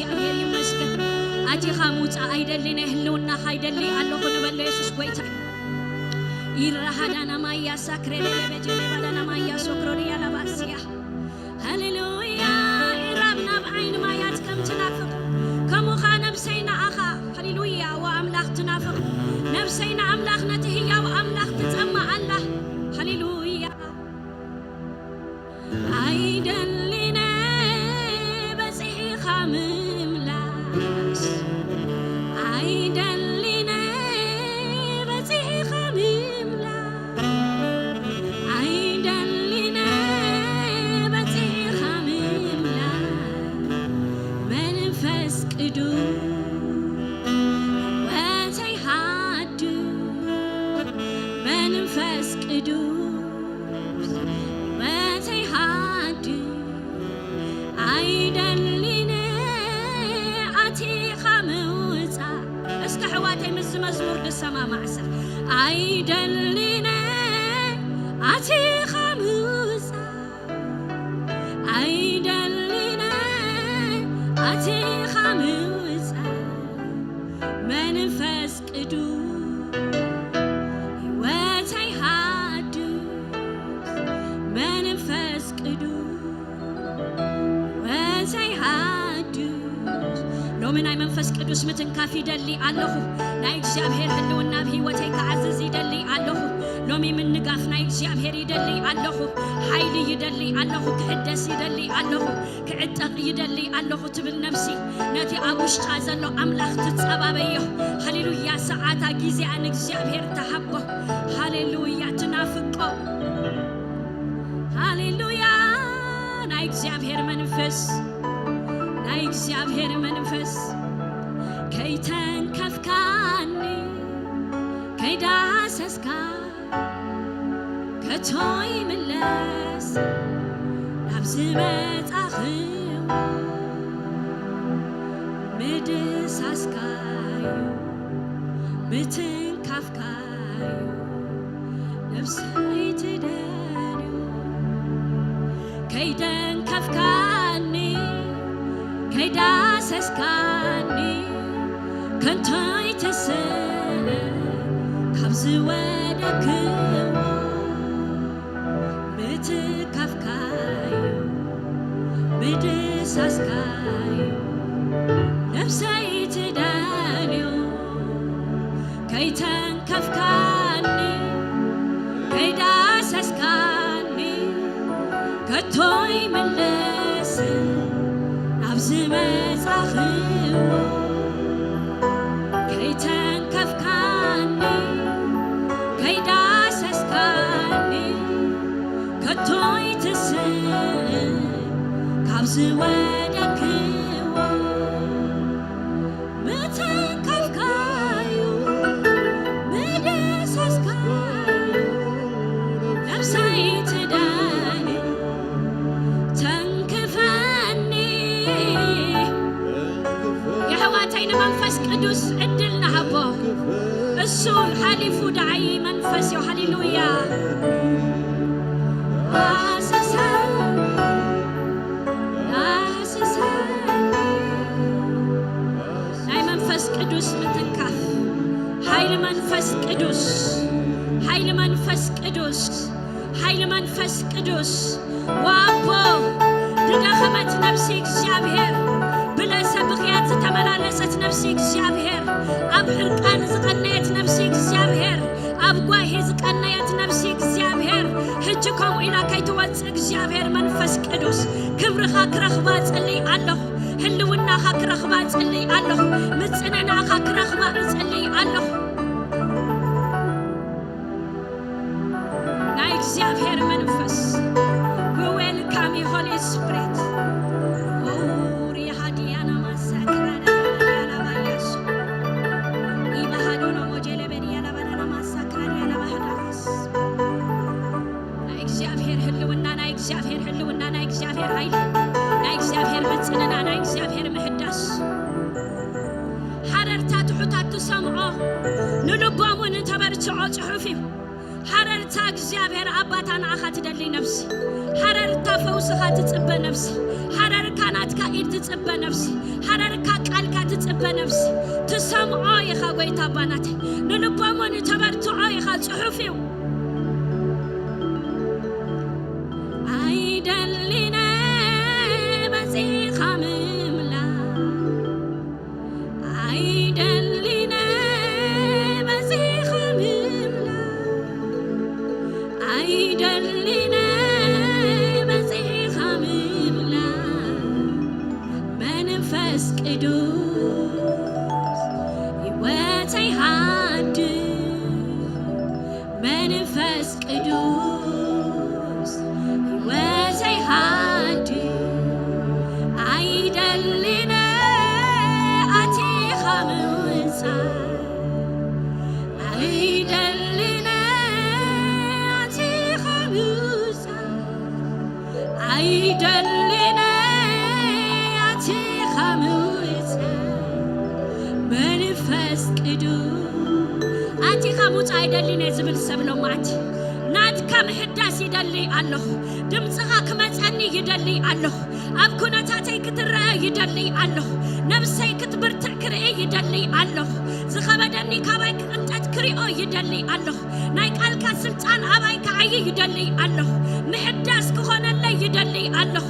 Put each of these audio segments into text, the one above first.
እግዚኣብሔር ይመስገን። ኣቲኻ ምውፃእ ኣይደሊ፣ ናይ ህልውናኻ ይደሊ ኣለኹ ንበሎ የሱስ ጎይታ። ኢራሃዳና ማያ ሳክሬ ለለበጀ ለባዳና ማያ ሶክሮድያ ላባስያ። ሃሌሉያ። ኢራብ ናብ ዓይኒ ማያት ከም ትናፍቕ፣ ከምኡ ኸዓ ነብሰይ ንኣኻ፣ ሃሌሉያ፣ ወኣምላኽ ትናፍቕ። ነብሰይ ንኣምላኽ፣ ነቲ ህያው ኣምላኽ ትጸምእ ኣላ። ሃሌሉያ። ኣይደሊነ በጺሕኻ ምምላስ፣ ኣይደሊነ በጺሕኻ ምምላስ፣ ኣይደሊነ በጺሕኻ ምምላስ። መንፈስ ቅዱስ ሕይወተይ ሃድስ፣ መንፈስ ቅዱስ ሕይወተይ ሃድስ። ኣይደሊነ ኣቲኻ ምውፃእ። እስከ ኣሕዋተይ ምስዚ መዝሙር ንሰማማዕ እስከ። ኣይደሊነ ኣቲኻ ምውፃእ፣ ኣይደሊነ ኣቲኻ ምውፃእ። መንፈስ ቅዱስ ሕይወተይ ሃድስ፣ መንፈስ ቅዱስ ሕይወተይ ሃድስ። ሎሚ ናይ መንፈስ ቅዱስ ምትንካፍ ይደሊ ኣለኹ። ናይ እግዚኣብሔር ህልውና ኣብ ህይወተይ ክዓዝዝ ይደሊ ኣለኹ። ሎሚ ምንጋፍ ናይ እግዚኣብሔር ይደሊ ኣለኹ። ሓይሊ ይደሊ ኣለኹ። ክሕደስ ይደሊ ኣለኹ። ክዕጠቕ ይደሊ ኣለኹ ትብል ነፍሲ፣ ነቲ ኣብ ውሽጣ ዘሎ ኣምላኽ ትጸባበዮ። ሃሌሉያ። ሰዓታ ጊዜኣ ንእግዚኣብሔር ተሃቦ። ሃሌሉያ። ትናፍቆ። ሃሌሉያ። ናይ እግዚኣብሔር መንፈስ፣ ናይ እግዚኣብሔር መንፈስ ከይተንከፍካኒ፣ ከይዳሰስካ ከቶ ይምለስ ናብ ዝመጻኽዎ። ምድሳስካዩ ምትንካፍካዩ ነብሰይ ትደልዮ። ከይደንከፍካኒ ከይዳሰስካኒ ከንቶ ኣይትስእ ካብ ዝወደክዎ። ምትካፍካዩ ምድሳስካዩ ነብሰይ ትደልዮ። ከይተንከፍካኒ ከይዳሰስካኒ ከቶ ይምለስ ናብ ዝመጻኽዎ። ከይተንከፍካኒ ከይዳሰስካኒ ከቶ ኣይትስእ ካብ ዝወደክዎ። ምትንካፍካዩ ምድሳስካዩ ነብሰይ ትደሊ። ተንክፈኒ። የሕዋተይ ንመንፈስ ቅዱስ ዕድል ንሃቦ። እሱ ሓሊፉ ደዓይ መንፈስ እዩ። ሃሌሉያ። ዳስሰኒ፣ ዳስሰኒ። ናይ መንፈስ ቅዱስ ምትንካፍ። ሓይሊ መንፈስ ቅዱስ፣ ሓይሊ መንፈስ ቅዱስ፣ ሓይሊ መንፈስ ቅዱስ። ዋቦ፣ ዝደኸመት ነፍሲ እግዚኣብሔር፣ ብለሰ ብኽያት ዝተመላለሰት ነፍሲ እግዚኣብሔር፣ ኣብ ሕርቃን ዝቐነየት ነፍሲ እግዚኣብሔር፣ ኣብ ጓሂ ዝቐነየት ነፍሲ እግዚኣብሔር፣ ሕጂ ከምኡ ኢላ ከይትወጽእ እግዚኣብሔር መንፈስ ቅዱስ፣ ክብርኻ ክረኽባ እጽሊ ኣለኹ። ህልውናኻ ክረኽባ እጽሊ ኣለኹ። ምጽንናዕኻ ክረኽባ እጽሊ ኣለኹ። ናይ እግዚኣብሔር መንፈስ፣ we welcome you, Holy Spirit. ኦሪ ሃዲያና ማሳክራዳ ያላ ባያሽ። ኢባሃዶኖ ሞጀለ በዲያላ ባዳና ማሳክራዳ ያላ ባሃዳራስ። ናይ እግዚኣብሔር ህልውና፣ ናይ እግዚኣብሔር ህልውና፣ ናይ እግዚኣብሔር ሓይሊ፣ ናይ እግዚኣብሔር ምጽንና፣ ናይ እግዚኣብሔር ምሕዳስ። ሓረርታ ትሑታት ትሰምዖ፣ ንልቦም እውን ተበርትዖ ጽሑፍ እዩ። ሓረርታ እግዚኣብሔር ኣባታ ንዓኻ ትደሊ ነፍሲ። ሓረርታ ፈውስኻ ትጽበ ነፍሲ። ሓረርካ ናትካ ኢድ ትጽበ ነፍሲ። ሓረርካ ቃልካ ትጽበ ነፍሲ። ትሰምዖ ኢኻ ጎይታ ኣባናተይ። ንልቦም እውን ተበርትዖ ኢኻ ጽሑፍ እዩ። ኣይደሊነ በጺኻ ምምላእ ኣይደሊነ በጺኻ ምምላእ ኣይደሊነ በጺኻ ምምላእ መንፈስ ቅዱስ ህይወተይ ሃድስ መንፈስ ቅዱስ ህይወተይ ሃድስ ኣይደሊነ ኣቲኻ ምውጻእ ኣይደሊነ ኣቲኻ ምውጻእ ኣይደሊነ ኣቲኻ ምውጻእ መንፈስ ቅዱስ ኣቲኻ ምውጻእ ኣይደሊነ ዝብል ሰብ ሎማዓንቲ ናትካ ምሕዳስ ይደሊ ኣለኹ። ድምፅኻ ክመፀኒ ይደሊ ኣለኹ። ኣብ ኩነታተይ ክትረአ ይደሊ ኣለኹ። ነብሰይ ክትብርትዕ ክርኢ ይደሊ ኣለኹ። ዝኸበደኒ ካባይ ክቕንጠጥ ክሪኦ ይደሊ ኣለኹ። ናይ ቃልካ ስልጣን ኣባይ ክዓይ ይደሊ ኣለኹ። ምሕዳስ ክኾነለይ ይደሊ ኣለኹ።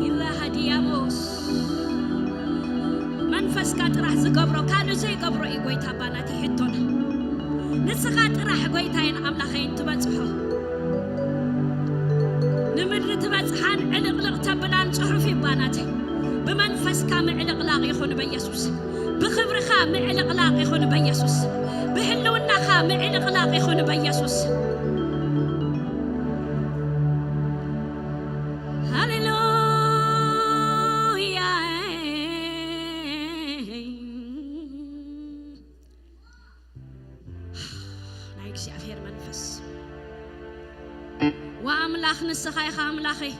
ይራሃድያሞስ መንፈስካ ጥራሕ ዝገብሮ ካልእ ዘይገብሮ እዩ። ጎይታ ኣባናት ይሕቶና ንስኻ ጥራሕ ጎይታይን ኣምላኸይን ትበጽሖ ንምድሪ ትበጽሓን ዕልቕልቕ ተብላን ጽሑፍ ይባናት ብመንፈስካ ምዕልቕላቕ ይኹን በኢየሱስ። ብኽብርኻ ምዕልቕላቕ ይኹን በኢየሱስ። ብህልውናኻ ምዕልቕላቕ ይኹን በኢየሱስ። ሃሌሉያ። ናይ እግዚኣብሔር መንፈስ ወኣምላኽ ንስኻ ኢኻ ኣምላኸይ።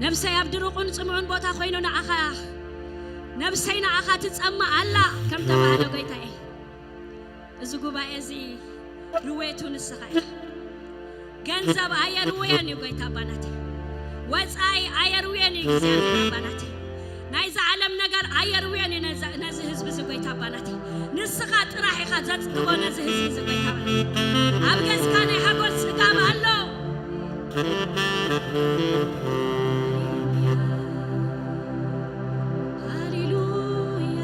ነብሰይ ኣብ ድርቁን ጽምኡን ቦታ ኮይኑ ንኣኻ ነብሰይ ንኣኻ ትጸማ ኣላ ከም ተባህለ ጎይታየ እዚ ጉባኤ እዚ ርዌቱ ንስኻ ኢኻ። ገንዘብ ኣየርውየን እዩ ጎይታ ኣባናት ወፃኢ ኣየርውየን እዩ እግዚኣብሔር ኣባናት ናይዚ ዓለም ነገር ኣየርውየን እዩ ነዚ ህዝቢ እዚ ጎይታ ኣባናት ንስኻ ጥራሕ ኢኻ ዘፅግቦ ነዚ ህዝቢ እዚ ጎይታ ኣባናት ኣብ ገዝካ ናይ ሓጎስ ፅጋብ ኣሎ ሃሌሉያ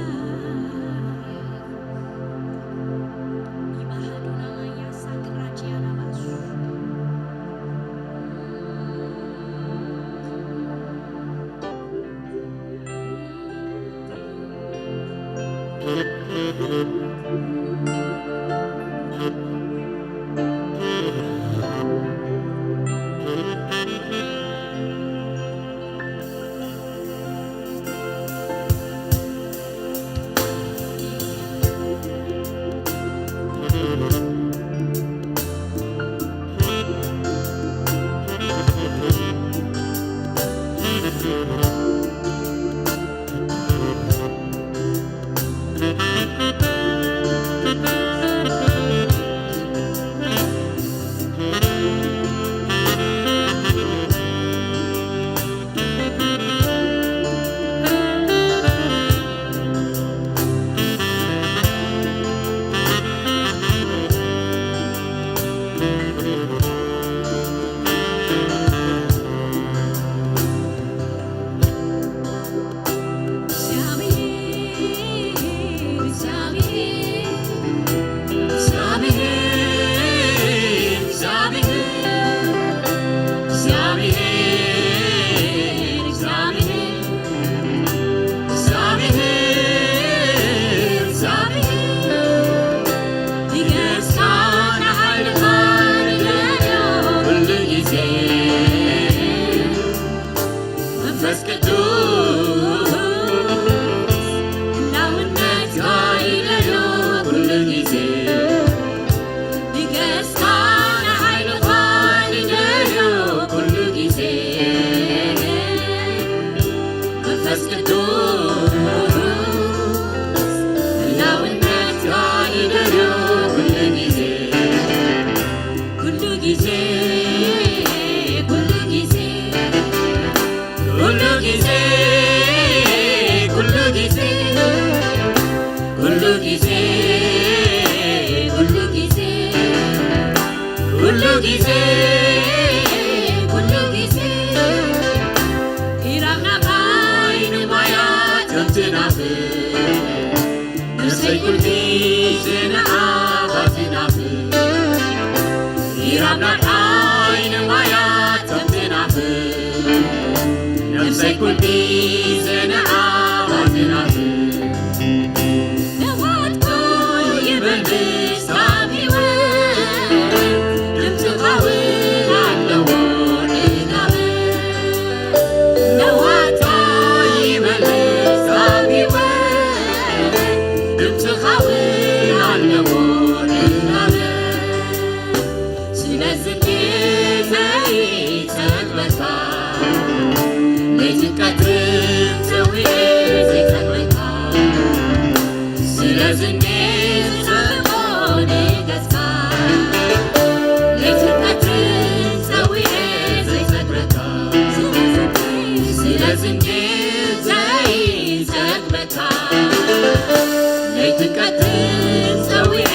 ለይትን ቀትርን ጸዊዐ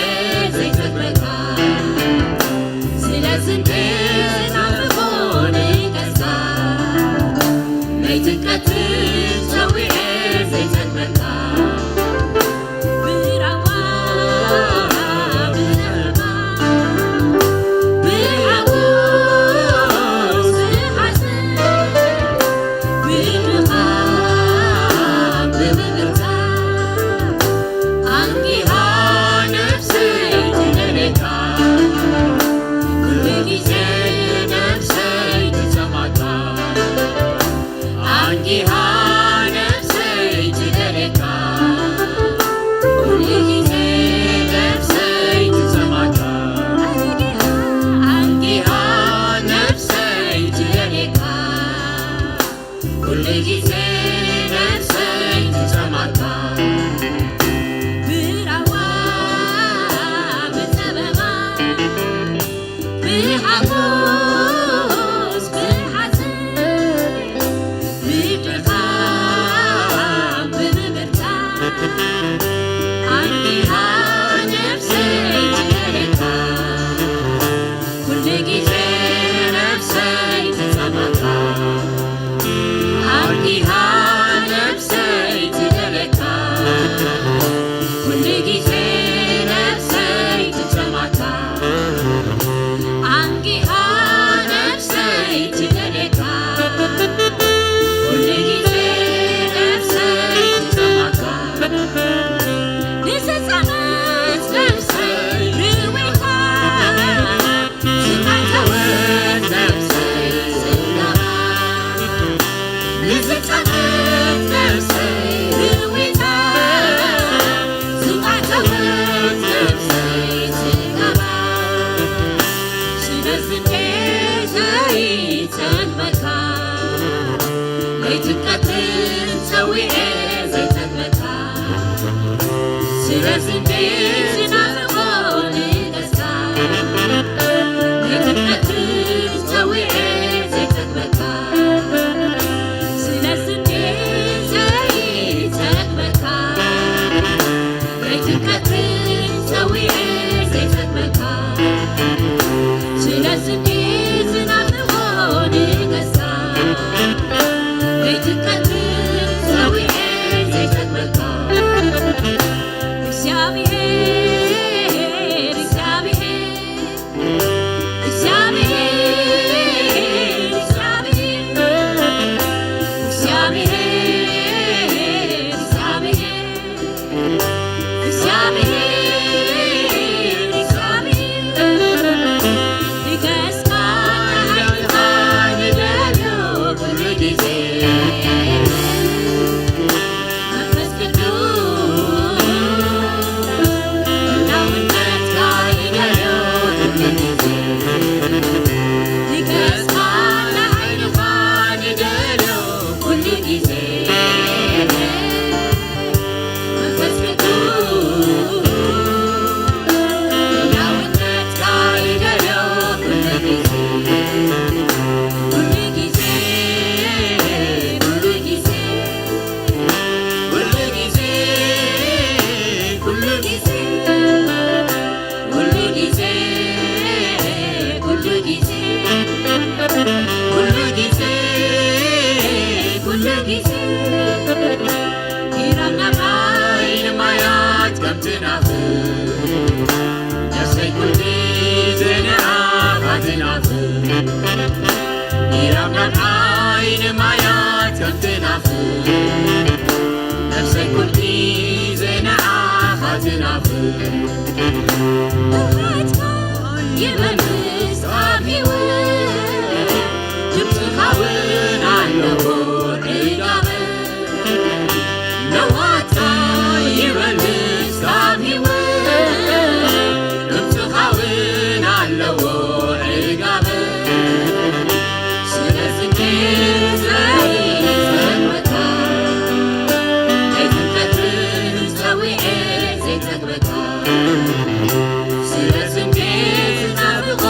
ዘይጸግበካ፣ ስለዚ እንዴ ዝናፍቆ ንገጽካ። ለይትን ቀትርን ጸዊዐ ዘይጸግበካ፣ ብራዋ ብጸባ፣ ብሓጎስ ብሓዘን፣ ብድኻም ብብርታት፣ ኣንጊሃ ነፍሰይ ትደልየካ፣ ኩሉ ግዜ ነፍሰይ ትጸማካ። ኣንጊሃ ነፍሰይ ትደልየካ፣ ኩሉ ግዜ ነፍሰይ ትጸማካ። ኣንጊሃ ነፍሰይ ትደልየካ፣ ኩሉ ግዜ ነፍሰይ ትጸማካ። ብራዋ ብጸበባ፣ ብሓጎስ ብሓዘን፣ ብድኻም ብብርታት፣ ኣንጊሃ ነፍሰይ ትደልየካ፣ ኩሉ ግዜ ነፍሰይ ትጸማካ። ኣንጊሃ ነፍሰይ ትደልየካ፣ ኩሉ ግዜ ነፍሰይ ትጸማካ። ኣንጊሃ ነፍሰይ ትደልየካ፣ ኩሉ ግዜ ነፍሰይ ትጸማካ። ንዝጸመት ነፍሰይ ርዊታ፣ ዝማዕተወት ነፍሰይ ጽጋባ። ንዝጸመት ነፍሰይ ርዊታ፣ ዝማዕተወት ነፍሰይ ጽጋባ። ስለዚ እንዴ ዘይጸግበካ፣ ለይትን ቀትርን ጸዊዐ ዘይጸግበካ። ስለዚ እንዴ ዝናፍቆ ንገጽካ፣ ለይትን ቀትርን ጸዊዐ ዘይጸግበካ። ስለዚ እንዴ ዘይጸግበካ፣ ለይትን ቀትርን ጸዊዐ ዘይጸግበካ። ስለዚ እንዴ ዝናፍቆ ንገጽካ፣ ለይትን ቀትርን ጸዊዐ ዘይጸግበካ። እግዚኣብሔር፣ እግዚኣብሔር፣ እግዚኣብሔር፣ እግዚኣብሔር፣ እግዚኣብሔር፣ ንገስካ ንዓይንኻ ንደልዮ ኩሉ ግዜ። መንፈስ ቅዱስ፣ ህላውነትካ ንደልዮ ኩሉ ግዜ። ንገስካ ንዓይንኻ ንደልዮ ኩሉ ግዜ። መንፈስ ቅዱስ፣ ህላውነትካ ንደልዮ ኩሉ ግዜ። ኩሉ ግዜ፣ ኩሉ ግዜ፣ ኩሉ ግዜ፣ ኩሉ ግዜ፣ ኩሉ ግዜ፣ ኩሉ ግዜ፣ ኩሉ ግዜ፣ ኩሉ ግዜ፣ ኢራም ናብራይ ንማያት ከም ትናፍቅ፣ ነፍሰይ ኩሉ ግዜ ንዓኻ ትናፍቅ። ኢራም ናብራይ ንማያት ከም ትናፍቅ፣ ነፍሰይ ኩሉ ግዜ ንዓኻ ትናፍቅ። ንውሓትካ ይበልጽ ኣብ ህይወት፣ ድምፅኻ እውን ኣለዎ ዕጋበት። ንውሓትካ ይበልጽ ኣብ ህይወት፣ ድምፅኻ እውን ኣለዎ ዕጋበት። ስለዚ እንዴት ዘይጸግበካ፣ ለይትን ቀትርን ጸዊዐ ዘይጸግበካ። ስለዚ እንዴት ዝናፍቆ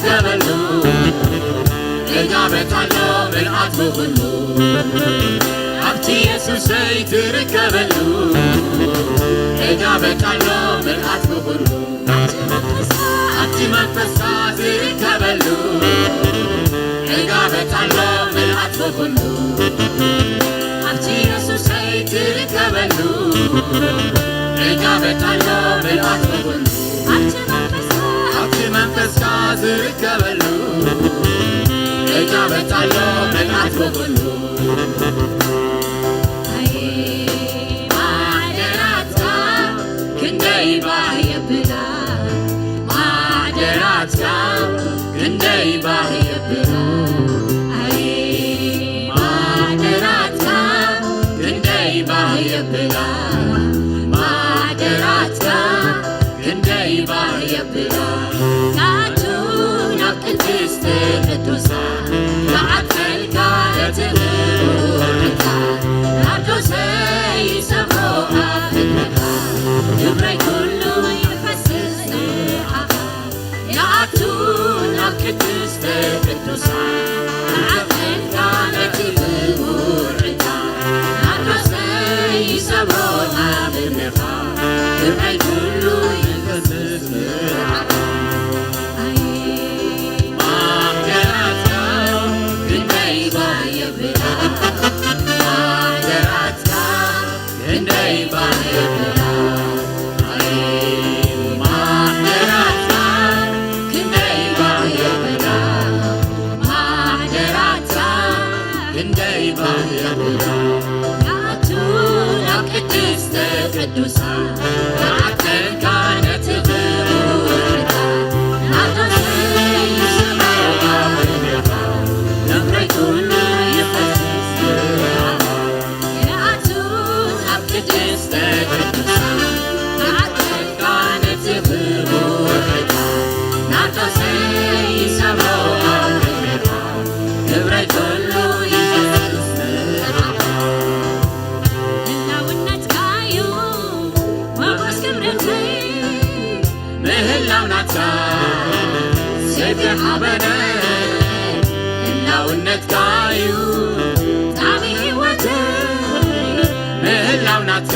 ትርከበሉ ዕጋበት ኣሎ ምልኣት ብኹሉ ኣብቲ የሱሰይ ትርከበሉ ዕጋበት ኣሎ ምልኣት ብኹሉ ኣብቲ መንፈስካ ዝርከበሉ ዕጋበት ኣሎ ምልኣት ብኹሉ ኣብቲ የሱሰይ ትርከበሉ ዕጋበት ኣሎ ምልኣት ብኹሉ ኣብቲ መንፈስካ ኣብቲ መንፈስካ ዝርከበሉ ዕጋበት ኣሎ ምልኣት ብኹሉ ኣይ ማሕደራትካ ክንደይ ባህ የብላ ማሕደራትካ ክንደይ ባህ የብላ ኣይ ማሕደራትካ ክንደይ ባህ የብላ ማሕደራትካ ክንደይ ባህ የብላ ናቱ ናብ ቅድስተ ቅዱሳን ክዓጥፈልካ እቲ ክቡር ዕጣን ናርዶሰይ ይሰምዖ ኣብ እግርኻ ክብረይ ኩሉ ይፈስስ ንዓኻ ንኣቱ ናብ ቅድስተ ቅዱሳን ንዓቐንካ ነቲ ክቡር ዕጣን ናርዶሰይ ይሰምዖ ኣብ እግርኻ ክብረይ ኩሉ ይፈስስ ንዓኻ ኣይ ማሕደራትካ ክንደይ ባህ የብላ ማሕደራትካ ክንደይ ባህ የብላ ኣይ ማሕደራትካ ክንደይ ባህ የብላ ማሕደራትካ ክንደይ ባህ የብላ ናቱ ናብ ቅድስተ ቅዱሳን ክዓጥፈልካ ነቲ ክቡር ዕጣን ናርዶሰይ ይሰምዖ ኣብ እግርኻ ክብረይ ኩሉ ይፈስስ ንዓኻ ንኣቱ ናብ ቅድስተ ቅዱሳን ክዓጥፈልካ ነቲ ክቡር ዕጣን ናርዶሰይ ይሰምዖ ኣብ እግርኻ ክብረይ ኩሉ ይፈስስ ንዓኻ ህላውነትካዩ ሞጎስ ክብረተይ ምህላው ናትካ ሰይፊ ሓበነይ ህላውነትካዩ ጣዕሚ ህይወተይ ምህላው ናትካ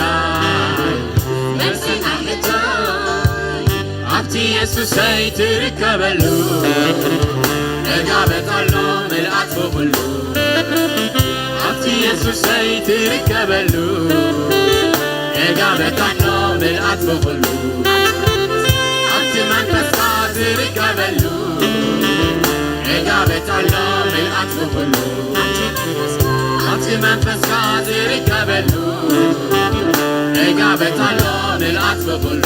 መልሲ ናይ ሕቶይ ኣብቲ የሱሰይ ትርከበሉ ዕጋበት ኣሎ ምልኣት ብኹሉ ኣብቲ የሱሰይ ትርከበሉ ዕጋበት ኣሎ ምልኣት ብኹሉ ኣብቲ መንፈስካ ዝርከበሉ ዕጋበት ኣሎ ምልኣት ብኹሉ ኣብቲ መንፈስካ ዝርከበሉ ዕጋበት ኣሎ ምልኣት ብኹሉ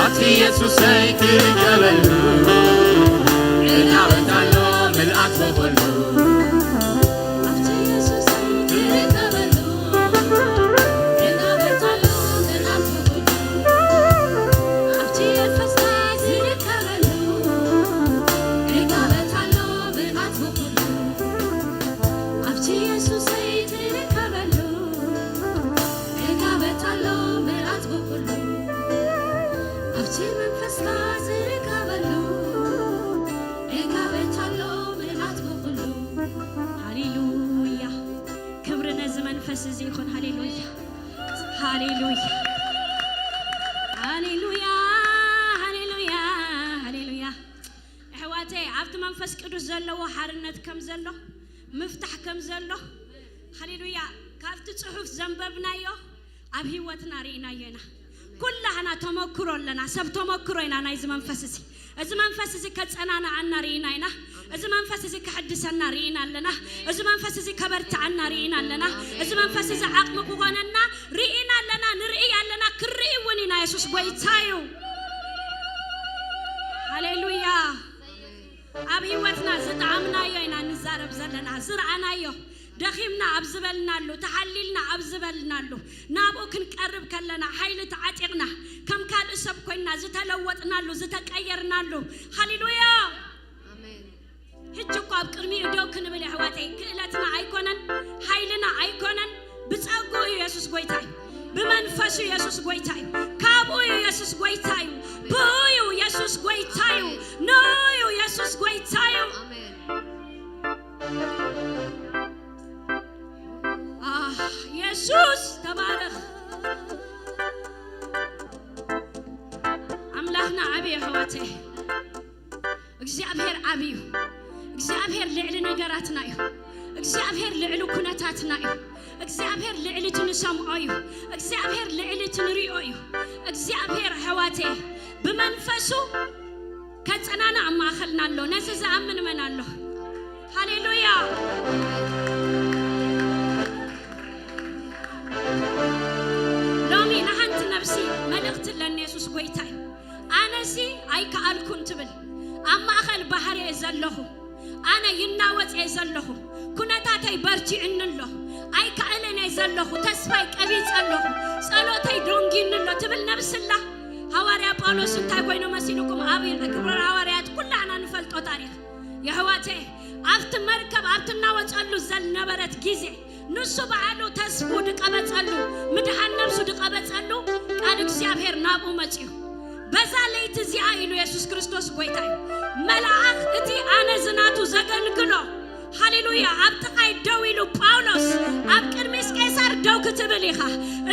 ኣብቲ የሱሰይ ትርከበሉ ዕጋበት ኣሎ ምልኣት ብኹሉ ኣብቲ የሱሰይ ትርከበሉ ዕጋበት ኣሎ ምልኣት ብኹሉ ኣብቲ መንፈስካ ዝርከበሉ ዕጋበት ኣሎ ምልኣት ብኹሉ ኣብቲ የሱሰይ ትርከበሉ ዕጋበት ኣሎ ምልኣት ብኹሉ ኣብቲ መንፈስካ ዝርከበሉ ዕጋበት ኣሎ ምልኣት ብኹሉ ሃሌሉያ ክብሪ ነዚ መንፈስ እዚ ይኹን ሃሌሉያ ሃሌሉያ ሃሌሉያ ሃሌሉያ ሃሌሉያ ኣሕዋተይ ኣብቲ መንፈስ ቅዱስ ዘለዎ ሓርነት ከም ዘሎ ምፍታሕ ከም ዘሎ ሃሌሉያ ካብቲ ፅሑፍ ዘንበብናዮ ኣብ ህይወትና ርኢናዮ ኢና ኩላህና ተመክሮ ኣለና ሰብ ተመክሮ ኢና ናይዚ መንፈስ እዚ እዚ መንፈስ እዚ ከፀናንዓና ርኢና ኢና እዚ መንፈስ እዚ ከሕድሰና ርኢና ኣለና እዚ መንፈስ እዚ ከበርትዓና ርኢና ኣለና እዚ መንፈስ እዚ ዓቕሚ ክኾነና ርኢና ኣለና ንርኢ ኣለና ክርኢ እውን ኢና የሱስ ጎይታ እዩ ሃሌሉያ ኣብ ህይወትና ዝጠዓምናዮ ኢና ንዛረብ ዘለና ዝረኣናዮ ደኺምና ኣብ ዝበልናሉ ተሓሊልና ኣብ ዝበልናሉ ናብኡ ክንቀርብ ከለና ሓይሊ ተዓጢቕና ከም ካልእ ሰብ ኮይንና ዝተለወጥናሉ ዝተቀየርናሉ ሃሌሉያ ሕጂ እኮ ኣብ ቅድሚኡ ደው ክንብል ኣሕዋተይ ክእለትና ኣይኮነን ሓይልና ኣይኮነን ብጸጉኡ እዩ የሱስ ጎይታ እዩ ብመንፈሱ የሱስ ጎይታ እዩ ካብኡ እዩ የሱስ ጎይታ እዩ ብኡ እዩ የሱስ ጐይታ እዩ። ንኡ እዩ የሱስ ጐይታ እዩ። ኣሜን። ኣህ፣ የሱስ ተባረኽ። ኣምላኽና ዓቢ እዩ ኣሕዋተይ። እግዚኣብሔር ዓቢ እዩ። እግዚኣብሔር ልዕሊ ነገራትና እዩ። እግዚኣብሔር ልዕሊ ኩነታትና እዩ። እግዚኣብሔር ልዕሊ እቲ ንሰምዖ እዩ። እግዚኣብሔር ልዕሊ እቲ ንሪኦ እዩ። እግዚኣብሔር ኣሕዋተይ ብመንፈሱ ከጸናና ኣብ ማእኸልና ኣሎ። ነዚ ዝኣምን መን ኣሎ? ሃሌሉያ። ሎሚ ንሓንቲ ነብሲ መልእኽቲ ኣለኒ። የሱስ ጐይታ እዩ። ኣነሲ ኣይከኣልኩን ትብል ኣብ ማእኸል ባሕሪ እየ ዘለኹ። ኣነ ይናወጽ እየ ዘለኹ። ኩነታተይ በርቲዕኒ ኣሎ። ኣይከኣልን እየ ዘለኹ። ተስፋይ ቀቢጸ ኣለኹ። ጸሎተይ ዶንጊኒ ኣሎ ትብል ነብሲ ኣላ። ሃዋርያ ጳውሎስ እንታይ ኮይኑ መሲልኩም? ኣብ ግብረ ሃዋርያት ኩላና ንፈልጦ ታሪኽ። የሕዋተይ፣ ኣብቲ መርከብ ኣብ ትናወጸሉ ዘነበረት ግዜ ንሱ ባዕሉ ተስፉ ድቀበጸሉ፣ ምድሓን ነብሱ ድቀበጸሉ ቃል እግዚኣብሔር ናብኡ መጺኡ። በዛ ለይቲ እዚኣ ኢሉ የሱስ ክርስቶስ ጐይታ እዩ። መልኣኽ እቲ ኣነ ዝናቱ ዘገልግሎ፣ ሃሌሉያ፣ ኣብ ጥቓይ ደው ኢሉ ጳውሎስ ኣብ ቅድሚስ ቄሳር ደው ክትብል ኢኻ።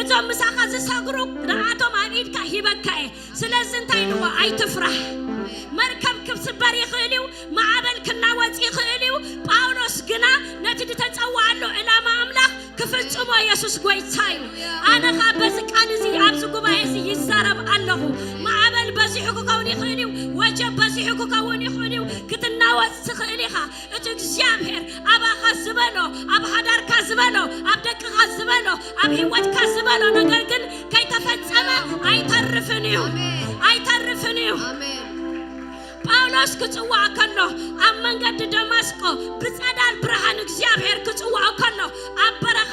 እዞም ምሳኻ ዝሰግሩ ንኣቶም ኣብ ኢድካ ሂበካ እየ። ስለዚ እንታይ ኢልዎ? ኣይትፍራሕ። መርከብ ክስበር ይኽእል እዩ፣ ማዕበል ክናወጽ ይኽእል እዩ። ጳውሎስ ግና ነቲ ዝተጸውዓሉ ዕላማ ኣምላኽ ክፍጽሞ የሱስ ጐይታ እዩ። ኣነ ኸኣ በዚ ቃል እዚ ኣብዚ ጉባኤ እዚ ይዛረብ ኣለኹ። ማዕበል በዚሑ ክኸውን ይኽእል እዩ፣ ወጀብ በዚሑ ክኸውን ይኽእል እዩ። ክትናወጽ ትኽእል ኢኻ። እቲ እግዚኣብሔር ኣባኻ ዝበሎ፣ ኣብ ሓዳርካ ዝበሎ፣ ኣብ ደቅኻ ዝበሎ፣ ኣብ ህይወትካ ዝበሎ ነገር ግን ከይተፈጸመ ኣይተርፍን እዩ። ኣሜን። ኣይተርፍን እዩ። ኣሜን። ጳውሎስ ክጽዋዕ ከሎ ኣብ መንገዲ ደማስቆ ብጸዳል ብርሃን እግዚኣብሔር ክጽውዖ ከሎ ኣብ በረኻ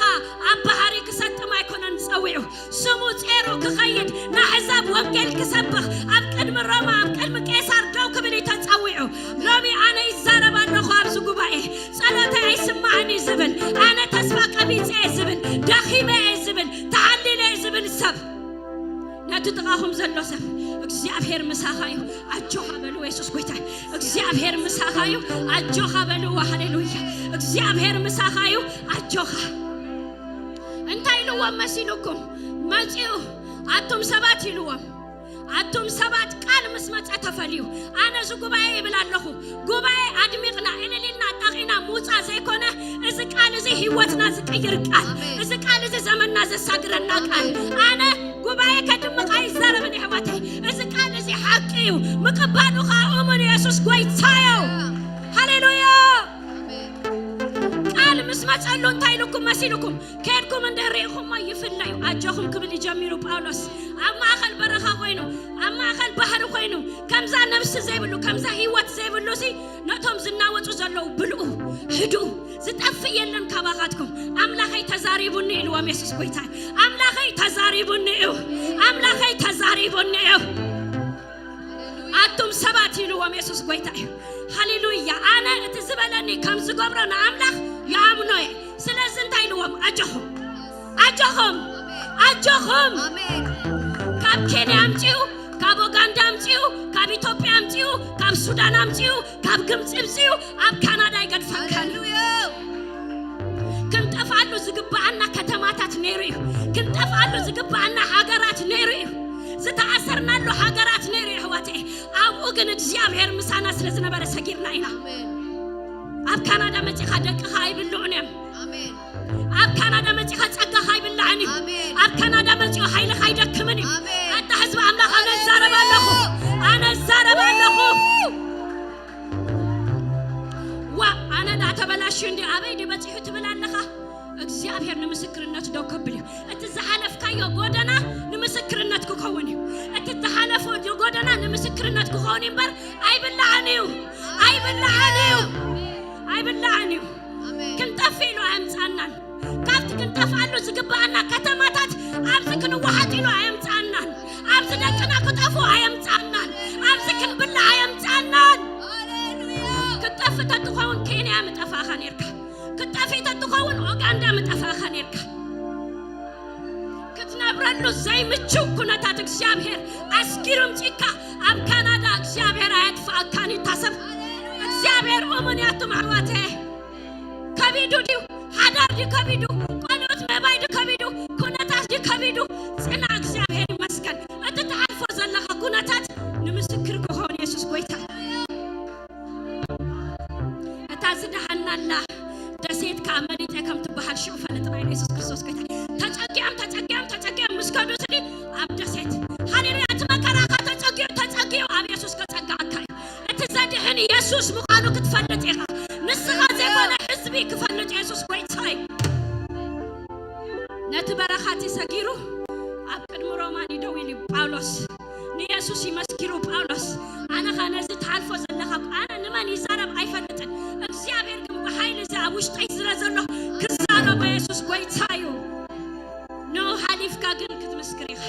ኣብ ባሕሪ ክሰጥም ኣይኮነን ጸዊዑ። ስሙ ጼሩ ክኸይድ ንኣሕዛብ ወንጌል ክሰብኽ ኣብ ቅድሚ ሮማ ኣብ ቅድሚ ቄሳር ደው ክብል እዩ ተጸዊዑ። ሎሚ ኣነ ይዛረብ ኣለኹ ኣብዚ ጉባኤ ጸሎተይ ኣይስማዕን እዩ ዝብል፣ ኣነ ተስፋ ቀቢጸ እየ ዝብል፣ ደኺመ እየ ዝብል፣ ተዓሊለ እየ ዝብል ሰብ ነቲ ጥቓኹም ዘሎ ሰብ እግዚኣብሔር ምሳኻ እዩ ኣጆኻ በልዎ። የሱስ ጐይታ እዩ። እግዚኣብሔር ምሳኻ እዩ ኣጆኻ በልዎ። ሃሌሉያ። እግዚኣብሔር ምሳኻ እዩ ኣጆኻ። እንታይ ኢልዎም መሲልኩም? መጺኡ ኣቱም ሰባት ኢልዎም። ኣቱም ሰባት ቃል ምስ መጸ ተፈልዩ። ኣነ እዚ ጉባኤ ይብል ኣለኹ። ጉባኤ ኣድሚቕና እልል ኢልና ጣቒና ምውጻእ ዘይኮነ እዚ ቃል እዚ ህይወትና ዝቅይር ቃል፣ ኣሜን። እዚ ቃል እዚ ዘመንና ዘሳግረና ቃል። ኣሜን። ኣነ ጉባኤ ከድምቕ ኣይዛረብን የሕዋተይ። እዚ ቃል እዚ ሓቂ እዩ። ምቅባሉ ኸኣ እሙን የሱስ ጐይታ እዩ። ሃሌሉያ። ኣሜን። ቃል ምስ መጸሉ እንታይ ኢልኩም መሲልኩም? ከድኩም እንደ ርኢኹሞ ይፍለዩ ኣጆኹም ክብል ይጀሚሩ ጳውሎስ። ኣብ ማእኸል በረኻ ኮይኑ፣ ኣብ ማእኸል ባሕሪ ኮይኑ፣ ከምዛ ነብሲ ዘይብሉ፣ ከምዛ ህይወት ዘይብሉ ሲ ነቶም ዝናወጹ ዘለዉ ብልኡ፣ ህድኡ፣ ዝጠፍእ የለን ካባኻትኩም። ኣምላኸይ ተዛሪቡኒ ኢልዎም የሱስ ጐይታ። ኣምላኸይ ተዛሪቡኒ እዩ። ኣምላኸይ ተዛሪቡኒ እዩ። ኣቱም ሰባት ኢልዎም የሱስ ጐይታ እዩ። ሃሌሉያ። ኣነ እቲ ዝበለኒ ከም ዝገብሮ ንኣምላኽ ይኣምኖ እየ። ስለዚ እንታይ ኢልዎም? ኣጆኹም፣ ኣጆኹም፣ ኣጆኹም። ኣሜን። ካብ ኬንያ ኣምጺኡ፣ ካብ ኡጋንዳ ኣምጺኡ፣ ካብ ኢትዮጵያ ኣምጺኡ፣ ካብ ሱዳን ኣምጺኡ፣ ካብ ግብጺ ኣምጺኡ ኣብ ካናዳ ይገድፈካን። ሃሌሉያ። ክንጠፍኣሉ ዝግብኣና ከተማታት ነይሩ እዩ። ክንጠፍኣሉ ዝግብኣና ሃገራት ነይሩ እዩ። ዝተኣሰርናሉ ሃገራት ነይሩ እዩ ኣሕዋተይ። ኣብኡ ግን እግዚኣብሔር ምሳና ስለ ዝነበረ ሰጊርና ኢና። ኣሜን። ኣብ ካናዳ መጺኻ ደቅኻ ኣይብልዑን እዮም። ኣሜን። ኣብ ካናዳ መጺኻ ጸጋኻ ኣይብላዕን እዩ። ኣሜን። ኣብ ካናዳ መጺኡ ሓይልኻ ኣይደክምን እዩ። ኣሜን። ኣታ ህዝቢ ኣምላኽ ኣነ እዛረብ ኣለኹ። ኣነ እዛረብ ኣለኹ። ዋ ኣነ ዳ ተበላሽዩ እንዲ ኣበይ ዲ በጺሑ ትብል ኣለኻ? እግዚኣብሔር ንምስክርነት ደው ከብል እዩ። እቲ ዝሓለፍካዮ ጎደና ንምስክርነት ክኸውን እዩ። እቲ ዝሓለፎ ጎደና ንምስክርነት ክኸውን እዩ እምበር ኣይብላዕን እዩ። ኣይብላዕን እዩ። ኣይብላዕን እዩ። ኣሜን። ክንጠፍእ ኢሉ ኣየምጻናን። ካብቲ ክንጠፍኣሉ ዝግብኣና ከተማታት ኣብዚ ክንወሓጥ ኢሉ ኣየምጻናን። ኣብዚ ደቅና ክጠፍኡ ኣየምጻናን። ኣብዚ ክንብላዕ ኣየምጻናን። ሃሌሉያ። ክትጠፍእ ተትኸውን ኬንያ ምጠፋእኻ ኔርካ። ክትጠፍእ ተትኸውን ኡጋንዳ ምጠፋእኻ ኔርካ። ክትነብሮ ክትነብረሉ ዘይምችው ኩነታት እግዚኣብሔር ኣስጊሩ ምጺካ። ኣብ ካናዳ እግዚኣብሔር ኣየጥፍኣካን እዩ። ታሰብ እግዚኣብሔር እሙን እዩ። ኣቱም ኣሕዋተ ከቢዱ ድዩ? ሓዳር ድዩ ከቢዱ? ቆልዑት ምዕባይ ድዩ ከቢዱ? ኩነታት ድዩ ከቢዱ? ጽና፣ እግዚኣብሔር ይመስገን። እቲ ትሓልፎ ዘለኻ ኩነታት ንምስክር ክኸውን የሱስ ጎይታ። እታ ዝደሃናላ ደሴት ከዓ መሊጠ ከም ትበሃል ሽዑ ፈለጥና ኢና። የሱስ ክርስቶስ ጎይታ። ተጸጊዖም ተጸጊዖም ተጸጊዖም ምስ ከዱ ስዲ ኣብ ደሴት፣ ሃሌሉያ፣ እቲ መከራኻ ተጸጊዑ ተጸጊዑ ኣብ የሱስ ከጸግዓካ እዩ። እቲ ዘድሕን የሱስ ምዃኑ ክትፈልጥ ኢኻ። ንስኻ ዘይኮነ ህዝቢ ክፈልጥ የሱስ ጎይታ እዩ። ነቲ በረኻ እቲ ሰጊሩ ኣብ ቅድሚ ሮማን እዩ ደው ኢሉ ጳውሎስ። ንየሱስ ይመስኪሩ ጳውሎስ። ኣነ ኸ ነዚ ትሓልፎ ዘለኻ፣ ኣነ ንመን ይዛረብ ኣይፈልጥን። እግዚኣብሔር ግን ብሓይሊ እዚ ኣብ ውሽጠይ ስለ ዘሎ ክዛረቦ የሱስ ጎይታ እዩ። ንኡ ሓሊፍካ ግን ክትምስክር ኢኻ።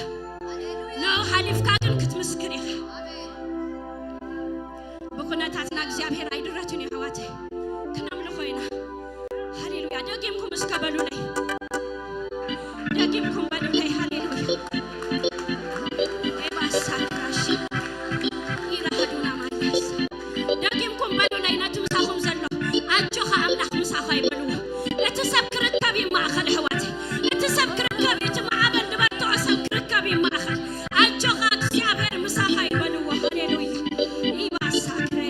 ንኡ ሓሊፍካ ግን ክትምስክር ኢኻ። ብኩነታትና እግዚኣብሔር ኣይድረትን እዩ ኣሕዋተይ። ክነምልኾ ኢና። ሃሌሉያ። ደጊምኩም እስከ በሉለይ። ደጊምኩም በሉለይ። ሃሌሉያ። ኤባሳ ክራሽ ኢራሃዱና ማንያስ። ደጊምኩም በሉለይ ነቲ ምሳኹም ዘሎ። ኣጆኻ ኣምላኽ ምሳኻ ይበልዎ። እቲ ሰብ ክርከብ እዩ ማእኸል ኣሕዋተይ። እቲ ሰብ ክርከብ እዩ። እቲ ማዕበል ዝበርትዖ ሰብ ክርከብ እዩ ማእኸል። ኣጆኻ እግዚኣብሔር ምሳኻ ይበልዎ። ሃሌሉያ። ኢባሳ ክሬ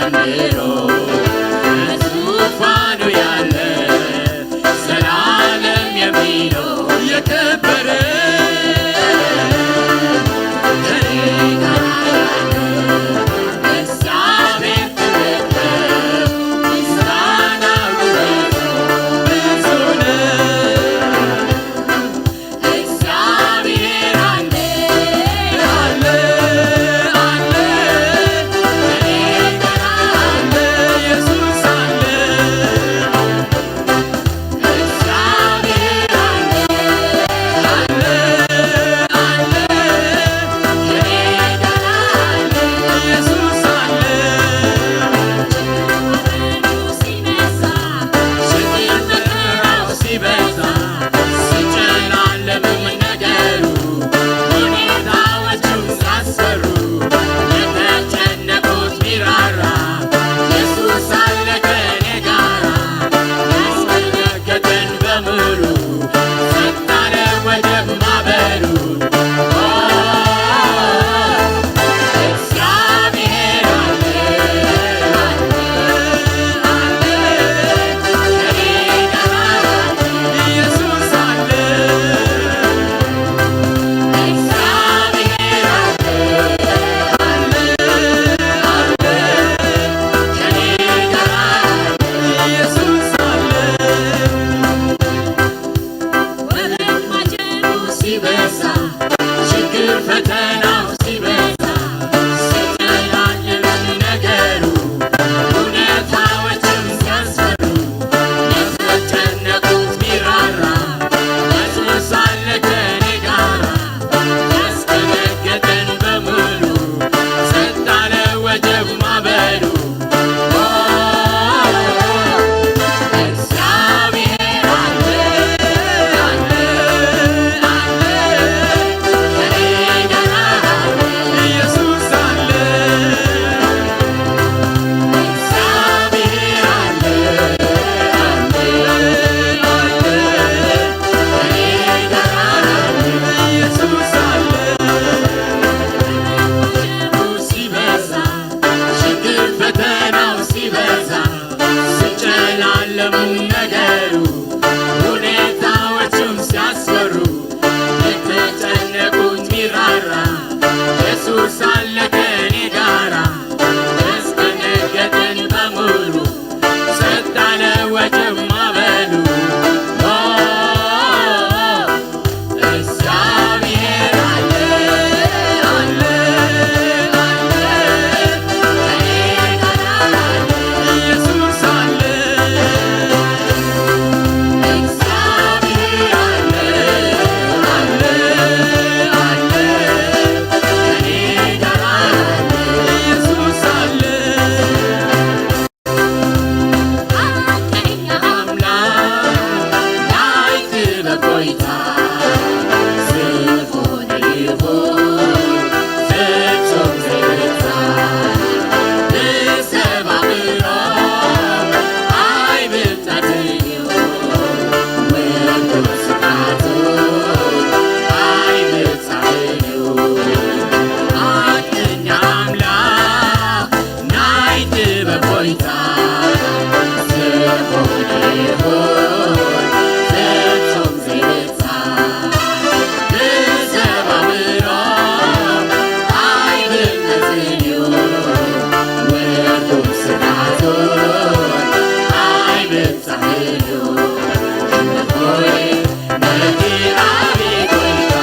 ጀምሮ በዙፋኑ ያለ ዘላለም የሚኖር የከበረ ከኔ ጋር ያለ እግዚአብሔር ክብር ነው። ምስጋና ውበቱ ብዙ ነው። እግዚአብሔር አለ፣ አለ፣ አለ። ከኔ ጋር አለ፣ ኢየሱስ አለ። እግዚአብሔር አለ፣ አለ፣ አለ። ከኔ ጋር አለ፣ ኢየሱስ አለ። ችግር መከራው ሲበዛ፣ ሲጨላለምም ነገሩ፣ ሁኔታዎቹም ሲያስፈሩ፣ ለተጨነቁት ሚራራ፣ ኢየሱስ አለ ከኔ ጋራ። ያስደነገጠን በሙሉ፣ ጸጥ አለ ወጀብ ማዕበሉ። ኦ፣ እግዚአብሔር አለ፣ አለ፣ አለ፣ ከኔ ጋር አለ፣ ኢየሱስ አለ። እግዚአብሔር አለ፣ አለ፣ አለ፣ ከኔ ጋር አለ፣ ኢየሱስ አለ። ወበል ማጀኑ ሲበዛ፣ ችግር ፈተናው ሲበዛ፣ ሲጨላልም ነገሩ፣ ሁኔታዎችም ሲያስፈሩ፣ ለተጨነቁት ሚራራ፣ ኢየሱስ አለ ከኔ ጋራ። ያስደነገጠን በሙሉ፣ ጸጥ አለ ወጀብ ማዕበሉ። ሲበዛ፣ ችግር ፈተናው ሲበዛ፣ ሲጨላለሙ ነገሩ፣ ሁኔታዎቹም ሲያስፈሩ፣ የተጨነቁት ሚራራ፣ ኢየሱስ አለ ከኔ ጋራ። ያስደነገጠን በሙሉ፣ ጸጥ አለ ወጀብ ማዕበሉ። ኦ፣ እግዚአብሔር አለ፣ አለ፣ አለ፣ ከኔ ጋር አለ፣ ኢየሱስ አለ። እግዚአብሔር አለ፣ አለ፣ አለ፣ ከኔ ጋር አለ፣ ኢየሱስ አለ። ሐቀኛ አምላክ ናይ ጥበብ ጎይታ፣ ዝኾነ ይኹን ፍጹም ዘይረታ፣ ብሰብ ኣእምሮ ኣይብጻሕን እዩ፣ ውዱእ ስፍሓቱ ኣይብጻሕን እዩ። ሓቀኛ ኣምላኽ ናይ ጥበብ ጎይታ፣ ዝኾነ ይኹን ፍጹም ዘይብጻሕ፣ ብሰብ ኣእምሮ ኣይብገስን እዩ፣ ውዱእ ስፍሓቱ ኣይብጻሕን እዩ። ክንደኾይ ነቲ ዓቢ ጎይታ፣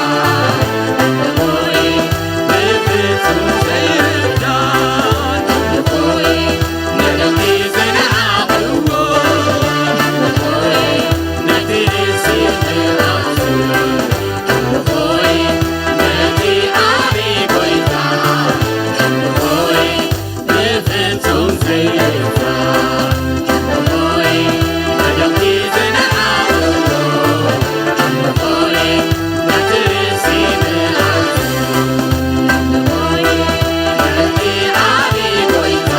ክንደኾይ ብፍጹም ዘይርዳእ፣ ክንደኾይ ንደቂ ዝነዓቕዎ፣ ክንደኾይ ነቲ ርእሲ ንኣኽብር፣ ክንደኾይ ነቲ ዓቢ ጎይታ፣ ክንደኾይ ብፍጹም ዘይርሳዕ፣ ክንደኾይ ንደቂ ዝነዓቕዎ፣ ክንደኾይ ነቲ ርእሲ ንኣኽብር፣ ክንደኾይ ነቲ ዓቢ ጎይታ፣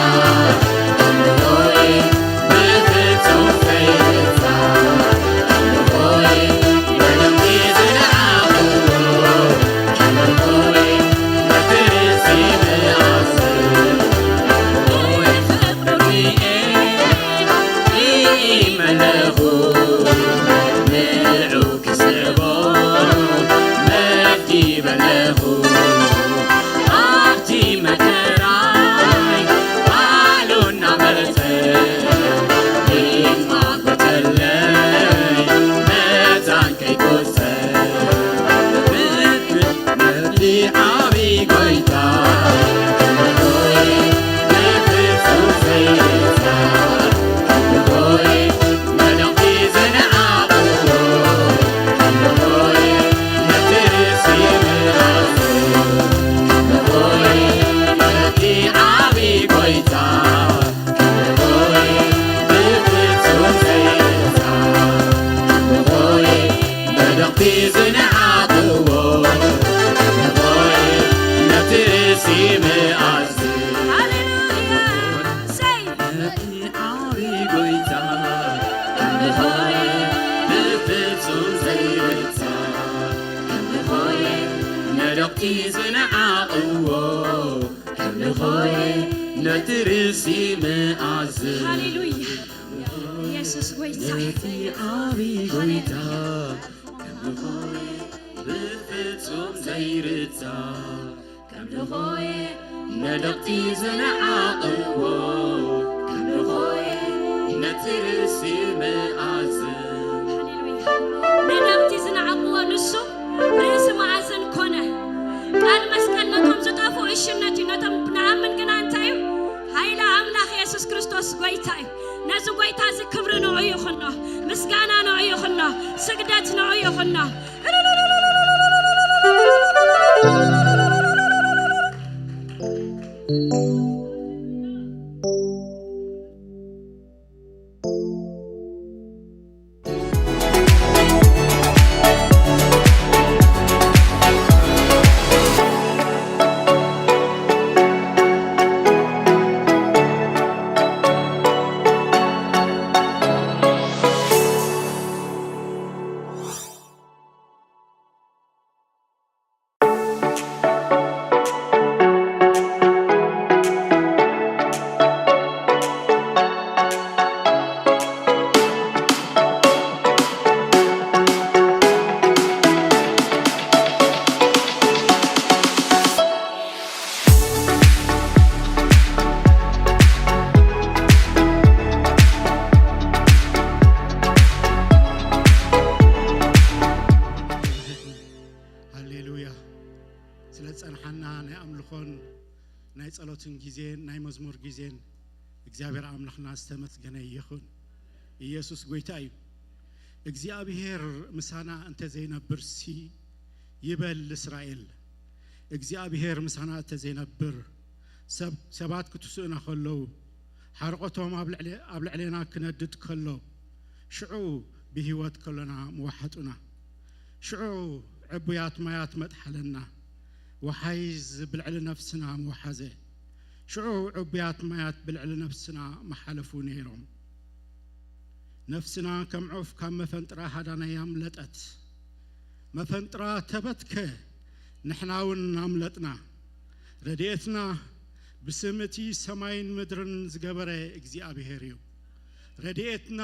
ክንደኾይ ብፍጹም ዘይርሳዕ፣ ክንደኾይ ንደቂ ዝነዓቕዎ፣ ክንደኾይ ነቲ ርእሲ ንኣኽብር፣ ክንደኾይ ዝነዓቕዎ ኣምልኾየ ነቲ ርእሲ መኣዝን። ሃሌሉያ። የሱስ ጐይታ እዩ። ነቲ ዓቢ ጐይታ ኣምልኾየ ብፍጹም ዘይርታ ኣምልኾየ ነደቕቲ ዝነዓቕዎ ኣምልኾየ ነቲ ርእሲ መኣዝን። ሃሌሉያ። ነደቕቲ ዝነዓቕዎ ንሱ ርእሲ መኣዝን ኮነ። ቃል መስቀል ነቶም ዝጠፍኡ እሽነት እዩ፣ ነቶም ንኣምን ግና እንታይ እዩ? ሃይለ ኣምላኽ የሱስ ክርስቶስ ጐይታ እዩ። ነዚ ጐይታ እዚ ክብሪ ንዑ ይኹኖ፣ ምስጋና ንዑ ይኹኖ፣ ስግደት ንዑ ይኹኖ። ሃሌሉያ። ስለ ዝጸንሓና ናይ ኣምልኾን ናይ ጸሎትን ግዜን ናይ መዝሙር ግዜን እግዚኣብሔር ኣምላኽና ዝተመስገነ ይኹን። ኢየሱስ ጐይታ እዩ። እግዚኣብሔር ምሳና እንተ ዘይነብርሲ ይበል እስራኤል። እግዚኣብሔር ምሳና እንተ ዘይነብር ሰብ-፣ ሰባት ክትስኡና ከለዉ ሓርቆቶም ኣብ ልዕሌ-፣ ኣብ ልዕሌና ክነድድ ከሎ ሽዑ ብህይወት ከሎና ምወሓጡና። ሽዑ ዕቡያት ማያት መጥሓለና፣ ወሓይዝ ብልዕሊ ነፍስና ምወሓዘ። ሽዑ ዕቡያት ማያት ብልዕሊ ነፍስና መሓለፉ ነይሮም። ነፍስና ከም ዑፍ ካብ መፈንጥራ ሃዳናይ ኣምለጠት። መፈንጥራ ተበትከ፣ ንሕና እውን ኣምለጥና። ረድኤትና ብስም እቲ ሰማይን ምድርን ዝገበረ እግዚኣብሔር እዩ። ረድኤትና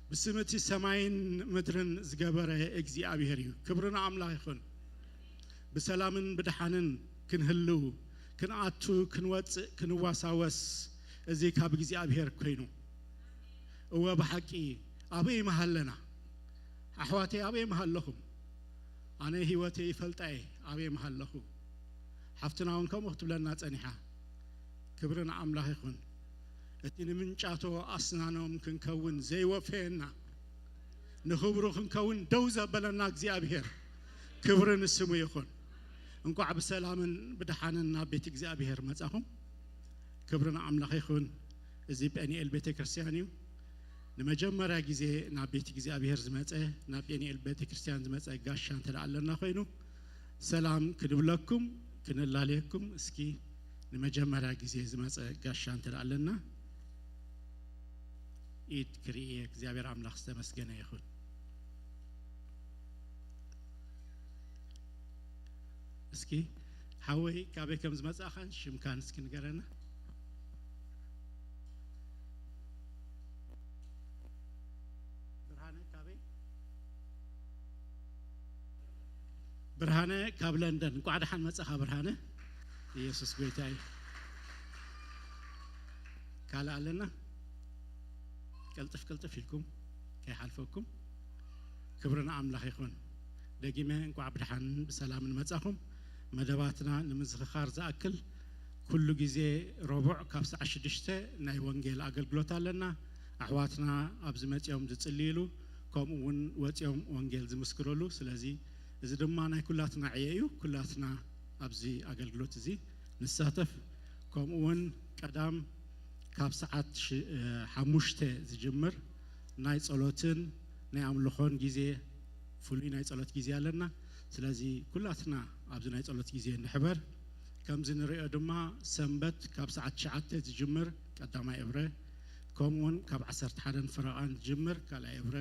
ብስም እቲ ሰማይን ምድርን ዝገበረ እግዚኣብሔር እዩ። ክብሪ ንኣምላኽ ይኹን። ብሰላምን ብድሓንን ክንህልው፣ ክንኣቱ፣ ክንወጽእ፣ ክንዋሳወስ፣ እዚ ካብ እግዚኣብሔር ኮይኑ። እወ፣ ብሓቂ ኣበይ ምሃለና? ኣሕዋተይ፣ ኣበይ ምሃለኹም? ኣነ ህይወተይ ይፈልጣ እየ፣ ኣበይ ምሃለኹ? ሓፍትና እውን ከምኡ ክትብለና ጸኒሓ። ክብሪ ንኣምላኽ ይኹን። እቲ ንምንጫቶ ኣስናኖም ክንከውን ዘይወፈየና፣ ንኽብሩ ክንከውን ደው ዘበለና እግዚኣብሔር፣ ክብሪ ንስሙ ይኹን። እንቋዕ ብሰላምን ብድሓንን ናብ ቤት እግዚኣብሔር መጻኹም። ክብሪ ንኣምላኽ ይኹን። እዚ ጴንኤል ቤተ ክርስቲያን እዩ። ንመጀመርያ ግዜ ናብ ቤት እግዚኣብሔር ዝመጸ፣ ናብ ጴንኤል ቤተ ክርስቲያን ዝመጸ ጋሻ እንተ ደኣ ኣለና ኮይኑ፣ ሰላም ክንብለኩም፣ ክንላለየኩም። እስኪ ንመጀመርያ ግዜ ዝመጸ ጋሻ እንተ ደኣ ኣለና፣ ኢድ ክርኢ እየ። እግዚኣብሔር ኣምላኽ ዝተመስገነ ይኹን። እስኪ ሓወይ፣ ካበይ ከም ዝመጻእኻን ሽምካን እስኪ ንገረና። ብርሃነ፣ ካበይ? ብርሃነ ካብ ለንደን። እንቋዕ ደሓን መጻኻ ብርሃነ። ኢየሱስ ጐይታ እዩ። ካልእ ኣለና? ቅልጥፍ ቅልጥፍ ኢልኩም ከይሓልፈኩም። ክብሪ ንኣምላኽ ይኹን። ደጊመ እንቋዕ ብደሓን ብሰላምን መጻኹም። መደባትና ንምዝኽኻር ዝኣክል፣ ኩሉ ግዜ ረቡዕ ካብ ሰዓት ሽዱሽተ ናይ ወንጌል ኣገልግሎት ኣለና። ኣሕዋትና ኣብዚ መጺኦም ዝጽልይሉ፣ ከምኡ እውን ወጺኦም ወንጌል ዝምስክርሉ። ስለዚ እዚ ድማ ናይ ኩላትና ዕዮ እዩ። ኩላትና ኣብዚ ኣገልግሎት እዚ ንሳተፍ። ከምኡ እውን ቀዳም ካብ ሰዓት ሽ-፣ እ፣ ሓሙሽተ ዝጅምር ናይ ጸሎትን ናይ ኣምልኾን ግዜ፣ ፍሉይ ናይ ጸሎት ግዜ ኣለና። ስለዚ ኩላትና ኣብዚ ናይ ጸሎት ግዜ ንሕበር። ከምዚ ንሪኦ ድማ ሰንበት ካብ ሰዓት ትሽዓተ ዝጅምር ቀዳማይ እብረ፣ ከምኡውን ካብ ዓሰርተ ሓደን ፈረቓን ዝጅምር ካልኣይ እብረ፣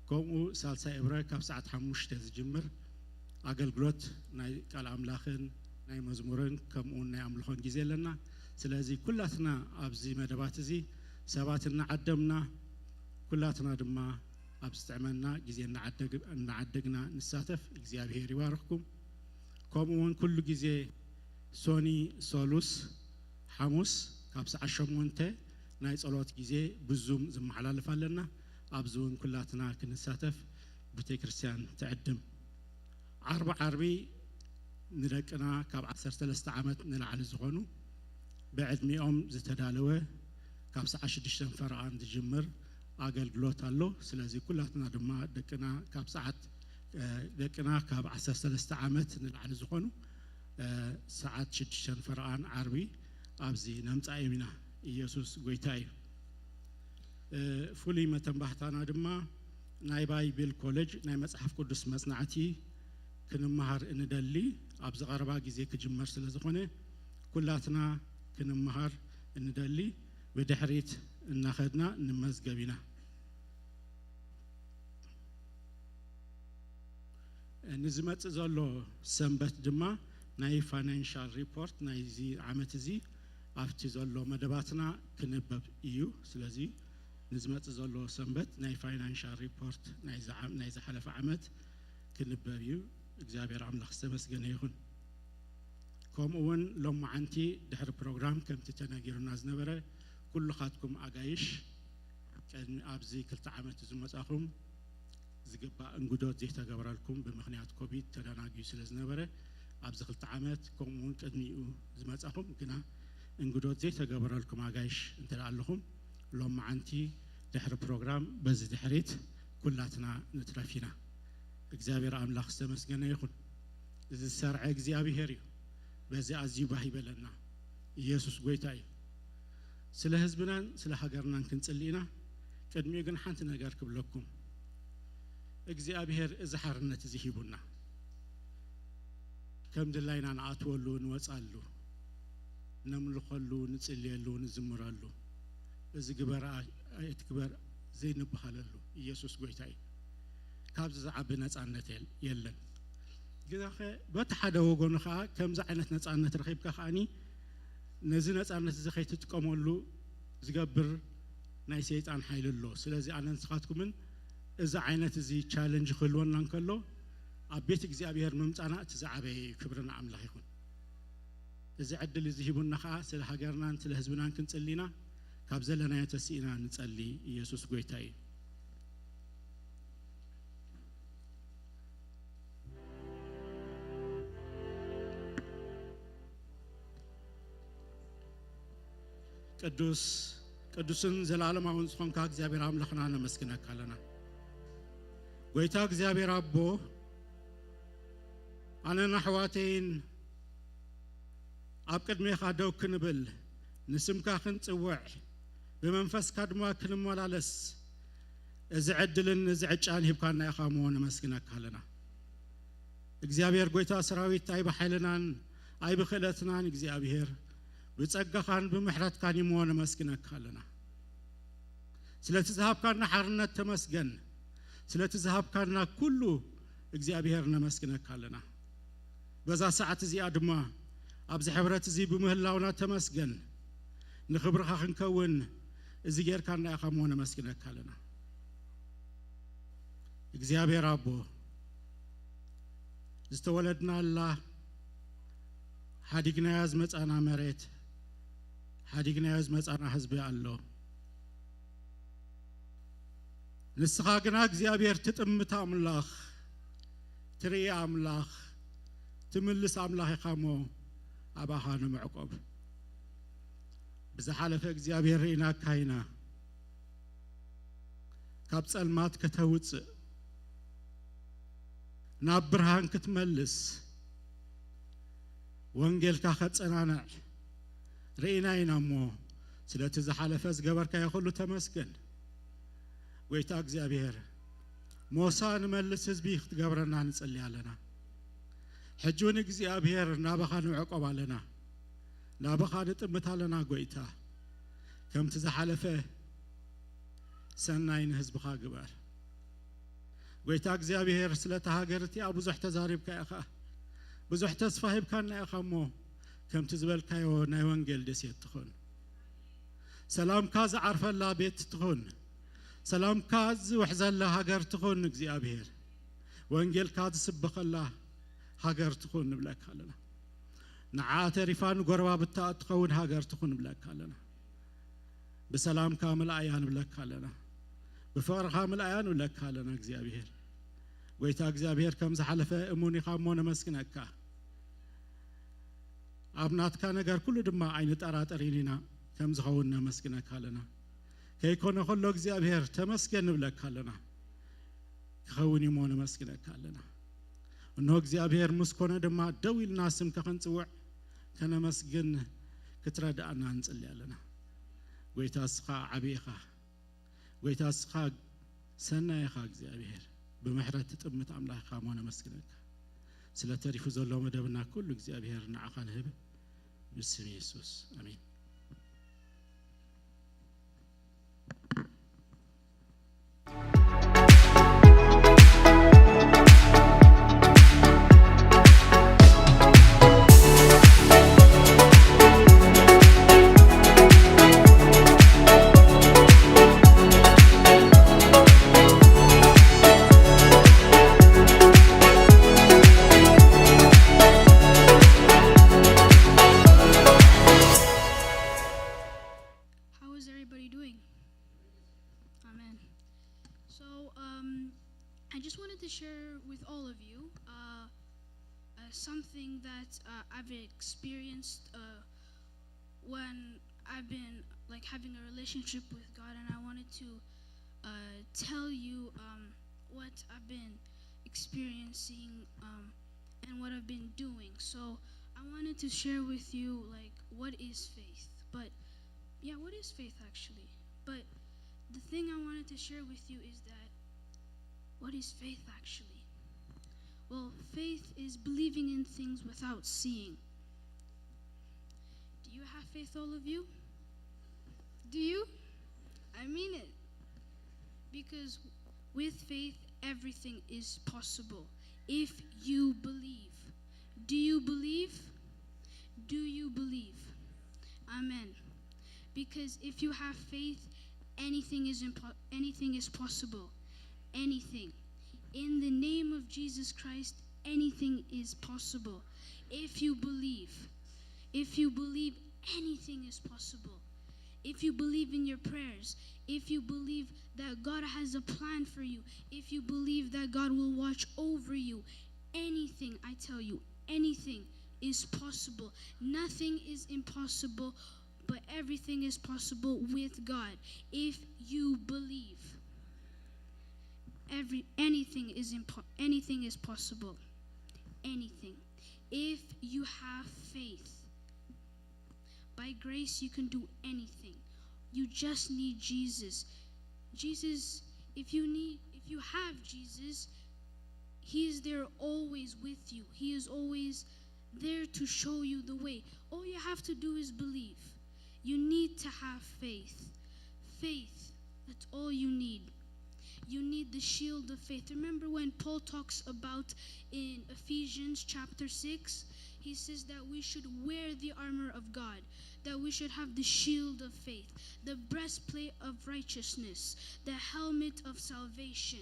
ከምኡ ሳልሳይ እብረ ካብ ሰዓት ሓሙሽተ ዝጅምር ኣገልግሎት ናይ ቃል ኣምላኽን ናይ መዝሙርን ከምኡውን ናይ ኣምልኾን ግዜ ኣለና። ስለዚ ኩላትና ኣብዚ መደባት እዚ ሰባት እናዓደምና፣ ኩላትና ድማ ኣብ ዝጥዕመና ግዜ እናዓደግ-፣ እናዓደግና ንሳተፍ። እግዚኣብሔር ይባርኽኩም። ከምኡውን ኩሉ ግዜ ሶኒ፣ ሰሉስ፣ ሓሙስ ካብ ሰዓት ሸሞንተ ናይ ጸሎት ግዜ ብዙም ዝመሓላልፍ ኣለና። ኣብዚ እውን ኩላትና ክንሳተፍ ቤተ ክርስቲያን ትዕድም። ዓርቢ ዓርቢ ንደቅና ካብ ዓሰርተ ሰለስተ ዓመት ንላዕሊ ዝኾኑ ብዕድሚኦም ዝተዳለወ ካብ ሰዓት ሽዱሽተ ፈረቓን ዝጅምር ኣገልግሎት ኣሎ። ስለዚ ኩላትና ድማ ደቅና ካብ ሰዓት፣ እ፣ ደቅና ካብ ዓሰርተ ሰለስተ ዓመት ንላዕሊ ዝኾኑ፣ እ፣ ሰዓት ሽዱሽተ ፈረቓን ዓርቢ ኣብዚ ነምጻእዮም ኢና። ኢየሱስ ጎይታ እዩ። እ፣ ፍሉይ መተንባህታና ድማ ናይ ባይብል ኮሌጅ ናይ መጽሓፍ ቅዱስ መጽናዕቲ ክንመሃር እንደሊ ኣብዚ ቀረባ ግዜ ክጅመር ስለ ዝኾነ ኩላትና ክንመሃር እንደሊ ብድሕሪት እናኸድና ንመዝገብ ኢና። ንዝመጽእ ዘሎ ሰንበት ድማ ናይ ፋይናንሻል ሪፖርት ናይዚ ዓመት እዚ ኣብቲ ዘሎ መደባትና ክንበብ እዩ። ስለዚ ንዝመጽእ ዘሎ ሰንበት ናይ ፋይናንሻል ሪፖርት ናይዚ ዓ-፣ ናይ ዝሓለፈ ዓመት ክንበብ እዩ። እግዚኣብሔር ኣምላኽ ዝተመስገነ ይኹን። ከምኡ እውን ሎማዓንቲ ድሕሪ ፕሮግራም ከምቲ ተነጊሩና ዝነበረ ኩልኻትኩም ኣጋይሽ ቅድሚ ኣብዚ ክልተ ዓመት ዝመጻኹም ዝግባእ እንግዶት ዘይተገበረልኩም ብምኽንያት ኮቪድ ተደናጊዩ ስለ ዝነበረ ኣብዚ ክልተ ዓመት ከምኡ እውን ቅድሚኡ ዝመጻኹም ግና እንግዶት ዘይተገበረልኩም ኣጋይሽ እንተ ደኣ ኣለኹም ሎማዓንቲ ድሕሪ ፕሮግራም በዚ ድሕሪት ኩላትና ንትረፍ ኢና። እግዚኣብሔር ኣምላኽ ዝተመስገነ ይኹን። እዚ ዝሰርዐ እግዚኣብሔር እዩ። በዚ ኣዝዩ ባህ ይበለና። ኢየሱስ ጎይታ እዩ። ስለ ህዝብናን ስለ ሃገርናን ክንጽሊ ኢና። ቅድሚኡ ግን ሓንቲ ነገር ክብለኩም። እግዚኣብሔር እዚ ሓርነት እዚ ሂቡና። ከም ድላይና ንኣትወሉ፣ ንወጻሉ፣ ነምልኸሉ፣ ንጽልየሉ፣ ንዝምረሉ። እዚ ግበር ኣ-፣ ኣይትግበር ዘይንበሃለሉ ኢየሱስ ጎይታ እዩ። ካብዚ ዝዓቢ ነጻነት የል-፣ የለን። ግናኸ በቲ ሓደ ወገኑ ኸዓ ከምዚ ዓይነት ነጻነት ረኺብካ ኸዓኒ ነዚ ነጻነት እዚ ከይትጥቀመሉ ዝገብር ናይ ሰይጣን ሓይሊ ኣሎ። ስለዚ ኣነ ንስኻትኩምን እዚ ዓይነት እዚ ቻለንጅ ክህልወና እንከሎ ኣብ ቤት እግዚኣብሔር ምምጻና እቲ ዝዓበየ እዩ። ክብሪ ንኣምላኽ ይኹን። እዚ ዕድል እዚ ሂቡና ኸዓ ስለ ሃገርናን ስለ ህዝብናን ክንጽሊ ኢና። ካብ ዘለናዮ ተስኢና ንጸሊ። ኢየሱስ ጎይታ እዩ። ቅዱስ፣ ቅዱስን ዘላለማውን ዝኾንካ እግዚኣብሔር ኣምላኽና ነመስግነካ ኣለና። ጎይታ እግዚኣብሔር ኣቦ፣ ኣነን ኣሕዋተይን ኣብ ቅድሜኻ ደው ክንብል፣ ንስምካ ክንጽውዕ፣ ብመንፈስካ ድማ ክንመላለስ፣ እዚ ዕድልን እዚ ዕጫን ሂብካና ኢኻ እሞ ነመስግነካ ኣለና። እግዚኣብሔር ጎይታ ሰራዊት፣ ኣይብሓይልናን ኣይብኽእለትናን እግዚኣብሔር፣ ብጸጋኻን ብምሕረትካን እሞ ነመስግነካ ኣለና። ስለቲ ዝሃብካና ሓርነት ተመስገን። ስለቲ ዝሃብካና ኩሉ እግዚኣብሔር ነመስግነካ ኣለና። በዛ ሰዓት እዚኣ ድማ ኣብዚ ሕብረት እዚ ብምህላውና ተመስገን። ንኽብርኻ ክንከውን እዚ ጌርካና ኢኻ እሞ ነመስግነካ ኣለና። እግዚኣብሔር ኣቦ፣ ዝተወለድናላ፣ ሓዲግናያ ዝመጻና መሬት፣ ሓዲግናዮ ዝመጻና ህዝቢ ኣሎ። ንስኻ ግና እግዚኣብሔር ትጥምት ኣምላኽ፣ ትርኢ ኣምላኽ፣ ትምልስ ኣምላኽ ኢኻ እሞ ኣባኻ ንምዕቆብ። ብዝሓለፈ እግዚኣብሔር ርኢናካ ኢና። ካብ ጸልማት ከተውጽእ፣ ናብ ብርሃን ክትመልስ፣ ወንጌልካ ከጸናንዕ ርኢና ኢና እሞ፣ ስለቲ ዝሓለፈ ዝገበርካዮ ኩሉ ተመስገን። ጎይታ እግዚኣብሔር፣ ሞሳ ንመልስ ህዝቢ ክትገብረና ንጸሊ ኣለና። ሕጂ እውን እግዚኣብሔር ናባኻ ንዕቆብ ኣለና፣ ናባኻ ንጥምት ኣለና። ጎይታ፣ ከምቲ ዝሓለፈ ሰናይ ንህዝብኻ ግበር። ጎይታ እግዚኣብሔር፣ ስለታ ሃገር እቲኣ ብዙሕ ተዛሪብካ ኢኻ፣ ብዙሕ ተስፋ ሂብካና ኢኻ። እሞ ከምቲ ዝበልካዮ ናይ ወንጌል ደሴት ትኹን፣ ሰላምካ ዝዓርፈላ ቤት ትኹን፣ ሰላምካ ዝውሕዘላ ሃገር ትኹን። እግዚኣብሔር፣ ወንጌልካ ዝስበኸላ ሃገር ትኹን ንብለካ ኣለና። ንዓ ተሪፋ ንጎረባብታ እትኸውን ሃገር ትኹን ንብለካ ኣለና። ብሰላምካ ምልኣያ ንብለካ ኣለና። ብፍቕርኻ ምልኣያ ንብለካ ኣለና። እግዚኣብሔር፣ ጎይታ እግዚኣብሔር፣ ከም ዝሓለፈ እሙን ኢኻ እሞ ነመስግነካ። ኣብ ናትካ ነገር ኩሉ ድማ ኣይንጠራጠርን ኢና፣ ከም ዝኸውን ነመስግነካ ኣለና። ከይኮነ ከሎ እግዚኣብሔር ተመስገን ንብለካ ኣለና። ክኸውን እዩ እሞ ነመስግነካ ኣለና። እንሆ እግዚኣብሔር ምስ ኮነ ድማ ደው ኢልና ስምካ ክንጽውዕ፣ ከነመስግን ክትረድኣና ንጽሊ ኣለና። ጎይታ እስኻ ዓቢ ኢኻ። ጎይታ እስኻ ሰናይ ኢኻ እግዚኣብሔር። ብምሕረት ትጥምት ኣምላኽ ኢኻ እሞ ነመስግነካ። ስለ ተሪፉ ዘሎ መደብና ኩሉ እግዚኣብሔር ንዓኻ ንህብ። ብስም የሱስ ኣሜን። How is everybody doing? Amen. So, um, I just wanted to share with all of you uh, uh, something that uh, I've experienced uh, when I've been like having a relationship with God, and I wanted to uh, tell you um, what I've been experiencing um, and what I've been doing. So I wanted to share with you like what is faith, but yeah, what is faith actually? But the thing I wanted to share with you is that what is faith actually? Well, faith is believing in things without seeing. Do you have faith, all of you? Do you? I mean it. Because with faith, everything is possible if you believe. Do you believe? Do you believe? Amen. Because if you have faith, anything is impo- anything is possible. Anything. In the name of Jesus Christ, anything is possible. If you believe, if you believe, anything is possible. If you believe in your prayers, if you believe that God has a plan for you, if you believe that God will watch over you, anything, I tell you, anything is possible. Nothing is impossible, but everything is possible with God if you believe. Every anything is impo- anything is possible. Anything. If you have faith, by grace you can do anything. You just need Jesus. Jesus, if you need if you have Jesus, he is there always with you. He is always there to show you the way. All you have to do is believe. You need to have faith. Faith, that's all you need. You need the shield of faith. Remember when Paul talks about in Ephesians chapter six? He says that we should wear the armor of God, that we should have the shield of faith, the breastplate of righteousness, the helmet of salvation.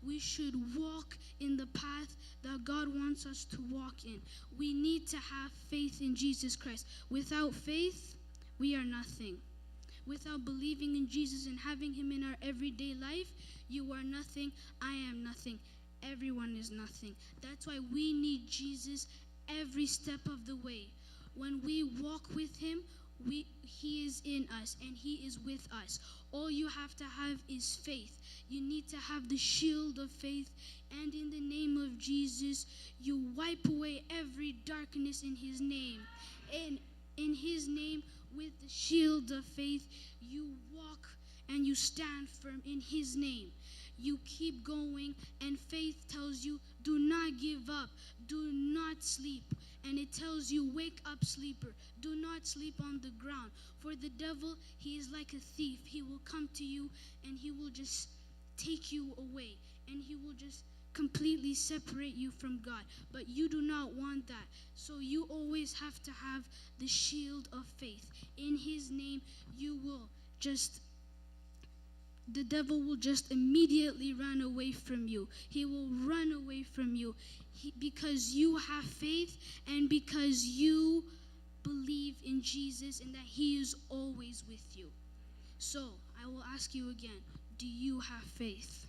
We should walk in the path that God wants us to walk in. We need to have faith in Jesus Christ. Without faith, we are nothing. Without believing in Jesus and having Him in our everyday life, you are nothing, I am nothing, everyone is nothing. That's why we need Jesus every step of the way. When we walk with Him, we, He is in us and He is with us. All you have to have is faith. You need to have the shield of faith, and in the name of Jesus, you wipe away every darkness in His name. And in His name, with the shield of faith, you walk and you stand firm in His name. You keep going, and faith tells you, do not give up, do not sleep. And it tells you, wake up, sleeper, do not sleep on the ground. For the devil, he is like a thief. He will come to you and he will just take you away, and he will just completely separate you from God. But you do not want that. So you always have to have the shield of faith. In his name, you will just, the devil will just immediately run away from you. He will run away from you. He, because you have faith and because you believe in Jesus and that he is always with you. So, I will ask you again, do you have faith?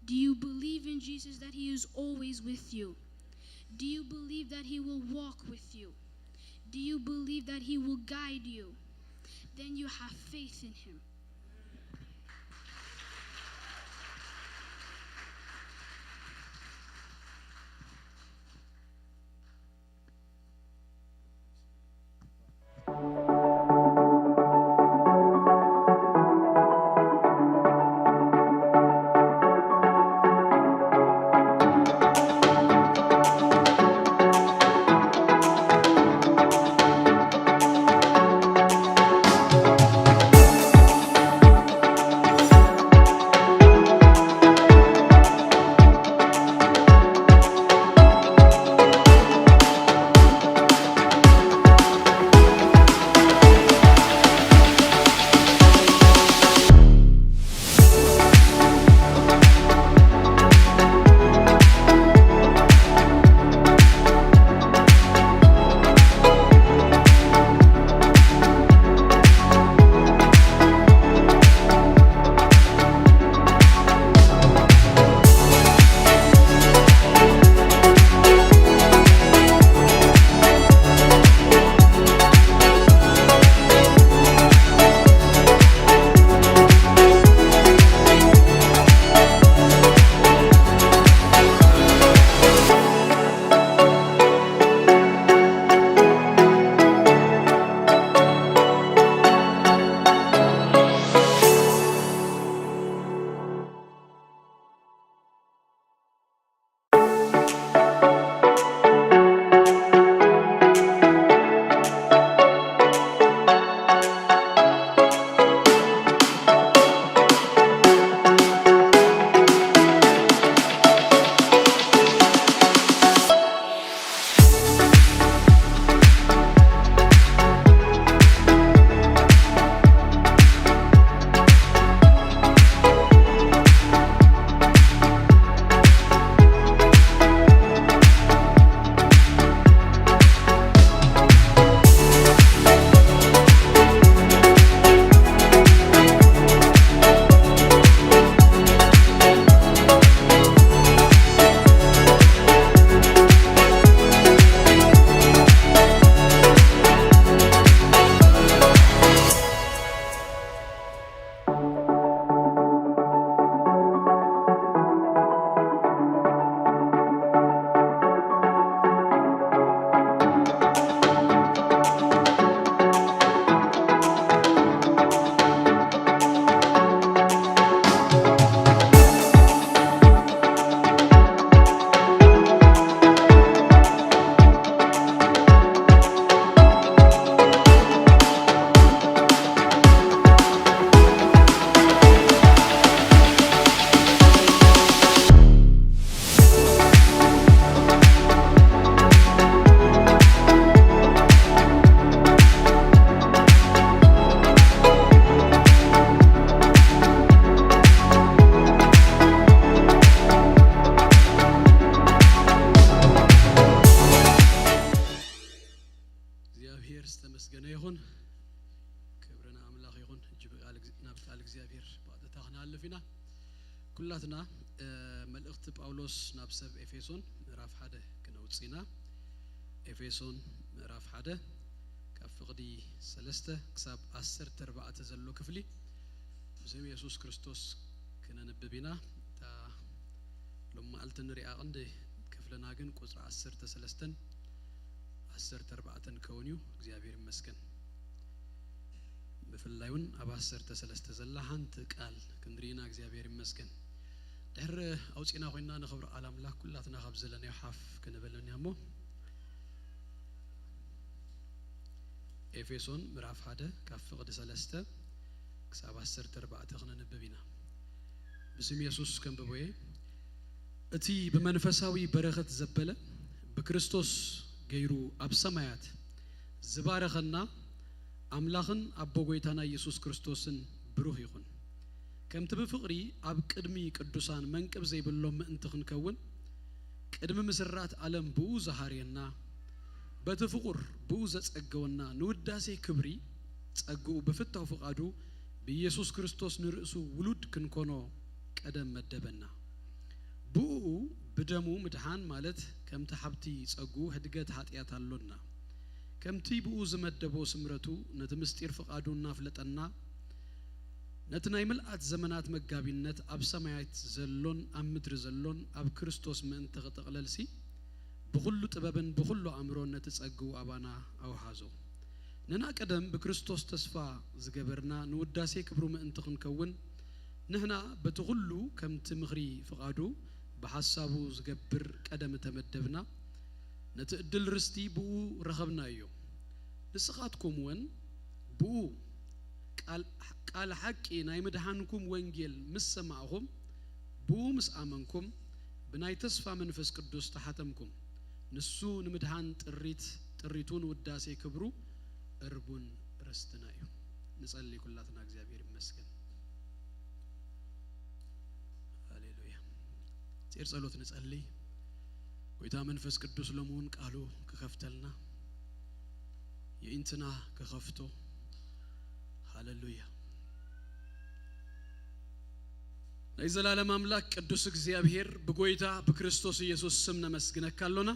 Do you believe in Jesus, that he is always with you? Do you believe that he will walk with you? Do you believe that he will guide you? Then you have faith in him. እግዚኣብሔር ዝተመስገነ ይኹን። ክብሪ ንኣምላኽ ይኹን። ሕጂ ብቃል፣ ናብ ቃል እግዚኣብሔር ብቐጥታ ክንሃልፍ ኢና። ኩላትና፣ እ፣ መልእኽቲ ጳውሎስ ናብ ሰብ ኤፌሶን ምዕራፍ ሓደ ክነውጽእ ኢና። ኤፌሶን ምዕራፍ ሓደ ካብ ፍቕዲ ሰለስተ ክሳብ ዓሰርተ ኣርባዕተ ዘሎ ክፍሊ ብስም የሱስ ክርስቶስ ክነንብብ ኢና። እታ ሎም መዓልቲ ንሪኣ ቀንዲ ክፍልና ግን ቁጽሪ ዓሰርተ ሰለስተን ዓሰርተ ኣርባዕተን ከውን እዩ። እግዚኣብሔር ይመስገን። ብፍላይ እውን ኣብ ዓሰርተ ሰለስተ ዘላ ሓንቲ ቃል ክንርኢ ኢና። እግዚኣብሔር ይመስገን። ድሕሪ ኣውፂእና ኮይና ንኽብሪ ቃል ኣምላኽ ኩላትና ካብ ዘለናዮ ሓፍ ክንብል እኒኣ እሞ፣ ኤፌሶን ምዕራፍ ሓደ ካብ ፍቕዲ ሰለስተ ክሳብ ዓሰርተ ኣርባዕተ ክነንብብ ኢና። ብስም የሱስ ከንብቦ እየ። እቲ ብመንፈሳዊ በረኸት ዘበለ ብክርስቶስ ገይሩ ኣብ ሰማያት ዝባረኸና ኣምላኽን ኣቦ ጐይታና የሱስ ክርስቶስን ብሩኽ ይኹን። ከምቲ ብፍቕሪ ኣብ ቅድሚ ቅዱሳን መንቅብ ዘይብሎም ምእንቲ ክንከውን ቅድሚ ምስራት ዓለም ብኡ ዝሃርየና በቲ ፍቑር ብኡ ዘጸገወና ንውዳሴ ክብሪ ጸግኡ ብፍታው ፍቓዱ ብኢየሱስ ክርስቶስ ንርእሱ ውሉድ ክንኮኖ ቀደም መደበና። ብእኡ ብደሙ ምድሓን ማለት ከምቲ ሓብቲ ጸግኡ ህድገት ሓጢኣት ኣሎና። ከምቲ ብኡ ዝመደቦ ስምረቱ ነቲ ምስጢር ፍቓዱ እናፍለጠና ነቲ ናይ ምልኣት ዘመናት መጋቢነት ኣብ ሰማያት ዘሎን ኣብ ምድሪ ዘሎን ኣብ ክርስቶስ ምእንቲ ክጥቕለልሲ ብኹሉ ጥበብን ብኹሉ ኣእምሮን ነቲ ጸግኡ ኣባና ኣውሓዞ። ንና ቀደም ብክርስቶስ ተስፋ ዝገበርና ንውዳሴ ክብሩ ምእንቲ ክንከውን ንሕና በቲ ኩሉ ከምቲ ምኽሪ ፍቓዱ ብሓሳቡ ዝገብር ቀደም እተመደብና ነቲ ዕድል ርስቲ ብኡ ረኸብናዮ። ንስኻትኩም እውን ብኡ ቃል ሓቂ ናይ ምድሓንኩም ወንጌል ምስ ሰማዕኹም ብኡ ምስ ኣመንኩም ብናይ ተስፋ መንፈስ ቅዱስ ተሓተምኩም። ንሱ ንምድሓን ጥሪት ጥሪቱን ውዳሴ ክብሩ እርቡን ርስትና እዩ። ንጸሊ ኩላትና እግዚኣብሔር ይመስገን። ሃሌሉያ። ጼር ጸሎት ንጸሊ። ጎይታ መንፈስ ቅዱስ ሎምውን ቃሉ ክኸፍተልና የኢንትና ክኸፍቶ። ሃሌሉያ። ናይ ዘላለም ኣምላክ ቅዱስ እግዚኣብሔር ብጎይታ ብክርስቶስ ኢየሱስ ስም ነመስግነካ ኣሎና።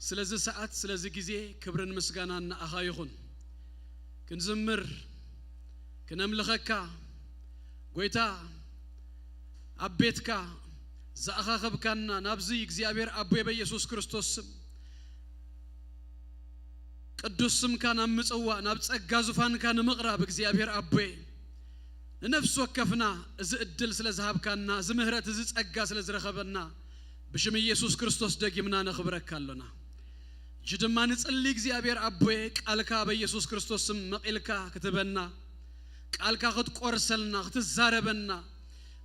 ስለዚ ሰዓት ስለዚ ግዜ ክብርን ምስጋናን ንኣኻ ይኹን። ክንዝምር ክነምልኸካ ጎይታ ኣብ ቤትካ ዝኣኻኸብካና ናብዚ እግዚኣብሔር ኣቦይ በኢየሱስ ክርስቶስ ስም ቅዱስ ስምካ ናብ ምጽዋእ ናብ ጸጋ ዙፋንካ ንምቕራብ እግዚኣብሔር ኣቦይ ንነፍሲ ወከፍና እዚ ዕድል ስለ ዝሃብካና እዚ ምህረት እዚ ጸጋ ስለ ዝረኸበና ብሽም ኢየሱስ ክርስቶስ ደጊምና ነኽብረካ ኣሎና። እጂ ድማ ንጽሊ እግዚኣብሔር ኣቦይ ቃልካ በኢየሱስ ክርስቶስ ስም መቒልካ ክትበና ቃልካ ክትቆርሰልና ክትዛረበና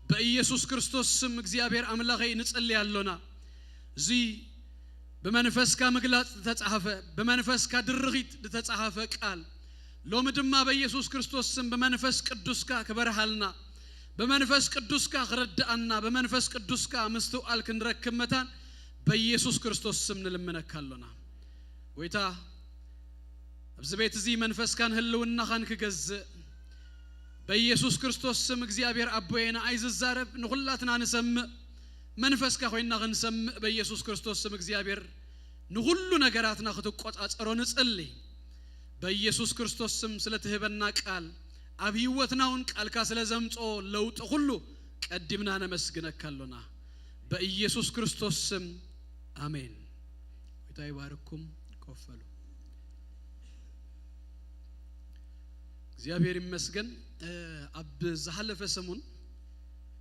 በኢየሱስ ክርስቶስ ስም እግዚኣብሔር ኣምላኸይ ንጽሊ ኣሎና። እዚ ብመንፈስካ ምግላጽ ዝተጻሕፈ ብመንፈስካ ድርኺት ዝተጻሕፈ ቃል ሎሚ ድማ በኢየሱስ ክርስቶስ ስም ብመንፈስ ቅዱስካ ክበርሃልና ብመንፈስ ቅዱስካ ክረድኣና ብመንፈስ ቅዱስካ ምስትውዓል ክንረክብ መታን በኢየሱስ ክርስቶስ ስም ንልምነካ ኣሎና። ጎይታ ኣብዚ ቤት እዚ መንፈስካን ህልውናኻን ክገዝእ በኢየሱስ ክርስቶስ ስም እግዚኣብሔር ኣቦየ ንኣይ ዝዛረብ ንኹላትና ንሰምእ መንፈስካ ኮይንና ክንሰምእ በኢየሱስ ክርስቶስ ስም እግዚኣብሔር ንኹሉ ነገራትና ክትቆጻጸሮ ንጽሊ። በኢየሱስ ክርስቶስ ስም ስለ ትህበና ቃል ኣብ ህይወትና እውን ቃልካ ስለ ዘምጽኦ ለውጢ ኩሉ ቀዲምና ነመስግነካ ኣሎና። በኢየሱስ ክርስቶስ ስም ኣሜን። ጎይታ ይባርኩም። ኮፍ በሉ። እግዚኣብሔር ይመስገን። ኣብ ዝሓለፈ ሰሙን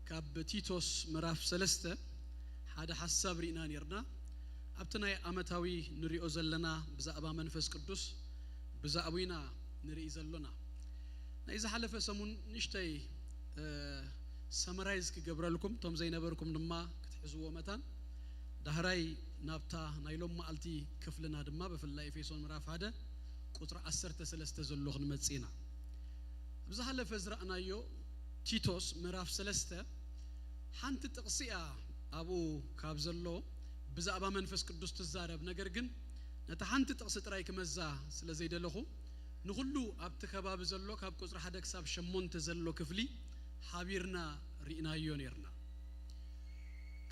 ካብ ቲቶስ ምዕራፍ ሰለስተ ሓደ ሓሳብ ርኢና ነርና። ኣብቲ ናይ ዓመታዊ ንሪኦ ዘለና ብዛዕባ መንፈስ ቅዱስ ብዛዕቡ ኢና ንርኢ ዘሎና። ናይ ዝሓለፈ ሰሙን ንእሽተይ ሰመራይዝ ክገብረልኩም እቶም ዘይነበርኩም ድማ ክትሕዝዎ መታን ዳህራይ ናብታ ናይ ሎም መዓልቲ ክፍልና ድማ ብፍላይ ኤፌሶን ምዕራፍ ሓደ ቁፅሪ ዓሰርተ ሰለስተ ዘሎ ክንመጽእ ኢና። ኣብ ዝሓለፈ ዝረኣናዮ ቲቶስ ምዕራፍ ሰለስተ ሓንቲ ጥቕሲ እያ ኣብኡ ካብ ዘሎ ብዛዕባ መንፈስ ቅዱስ ትዛረብ። ነገር ግን ነታ ሓንቲ ጥቕሲ ጥራይ ክመዛ ስለ ዘይደለኹ ንኹሉ ኣብቲ ከባቢ ዘሎ ካብ ቁፅሪ ሓደ ክሳብ ሸሞንተ ዘሎ ክፍሊ ሓቢርና ርኢናዮ ነርና።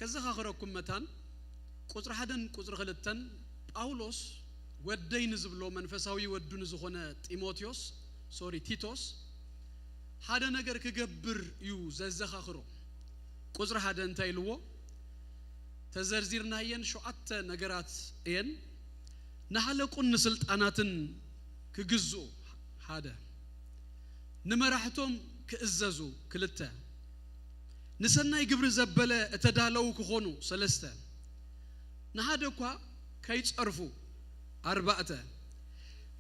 ከዘኻኽረኩም መታን ቁፅሪ ሓደን ቁፅሪ ክልተን ጳውሎስ ወደይ ንዝብሎ መንፈሳዊ ወዱ ንዝኾነ ጢሞቴዎስ ሶሪ ቲቶስ ሓደ ነገር ክገብር እዩ ዘዘኻኽሮ። ቁፅሪ ሓደ እንታይ ኢልዎ? ተዘርዚርናየን ሸውዓተ ነገራት እየን። ንሓለቁን ንስልጣናትን ክግዝኡ ሓደ፣ ንመራሕቶም ክእዘዙ ክልተ፣ ንሰናይ ግብሪ ዘበለ እተዳለዉ ክኾኑ ሰለስተ፣ ንሓደ እኳ ከይጸርፉ ኣርባዕተ፣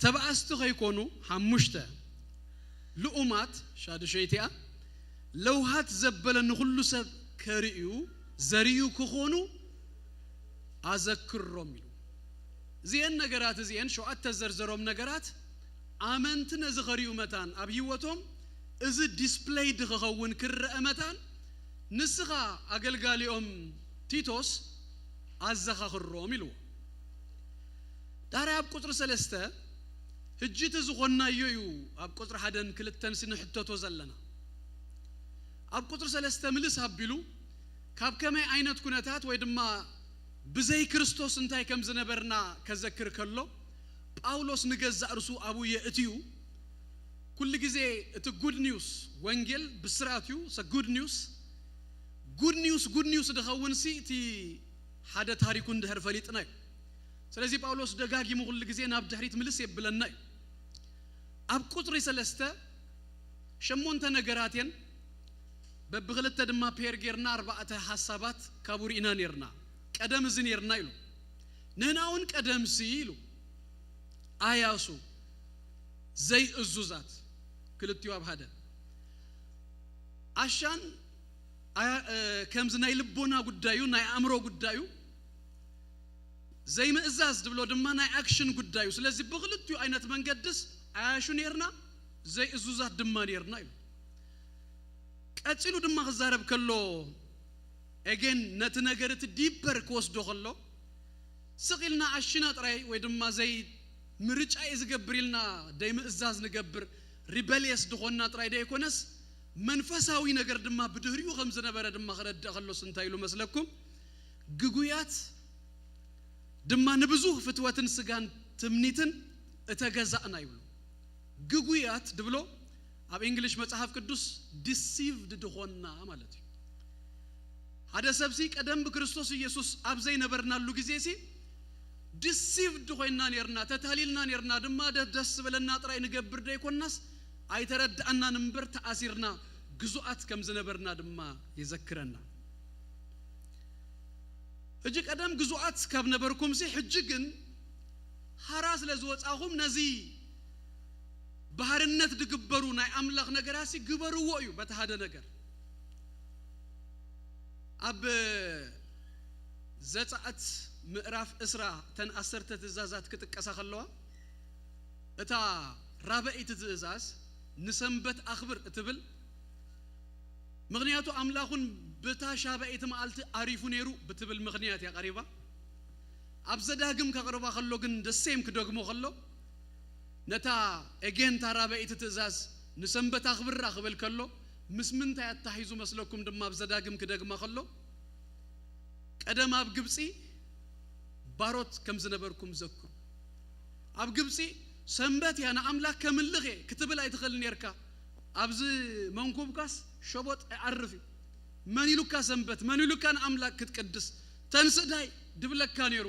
ተባኣስቲ ከይኮኑ ሓሙሽተ፣ ልኡማት ሻዱሸይቲኣ ለውሃት ዘበለ ንኹሉ ሰብ ከርእዩ ዘርእዩ ክኾኑ ኣዘክሮም ኢሉ። እዚኤን ነገራት እዚኤን ሸውዓተ ዘርዘሮም ነገራት ኣመንቲ ነዚ ከርእዩ መታን ኣብ ህይወቶም እዚ ዲስፕለይድ ክኸውን ክረአ መታን ንስኻ ኣገልጋሊኦም ቲቶስ ኣዘኻኽሮም ኢልዎ። ዳሕራይ ኣብ ቁፅሪ ሰለስተ ህጂ እቲ ዝኾንናዮ እዩ ኣብ ቁፅሪ ሓደን ክልተን ንሕተቶ ዘለና። ኣብ ቁፅሪ ሰለስተ ምልስ ኣቢሉ ካብ ከመይ ዓይነት ኩነታት ወይ ድማ ብዘይ ክርስቶስ እንታይ ከም ዝነበርና ከዘክር ከሎ ጳውሎስ ንገዛእ ርሱ ኣብኡ የእትዩ። ኩሉ ግዜ እቲ ጉድ ኒውስ ወንጌል ብስራት እዩ። ጉድ ኒውስ ጉድ ኒውስ ጉድ ኒውስ ድኸውን ሲ እቲ ሓደ ታሪኩ እንድሕር ፈሊጥና እዩ። ስለዚ ጳውሎስ ደጋጊሙ ኩሉ ግዜ ናብ ድሕሪት ምልስ የብለና እዩ። ኣብ ቁፅሪ ሰለስተ ሸሞንተ ነገራት እየን። በብክልተ ድማ ፔር ጌርና ኣርባዕተ ሓሳባት ካብኡ ርኢና ኔርና። ቀደም እዚ ኔርና ኢሉ። ንህና እውን ቀደምሲ ኢሉ ኣያሱ ዘይእዙዛት ክልቲኡ ኣብ ሓደ ኣሻን ኣያ- እ፣ ከምዚ ናይ ልቦና ጉዳዩ ናይ ኣእምሮ ጉዳዩ ዘይምእዛዝ ድብሎ ድማ ናይ ኣክሽን ጉዳዩ። ስለዚ ብክልቲኡ ዓይነት መንገድስ ኣያሹ ኔርና ዘይእዙዛት ድማ ኔርና እዩ። ቀጺሉ ድማ ክዛረብ ከሎ ኤጌን ነቲ ነገር እቲ ዲፐር ክወስዶ ከሎ ስቕ ኢልና ኣሽና ጥራይ ወይ ድማ ዘይ ምርጫ እዩ ዝገብር ኢልና ደይ ምእዛዝ ንገብር ሪበልየስ ድኾንና ጥራይ ደይኮነስ መንፈሳዊ ነገር ድማ ብድህሪኡ ከም ዝነበረ ድማ ክረድእ ከሎስ እንታይ ኢሉ መስለኩም? ግጉያት ድማ ንብዙህ ፍትወትን ስጋን ትምኒትን እተገዛእና ይብሉ። ግጉያት ድብሎ ኣብ እንግሊሽ መጽሓፍ ቅዱስ ዲሲቭድ ድኾንና ማለት እዩ። ሓደ ሰብሲ ቀደም ብክርስቶስ ኢየሱስ ኣብ ዘይነበርናሉ ግዜሲ ዲሲቭድ ኮይንና ኔርና፣ ተታሊልና ኔርና፣ ድማ ደ- ደስ ዝበለና ጥራይ ንገብር ደይኮንናስ ኣይተረድኣናን እምበር ተኣሲርና ግዙኣት ከም ዝነበርና ድማ የዘክረና። ሕጂ ቀደም ግዙኣት ካብ ነበርኩምሲ ሕጂ ግን ሃራ ስለ ዝወጻኹም ነዚ ብሃርነት ድግበሩ ናይ ኣምላኽ ነገራሲ ግበርዎ እዩ። በቲ ሓደ ነገር ኣብ ዘጻእት ምዕራፍ ዕስራ ተን ዓሰርተ ትእዛዛት ክጥቀሳ ከለዋ እታ ራበይቲ ትእዛዝ ንሰንበት ኣኽብር እትብል ምኽንያቱ ኣምላኹን ብታ ሻባይቲ መዓልቲ ኣሪፉ ነይሩ ብትብል ምኽንያት እያ ቀሪባ። ኣብ ዘዳግም ከቕርባ ከሎ ግን ደሴም ክደግሞ ከሎ ነታ ኤጌን እታ ራበይቲ ትእዛዝ ንሰንበት ኣኽብራ ክብል ከሎ ምስ ምንታይ ኣታሒዙ መስለኩም ድማ ኣብ ዘዳግም ክደግማ ከሎ ቀደም ኣብ ግብፂ ባሮት ከም ዝነበርኩም ዘክሩ። ኣብ ግብፂ ሰንበት እያ ንኣምላክ ከምልኽ እየ ክትብል ኣይትኽእል ነርካ። ኣብዚ መንኩብካስ ሸቦጥ ይዓርፍ እዩ። መን ኢሉካ ሰንበት መን ኢሉካ ንኣምላክ ክትቅድስ ተንስእ ዳይ ድብለካ ነይሩ።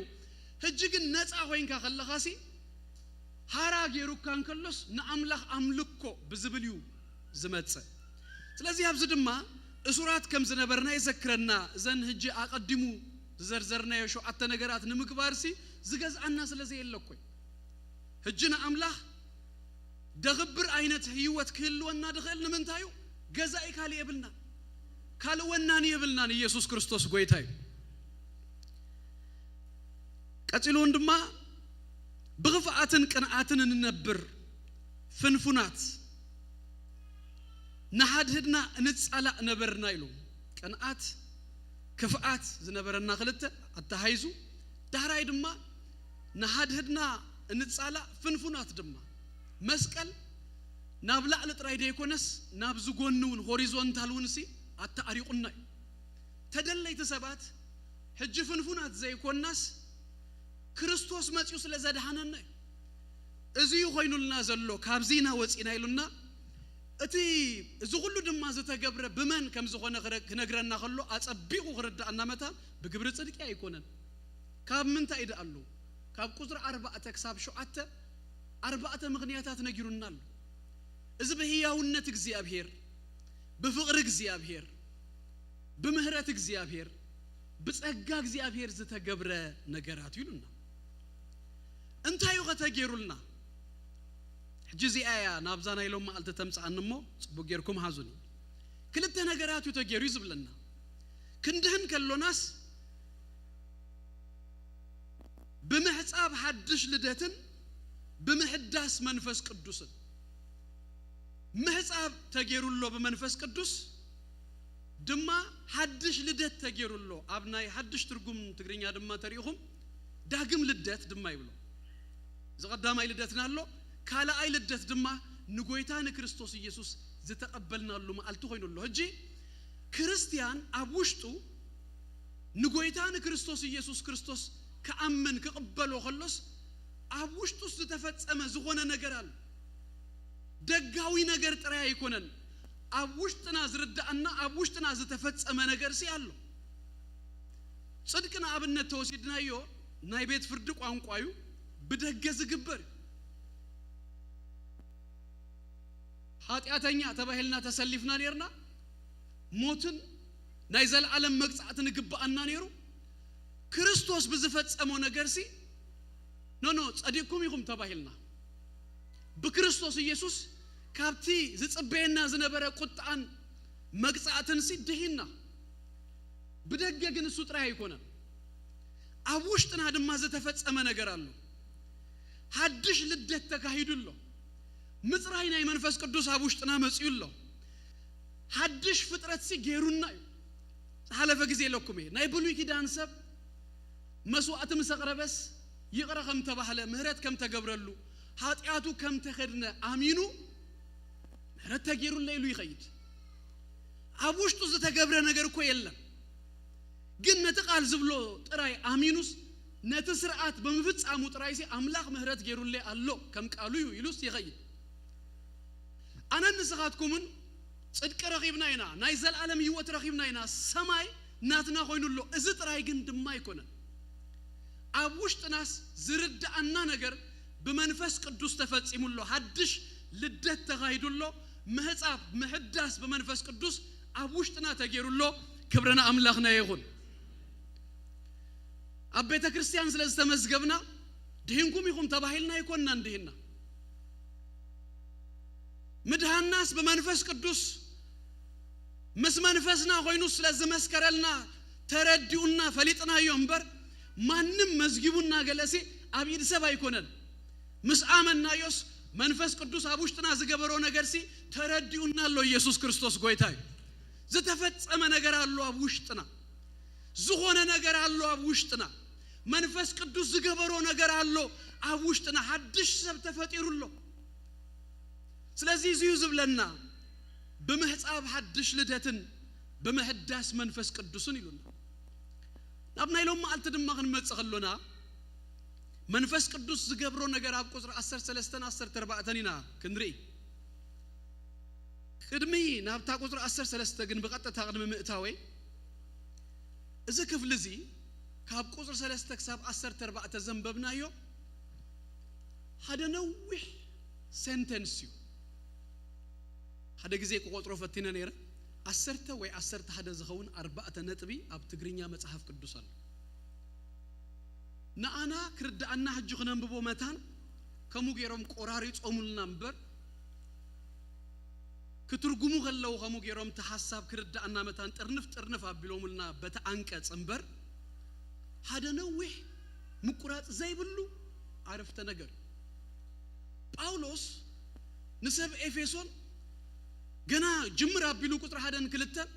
ሕጂ ግን ነፃ ኮይንካ ከለኻሲ ሃራ ገይሩካ እንከሎስ ንኣምላኽ ኣምልኮ ብዝብል እዩ ዝመጽእ። ስለዚ ኣብዚ ድማ እሱራት ከም ዝነበርና ይዘክረና። እዘን ሕጂ ኣቐዲሙ ዝዘርዘርናዮ ሸውዓተ ነገራት ንምግባርሲ ዝገዝኣና ስለ ዘየለ እኮ እዩ። ሕጂ ንኣምላኽ ደኽብር ዓይነት ህይወት ክህልወና ድኽእል ንምንታይ እዩ? ገዛኢ ካልእ የብልና፣ ካልእ ወናኒ የብልናን። ኢየሱስ ክርስቶስ ጎይታ እዩ። ቀጺሉ እውን ድማ ብኽፍኣትን ቅንኣትን እንነብር ፍንፉናት ንሓድሕድና እንጻላእ ነበርና ኢሉ። ቅንኣት ክፍኣት ዝነበረና ክልተ ኣተሃይዙ ዳሕራይ ድማ ንሓድሕድና እንጻላእ ፍንፉናት ድማ መስቀል ናብ ላዕሊ ጥራይ ደይኮነስ ናብ ዝጎኒ እውን ሆሪዞንታል እውን ሲ ኣተኣሪቑና እዩ። ተደለይቲ ሰባት ሕጂ ፍንፉናት ዘይኮናስ ክርስቶስ መጺኡ ስለ ዘድሓነና እዩ። እዚ እዩ ኮይኑልና ዘሎ ካብዚ ኢና ወጺና ኢሉና። እቲ እዚ ኩሉ ድማ ዝተገብረ ብመን ከም ዝኾነ ክረ- ክነግረና ከሎ ኣጸቢቑ ክርዳኣና መታን ብግብሪ ጽድቂ ኣይኮነን። ካብ ምንታይ ደኣ ኣሎ? ካብ ቁጽሪ ኣርባዕተ ክሳብ ሸውዓተ ኣርባዕተ ምኽንያታት ነጊሩና ኣሎ። እዚ ብህያውነት እግዚኣብሔር ብፍቕሪ እግዚኣብሔር ብምህረት እግዚኣብሔር ብጸጋ እግዚኣብሔር ዝተገብረ ነገራት እዩ ኢሉና። እንታይ እዩ ከተገይሩልና? ሕጂ እዚኣ እያ ናብዛ ናይ ሎም መዓልቲ ተምጽኣኒ እሞ ጽቡቅ ጌርኩም ሃዙኒ። ክልተ ነገራት እዩ ተገይሩ እዩ ዝብለና። ክንድህን ከሎናስ ብምሕጻብ ሓድሽ ልደትን ብምሕዳስ መንፈስ ቅዱስን። ምሕጻብ ተገይሩ ኣሎ ብመንፈስ ቅዱስ፣ ድማ ሓድሽ ልደት ተገይሩ ኣሎ። ኣብ ናይ ሓድሽ ትርጉም ትግርኛ ድማ ተሪኢኹም ዳግም ልደት ድማ ይብሎ። እዚ ቀዳማይ ልደትና ኣሎ። ካልኣይ ልደት ድማ ንጎይታ ንክርስቶስ ኢየሱስ ዝተቐበልናሉ መዓልቲ ኮይኑ ኣሎ። ሕጂ ክርስትያን ኣብ ውሽጡ ንጎይታ ንክርስቶስ ኢየሱስ ክርስቶስ ክኣምን ክቕበሎ ከሎስ ኣብ ውሽጡስ ዝተፈጸመ ዝኾነ ነገር ኣሎ። ደጋዊ ነገር ጥራይ ኣይኮነን። ኣብ ውሽጥና ዝርዳእና ኣብ ውሽጥና ዝተፈጸመ ነገር ሲ ኣሎ። ጽድቂ ንኣብነት ተወሲድናዮ ናይ ቤት ፍርዲ ቋንቋ እዩ፣ ብደገ ዝግበር እዩ። ሓጢኣተኛ ተባሂልና ተሰሊፍና ነርና፣ ሞትን ናይ ዘለዓለም መቅጻዕትን ይግብኣና ነይሩ። ክርስቶስ ብዝፈጸሞ ነገር ሲ ኖ ኖ ጸዲቅኩም ኢኹም ተባሂልና። ብክርስቶስ ኢየሱስ ካብቲ ዝጽበየና ዝነበረ ቁጥዓን መቅጻዕትን ሲ ድሂና። ብደገ ግን እሱ ጥራይ ኣይኮነን። ኣብ ውሽጥና ድማ ዝተፈጸመ ነገር ኣሎ። ሓድሽ ልደት ተካሂዱ ኣሎ። ምጽራይ ናይ መንፈስ ቅዱስ ኣብ ውሽጥና መጺኡ ኣሎ። ሓድሽ ፍጥረት ሲ ገይሩና እዩ። ዝሓለፈ ግዜ ኢለኩም እየ። ናይ ብሉይ ኪዳን ሰብ መስዋእቲ ምስ ኣቕረበስ ይቕረ ከም ተባህለ፣ ምህረት ከም ተገብረሉ፣ ሓጢኣቱ ከም ተኸድነ ኣሚኑ ምህረት ተገይሩለ ኢሉ ይኸይድ። ኣብ ውሽጡ ዝተገብረ ነገር እኮ የለን። ግን ነቲ ቃል ዝብሎ ጥራይ ኣሚኑስ ነቲ ስርዓት ብምፍጻሙ ጥራይሲ ኣምላኽ ምህረት ገይሩለ ኣሎ፣ ከም ቃሉ እዩ ኢሉስ ይኸይድ። ኣነን ንስኻትኩምን ጽድቂ ረኺብና ኢና፣ ናይ ዘለኣለም ህይወት ረኺብና ኢና፣ ሰማይ ናትና ኮይኑ ኣሎ። እዚ ጥራይ ግን ድማ ኣይኮነን። ኣብ ውሽጥናስ ዝርድኣና ነገር ብመንፈስ ቅዱስ ተፈጺሙ ኣሎ። ሓድሽ ልደት ተኻሂዱ ኣሎ። ምሕጻብ፣ ምሕዳስ ብመንፈስ ቅዱስ ኣብ ውሽጥና ተገይሩ ኣሎ። ክብሪ ንኣምላኽና ይኹን። ኣብ ቤተ ክርስቲያን ስለ ዝተመዝገብና ድሂንኩም ኢኹም ተባሂልና ኣይኮንና እንድሂና። ምድሃናስ ብመንፈስ ቅዱስ ምስ መንፈስና ኮይኑ ስለ ዝመስከረልና ተረዲኡና ፈሊጥናዮ እምበር ማንም መዝጊቡና ገለሲ ኣብ ኢድ ሰብ ኣይኮነን። ምስ ኣመናዮስ መንፈስ ቅዱስ ኣብ ውሽጥና ዝገበሮ ነገርሲ ተረዲኡና ኣሎ። ኢየሱስ ክርስቶስ ጎይታ እዩ። ዝተፈጸመ ነገር ኣሎ ኣብ ውሽጥና። ዝኾነ ነገር ኣሎ ኣብ ውሽጥና። መንፈስ ቅዱስ ዝገበሮ ነገር ኣሎ ኣብ ውሽጥና። ሓድሽ ሰብ ተፈጢሩ ኣሎ። ስለዚ እዚ እዩ ዝብለና፣ ብምሕጻብ ሓድሽ ልደትን ብምሕዳስ መንፈስ ቅዱስን ኢሉና። ናብ ናይ ሎም መዓልቲ ድማ ክንመጽእ ከሎና፣ መንፈስ ቅዱስ ዝገብሮ ነገር ኣብ ቁጽሪ ዓሰርተ ሰለስተን ዓሰርተ ኣርባዕተን ኢና ክንርኢ። ቅድሚ ናብታ ቁጽሪ ዓሰርተ ሰለስተ ግን ብቐጥታ ቅድሚ ምእታወይ፣ እዚ ክፍሊ እዚ ካብ ቁጽሪ ሰለስተ ክሳብ ዓሰርተ ኣርባዕተ ዘንበብናዮ ሓደ ነዊሕ ሴንተንስ እዩ። ሓደ ግዜ ክቆጽሮ ፈቲነ ነይረ። ዓሰርተ ወይ ዓሰርተ ሓደ ዝኸውን ኣርባዕተ ነጥቢ ኣብ ትግርኛ መጽሓፍ ቅዱስ ኣሎ። ንኣና ክርድኣና ሕጂ ክነንብቦ መታን ከምኡ ገይሮም ቆራሪጾሙልና እምበር፣ ክትርጉሙ ከለዉ ከምኡ ገይሮም እቲ ሓሳብ ክርድኣና መታን ጥርንፍ ጥርንፍ ኣቢሎሙልና በቲ ዓንቀጽ እምበር፣ ሓደ ነዊሕ ምቁራጽ ዘይብሉ ዓረፍተ ነገር። ጳውሎስ ንሰብ ኤፌሶን ገና ጅምር ኣቢሉ ቁጽሪ ሓደን ክልተን፣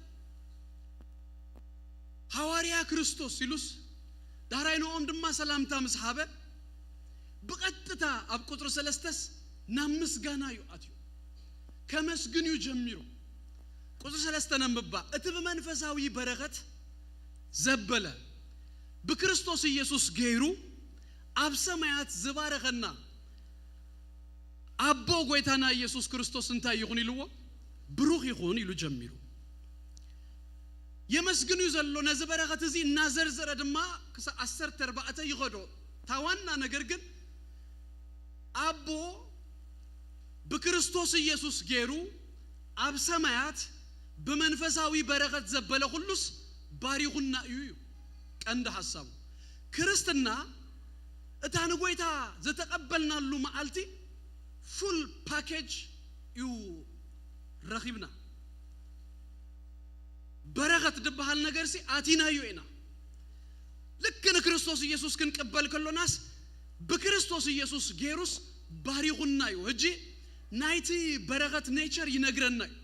ሃዋርያ ክርስቶስ ኢሉስ፣ ዳሕራይ ንኦም ድማ ሰላምታ ምስ ሃበ፣ ብቐጥታ ኣብ ቁጽሪ ሰለስተስ ናብ ምስጋና እዩ ኣትዩ። ከመስግን እዩ ጀሚሩ። ቁጽሪ ሰለስተ ነንብባ። እቲ ብመንፈሳዊ በረኸት ዘበለ፣ ብክርስቶስ ኢየሱስ ገይሩ ኣብ ሰማያት ዝባረኸና ኣቦ ጎይታና ኢየሱስ ክርስቶስ እንታይ ይኹን ኢልዎ? ብሩኽ ይኹን ኢሉ ጀሚሩ። የመስግን እዩ ዘሎ። ነዚ በረኸት እዚ እናዘርዘረ ድማ ክሳብ ዓሰርተ ኣርባዕተ ይኸዶ። እታ ዋና ነገር ግን ኣቦ ብክርስቶስ ኢየሱስ ገይሩ ኣብ ሰማያት ብመንፈሳዊ በረኸት ዘበለ ኩሉስ ባሪኹና እዩ እዩ ቀንዲ ሓሳቡ። ክርስትና እታ ንጎይታ ዝተቐበልናሉ መዓልቲ ፉል ፓኬጅ እዩ ረኺብና። በረኸት ዝበሃል ነገርሲ ኣቲናዮ ኢና። ልክ ንክርስቶስ ኢየሱስ ክንቅበል ከሎናስ ብክርስቶስ ኢየሱስ ገይሩስ ባሪኹና እዩ። ሕጂ ናይቲ በረኸት ኔቸር ይነግረና እዩ።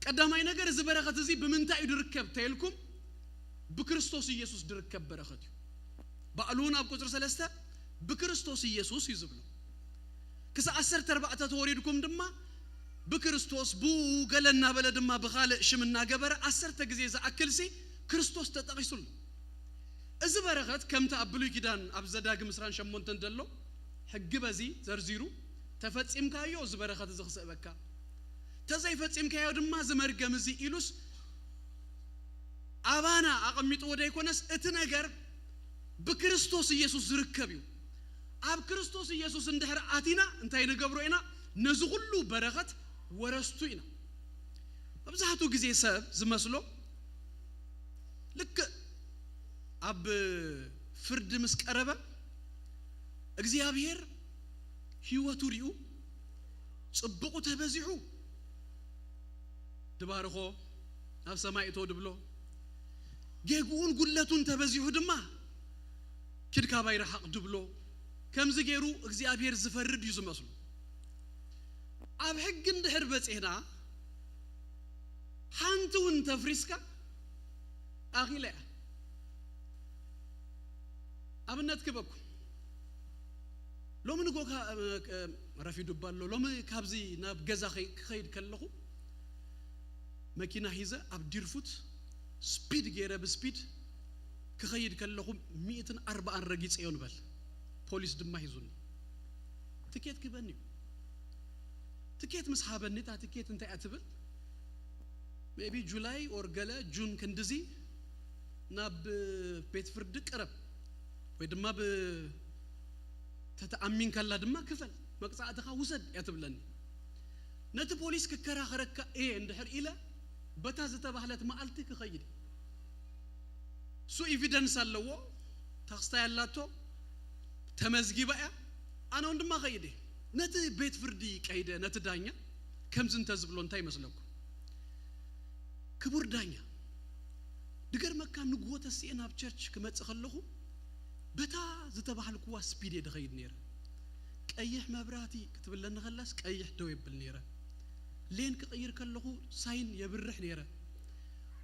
ቀዳማይ ነገር፣ እዚ በረኸት እዚ ብምንታይ እዩ ዝርከብ ተይልኩም፣ ብክርስቶስ ኢየሱስ ዝርከብ በረኸት እዩ። ባዕሉ እውን ኣብ ቁፅሪ ሰለስተ ብክርስቶስ ኢየሱስ እዩ ዝብሎ። ክሳብ ዓሰርተ ኣርባዕተ ተወሪድኩም ድማ ብክርስቶስ፣ ብኡ፣ ገለ እናበለ ድማ ብኻልእ ሽም እናገበረ ዓሰርተ ግዜ ዝኣክልሲ ክርስቶስ ተጠቒሱሉ። እዚ በረኸት ከምቲ ኣብ ብሉይ ኪዳን ኣብ ዘዳግም ዕስራን ሸሞንተን ዘሎ ሕጊ በዚ ዘርዚሩ፣ ተፈጺምካዮ እዚ በረኸት እዚ ክስእበካ፣ ተዘይፈጺምካዮ ድማ እዚ መርገም እዚ ኢሉስ ኣባና ኣቐሚጥዎ ደይኮነስ፣ እቲ ነገር ብክርስቶስ ኢየሱስ ዝርከብ እዩ። ኣብ ክርስቶስ ኢየሱስ እንድሕር ኣቲና እንታይ ንገብሮ ኢና? ነዚ ኩሉ በረኸት ወረስቱ ኢና። መብዛሕትኡ ግዜ ሰብ ዝመስሎ፣ ልክእ ኣብ ፍርዲ ምስ ቀረበ፣ እግዚኣብሔር ህይወቱ ሪኡ፣ ጽቡቑ ተበዚሑ ድባርኾ፣ ናብ ሰማይ እቶ ድብሎ፣ ጌግኡን ጉድለቱን ተበዚሑ ድማ ኪድ ካባይ ርሓቕ ድብሎ። ከምዚ ገይሩ እግዚኣብሔር ዝፈርድ እዩ ዝመስሉ። ኣብ ሕጊ እንድሕር በጺሕና፣ ሓንቲ እውን ተፍሪስካ ኣኺለ እያ። ኣብነት ክበኩም። ሎሚ ንጎ ረፊዱ እባ ኣሎ። ሎሚ ካብዚ ናብ ገዛ ክኸይድ ከለኹ፣ መኪና ሂዘ ኣብ ዲርፉት ስፒድ ገይረ፣ ብስፒድ ክኸይድ ከለኹ ሚእትን ኣርባዓን ረጊፀዮ ንበል። ፖሊስ ድማ ሂዙኒ። ትኬት ክበኒ እዩ። ትኬት ምስ ሃበኒ፣ እታ ትኬት እንታይ እያ ትብል? ሜቢ ጁላይ ኦር ገለ ጁን ክንድዚ ናብ ቤት ፍርዲ ቅረብ፣ ወይ ድማ ብ-፣ ተተኣሚንካላ ድማ ክፈል፣ መቅጻዕትኻ ውሰድ እያ ትብለኒ። ነቲ ፖሊስ ክከራኸረካ እየ እንድሕር ኢለ፣ በታ ዝተባህለት መዓልቲ ክኸይድ እየ። እሱ ኤቪደንስ ኣለዎ፣ ታክስታይ ኣላቶ፣ ተመዝጊባ እያ። ኣነ እውን ድማ ኸይደ ነቲ ቤት ፍርዲ ቀይደ፣ ነቲ ዳኛ ከምዚ እንተዝብሎ እንታይ ይመስለኩም? ክቡር ዳኛ፣ ድገርመካ፣ ንግሆ ተሲኤ ናብ ቸርች ክመጽእ ከለኹ፣ በታ ዝተባህልኩዋ ስፒድ እየ ድኸይድ ነይረ። ቀይሕ መብራህቲ ክትብለኒ ከላስ ቀይሕ ደው የብል ነይረ። ሌን ክቕይር ከለኹ ሳይን የብርሕ ነይረ።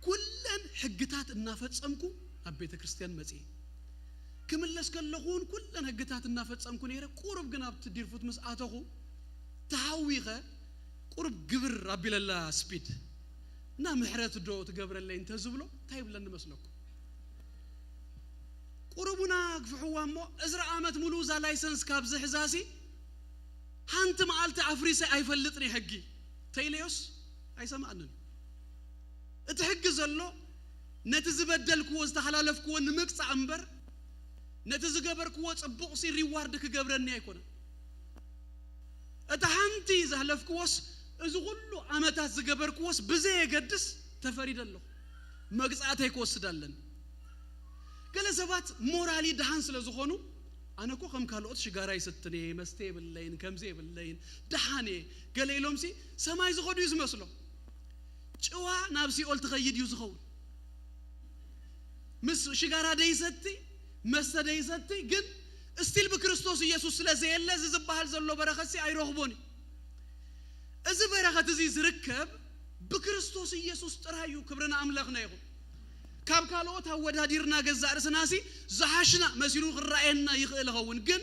ኩለን ሕግታት እናፈጸምኩ ናብ ቤተ ክርስቲያን መጽኤ። ክምለስ ከለኹ እውን ኩለን ሕግታት እናፈጸምኩ ነይረ። ቁሩብ ግን ኣብቲ ዲርፉት ምስ ኣተኹ፣ ተሃዊኸ፣ ቁሩብ ግብር ኣቢለላ ስፒድ እና፣ ምሕረት ዶ ትገብረለይ እንተዝብሎ እንታይ ይብለኒ መስለኩም? ቁሩቡና ግፍሕዋ እሞ፣ ዕስራ ዓመት ሙሉእ እዛ ላይሰንስ ካብ ዝሕዛሲ ሓንቲ መዓልቲ ኣፍሪሰ ኣይፈልጥን እየ ሕጊ ተይለዮስ ኣይሰማዕንን። እቲ ሕጊ ዘሎ ነቲ ዝበደልክዎ፣ ዝተሓላለፍክዎ ንምቅጻዕ እምበር፣ ነቲ ዝገበርክዎ ጽቡቕሲ ሪዋርድ ክገብረኒ ኣይኮነን። እታ ሓንቲ ዘሕለፍክዎስ፣ እዚ ኩሉ ዓመታት ዝገበርክዎስ ብዘየገድስ ተፈሪደ ኣለኹ። መግጻእተይ ክወስድ ኣለኒ። ገለ ሰባት ሞራሊ ደሓን ስለ ዝኾኑ፣ ኣነ እኮ ከም ካልኦት ሽጋራ ይሰትን እየ፣ መስተ የብለይን፣ ከምዚ የብለይን፣ ደሓን እየ፣ ገለ ኢሎምሲ ሰማይ ዝኸዱ እዩ ዝመስሎም። ጭዋ ናብ ሲኦል ትኸይድ እዩ ዝኸውን። ምስ ሽጋራ ደይሰቲ፣ መስተ ደይሰቲ፣ ግን እስቲል ብክርስቶስ ኢየሱስ ስለ ዘየለ፣ እዚ ዝበሃል ዘሎ በረኸትሲ ኣይረኽቦን እዩ። እዚ በረኸት እዚ ዝርከብ ብክርስቶስ ኢየሱስ ጥራይ እዩ። ክብሪ ንኣምላኽና ይኹን። ካብ ካልኦት ኣወዳዲርና ገዛእ ርእስናሲ ዝሓሽና መሲሉ ክረኣየና ይኽእል ይኸውን፣ ግን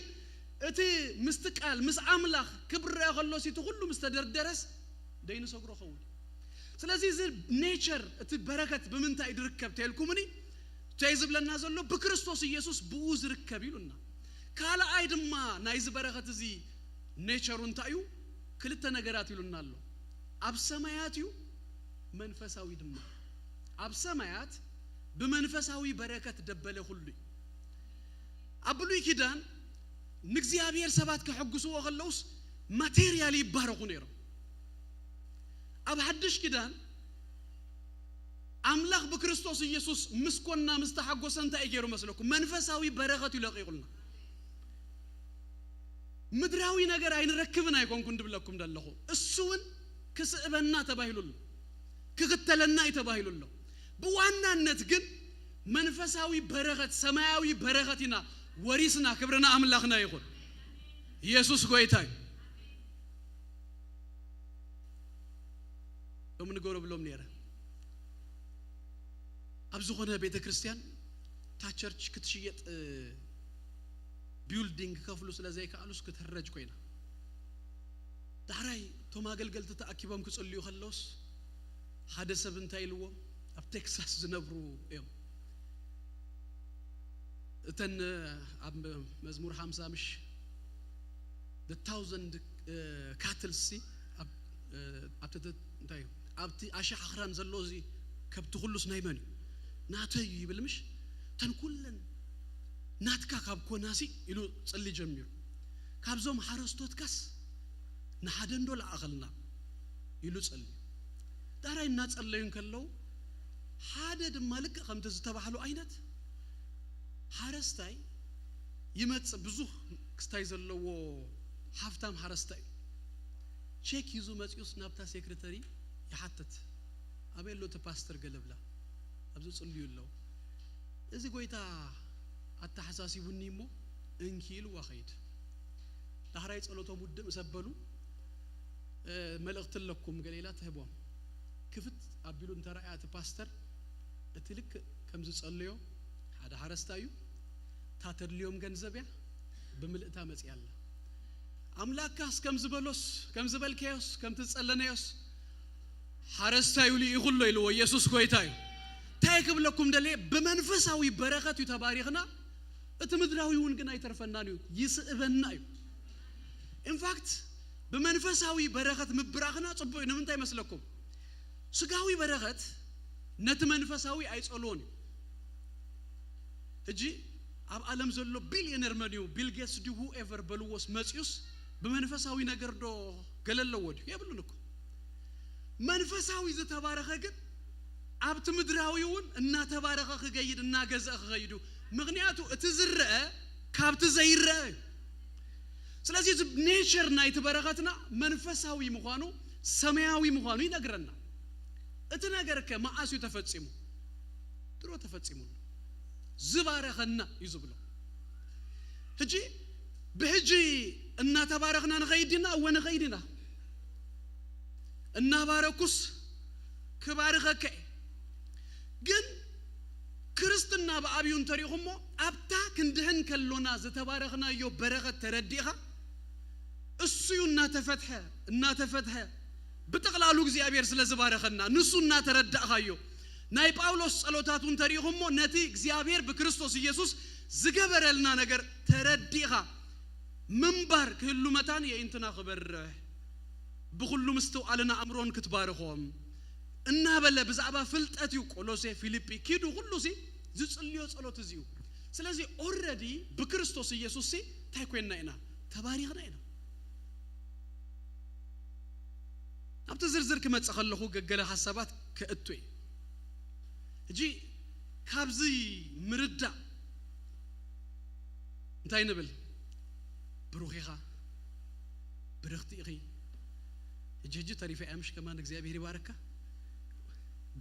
እቲ ምስቲ ቃል፣ ምስ ኣምላኽ ክብረአ ከሎሲ፣ እቲ ኩሉ ምስ ተደርደረስ ደይንሰግሮ ኸውን። ስለዚ እዚ ኔቸር፣ እቲ በረከት ብምንታይ እዩ ዝርከብ ተልኩምኒ፣ እንታይ ዝብለና ዘሎ? ብክርስቶስ ኢየሱስ ብኡ ዝርከብ ኢሉና። ካልኣይ ድማ ናይዚ በረከት እዚ ኔቸሩ እንታይ እዩ? ክልተ ነገራት ኢሉና ኣሎ። ኣብ ሰማያት እዩ፣ መንፈሳዊ ድማ። ኣብ ሰማያት ብመንፈሳዊ በረከት ደበለ ኩሉ እዩ። ኣብ ብሉይ ኪዳን ንእግዚኣብሔር ሰባት ከሐጉስዎ ከለውስ ማቴርያል ይባረኹ ነይሮም። ኣብ ሓድሽ ኪዳን ኣምላኽ ብክርስቶስ ኢየሱስ ምስ ኮና፣ ምስ ተሓጎሰ እንታይ እዩ ገይሩ መስለኩም? መንፈሳዊ በረኸት እዩ ለቂቑልና። ምድራዊ ነገር ኣይንረክብን ኣይኮንኩን ድብለኩም ደለኹ። እሱ እውን ክስእበና ተባሂሉ ኣሎ። ክኽተለና እዩ ተባሂሉ ኣሎ። ብዋናነት ግን መንፈሳዊ በረኸት፣ ሰማያዊ በረኸት ኢና ወሪስና። ክብርና ኣምላኽና ይኹን። ኢየሱስ ጎይታ እዩ። ሎም ንገሮ ብሎም ነይረ። ኣብ ዝኾነ ቤተ ክርስቲያን እታ ቸርች ክትሽየጥ፣ እ፣ ቢልዲንግ ክከፍሉ ስለ ዘይከኣሉስ ክትህረጅ ኮይና። ዳሕራይ እቶም ኣገልገልቲ ተኣኪቦም ክጽልዩ ከለውስ ሓደ ሰብ እንታይ ኢልዎም? ኣብ ቴክሳስ ዝነብሩ እዮም። እተን ኣብ መዝሙር ሓምሳ ምሽ the thousand cattle ሲ ኣብ ኣብ ትሕቲ እንታይ እዩ? ኣብቲ ኣሽሓ ኣኽራን ዘሎ እዚ ከብቲ ኩሉስ ናይ መን እዩ? ናተይ እዩ ይብል ምሽ? እተን ኩለን ናትካ ካብ ኮናሲ ኢሉ ጽሊ ጀሚሩ። ካብዞም ሓረስቶትካስ ንሓደ እንዶ ለኣኸልና ኢሉ ጸልዩ። ዳሕራይ እናጸለዩ እንከለዉ ሓደ ድማ ልክዕ ከምቲ ዝተባህሉ ዓይነት ሓረስታይ ይመጽእ። ብዙሕ ክስታይ ዘለዎ ሃፍታም ሓረስታይ እዩ። ቼክ ሂዙ መጺኡስ ናብታ ሴክሬተሪ ይሓትት። ኣበይ ኣሎ እቲ ፓስተር ገለ ብላ። ኣብዚ ጽልዩ ኣለዉ። እዚ ጎይታ ኣተሓሳሲቡኒ እሞ እንኪ ኢልዋ ኸይድ። ዳሕራይ ጸሎቶም ውድእ ምስ ኣበሉ፣ "እ፣ መልእኽቲ ኣለኩም" ገለ ኢላ ትህቦም። ክፍት ኣቢሉ እንተረኣያ እቲ ፓስተር፣ እቲ ልክእ ከም ዝጸለዮ ሓደ ሓረስታይ እዩ። እታ ተድልዮም ገንዘብ እያ ብምልእታ መጺኣ ኣላ። ኣምላክካስ ከም ዝበሎስ፣ ከም ዝበልካዮስ፣ ከም ትጸለናዮስ ሓረስታይ እዩ ልኢኹ ኣሎ ኢልዎ። ኢየሱስ ጎይታ እዩ። እንታይ ክብለኩም ደልየ? ብመንፈሳዊ በረኸት እዩ ተባሪኽና። እቲ ምድራዊ እውን ግን ኣይተርፈናን እዩ፣ ይስእበና እዩ። ኢንፋክት ብመንፈሳዊ በረኸት ምብራኽና ጽቡቕ እዩ። ንምንታይ መስለኩም? ስጋዊ በረኸት ነቲ መንፈሳዊ ኣይጸልዎን እዩ። ሕጂ ኣብ ዓለም ዘሎ ቢልዮነር መን እዩ? ቢል ጌትስ ድዩ whoever በልዎስ መጽዩስ ብመንፈሳዊ ነገር ዶ ገለ ኣለዎ ድዩ? የብሉን እኮ። መንፈሳዊ ዝተባረኸ ግን ኣብቲ ምድራዊ እውን እናተባረኸ ክገይድ፣ እናገዝአ ክኸይዱ። ምኽንያቱ እቲ ዝረአ ካብቲ ዘይረአ እዩ። ስለዚ እዚ ኔቸር ናይቲ በረኸትና መንፈሳዊ ምዃኑ፣ ሰማያዊ ምዃኑ ይነግረና። እቲ ነገር ከ መዓስ እዩ ተፈጺሙ? ድሮ ተፈጺሙ ኣሎ። ዝባረኸና እዩ ዝብሎ። ሕጂ ብሕጂ እናተባረኽና ንኸይድ ዲና? እወ ንኸይድ ኢና። እናባረኩስ ክባርኸካ እየ። ግን ክርስትና ብኣብዩ እንተሪእኹሞ ኣብታ ክንድህን ከሎና ዝተባረኽናዮ በረኸት ተረዲእኻ እሱዩ እናተፈትሐ እናተፈትሐ ብጠቕላሉ እግዚኣብሔር ስለ ዝባረኸና ንሱ እናተረዳእኻዮ ናይ ጳውሎስ ጸሎታት እውን ተሪእኹሞ ነቲ እግዚኣብሔር ብክርስቶስ ኢየሱስ ዝገበረልና ነገር ተረዲእኻ ምንባር ክህሉ መታን የኢንትና ክበርህ ብኹሉ ምስትውዓልን ኣእምሮን ክትባርኾም እናበለ ብዛዕባ ፍልጠት እዩ። ቆሎሴ፣ ፊልጲ ኪዱ ኩሉ ሲ ዝጽልዮ ጸሎት እዚ እዩ። ስለዚ ኦረዲ ብክርስቶስ ኢየሱስ ሲ እንታይ ኮይንና ኢና? ተባሪኽና ኢና። ኣብቲ ዝርዝር ክመጽእ ከለኹ ገገለ ሓሳባት ከእቱ እየ። ሕጂ ካብዚ ምርዳእ እንታይ ንብል? ብሩኽ ኢኻ፣ ብርኽቲ ኢኺ። ሕጂ ሕጂ ተሪፈ እያ ምሽ ከማን እግዚኣብሔር ይባርካ።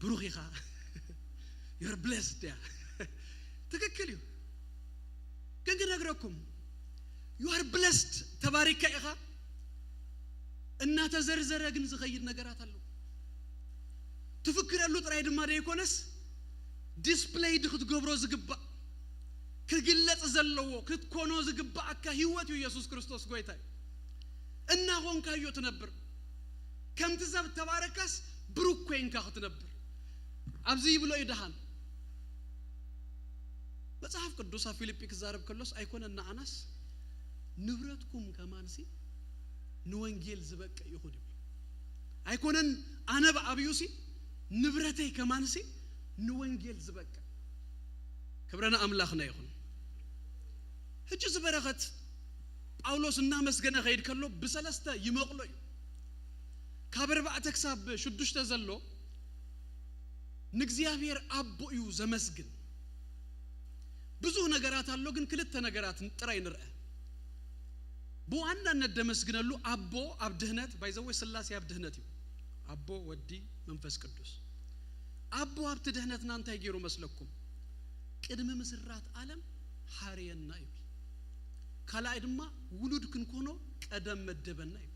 ብሩኽ ኢኻ። You're blessed እያ። ትክክል እዩ። ግን ክነግረኩም you are blessed ተባሪካ ኢኻ እናተዘርዘረ ግን ዝኸይድ ነገራት ኣለዉ። ትፍክረሉ ጥራይ ድማ ደይኮነስ ዲስፕሌይድ ክትገብሮ ዝግባእ ክግለጽ ዘለዎ ክትኮኖ ዝግባኣካ ህይወት እዩ። ኢየሱስ ክርስቶስ ጎይታ እዩ። እናኾንካዮ ትነብር። ከምቲ ሰብ ተባረካስ ብሩክ ኮይንካ ክትነብር ኣብዚ ይብሎ እዩ ደሃን። መጽሓፍ ቅዱስ ኣብ ፊልጲ ክዛረብ ከሎስ ኣይኮነን ንዓናስ ንብረትኩም ከማንሲ ንወንጌል ዝበቅዕ ይኹን ይብል። ኣይኮነን ኣነ ብዓብዩሲ ንብረተይ ከማንሲ ንወንጌል ዝበቅዕ። ክብረና ኣምላኽና ይኹን። ሕጂ ዝበረኸት ጳውሎስ እናመስገነ ኸይድ ከሎ ብሰለስተ ይመቕሎ እዩ። ካብ ኣርባዕተ ክሳብ ሽዱሽተ ዘሎ ንእግዚኣብሔር ኣቦ እዩ ዘመስግን። ብዙህ ነገራት ኣሎ ግን ክልተ ነገራት ጥራይ ንርአ። ብዋናነት ደመስግነሉ ኣቦ ኣብ ድህነት ባይዘወይ ስላሴ ኣብ ድህነት እዩ። ኣቦ ወዲ መንፈስ ቅዱስ ኣቦ ኣብቲ ድሕነትና እንታይ ገይሩ መስለኩም? ቅድሚ ምስራት ዓለም ሓርየና ይብል። ካልኣይ ድማ ውሉድ ክንኮኖ ቀደም መደበና ይብል።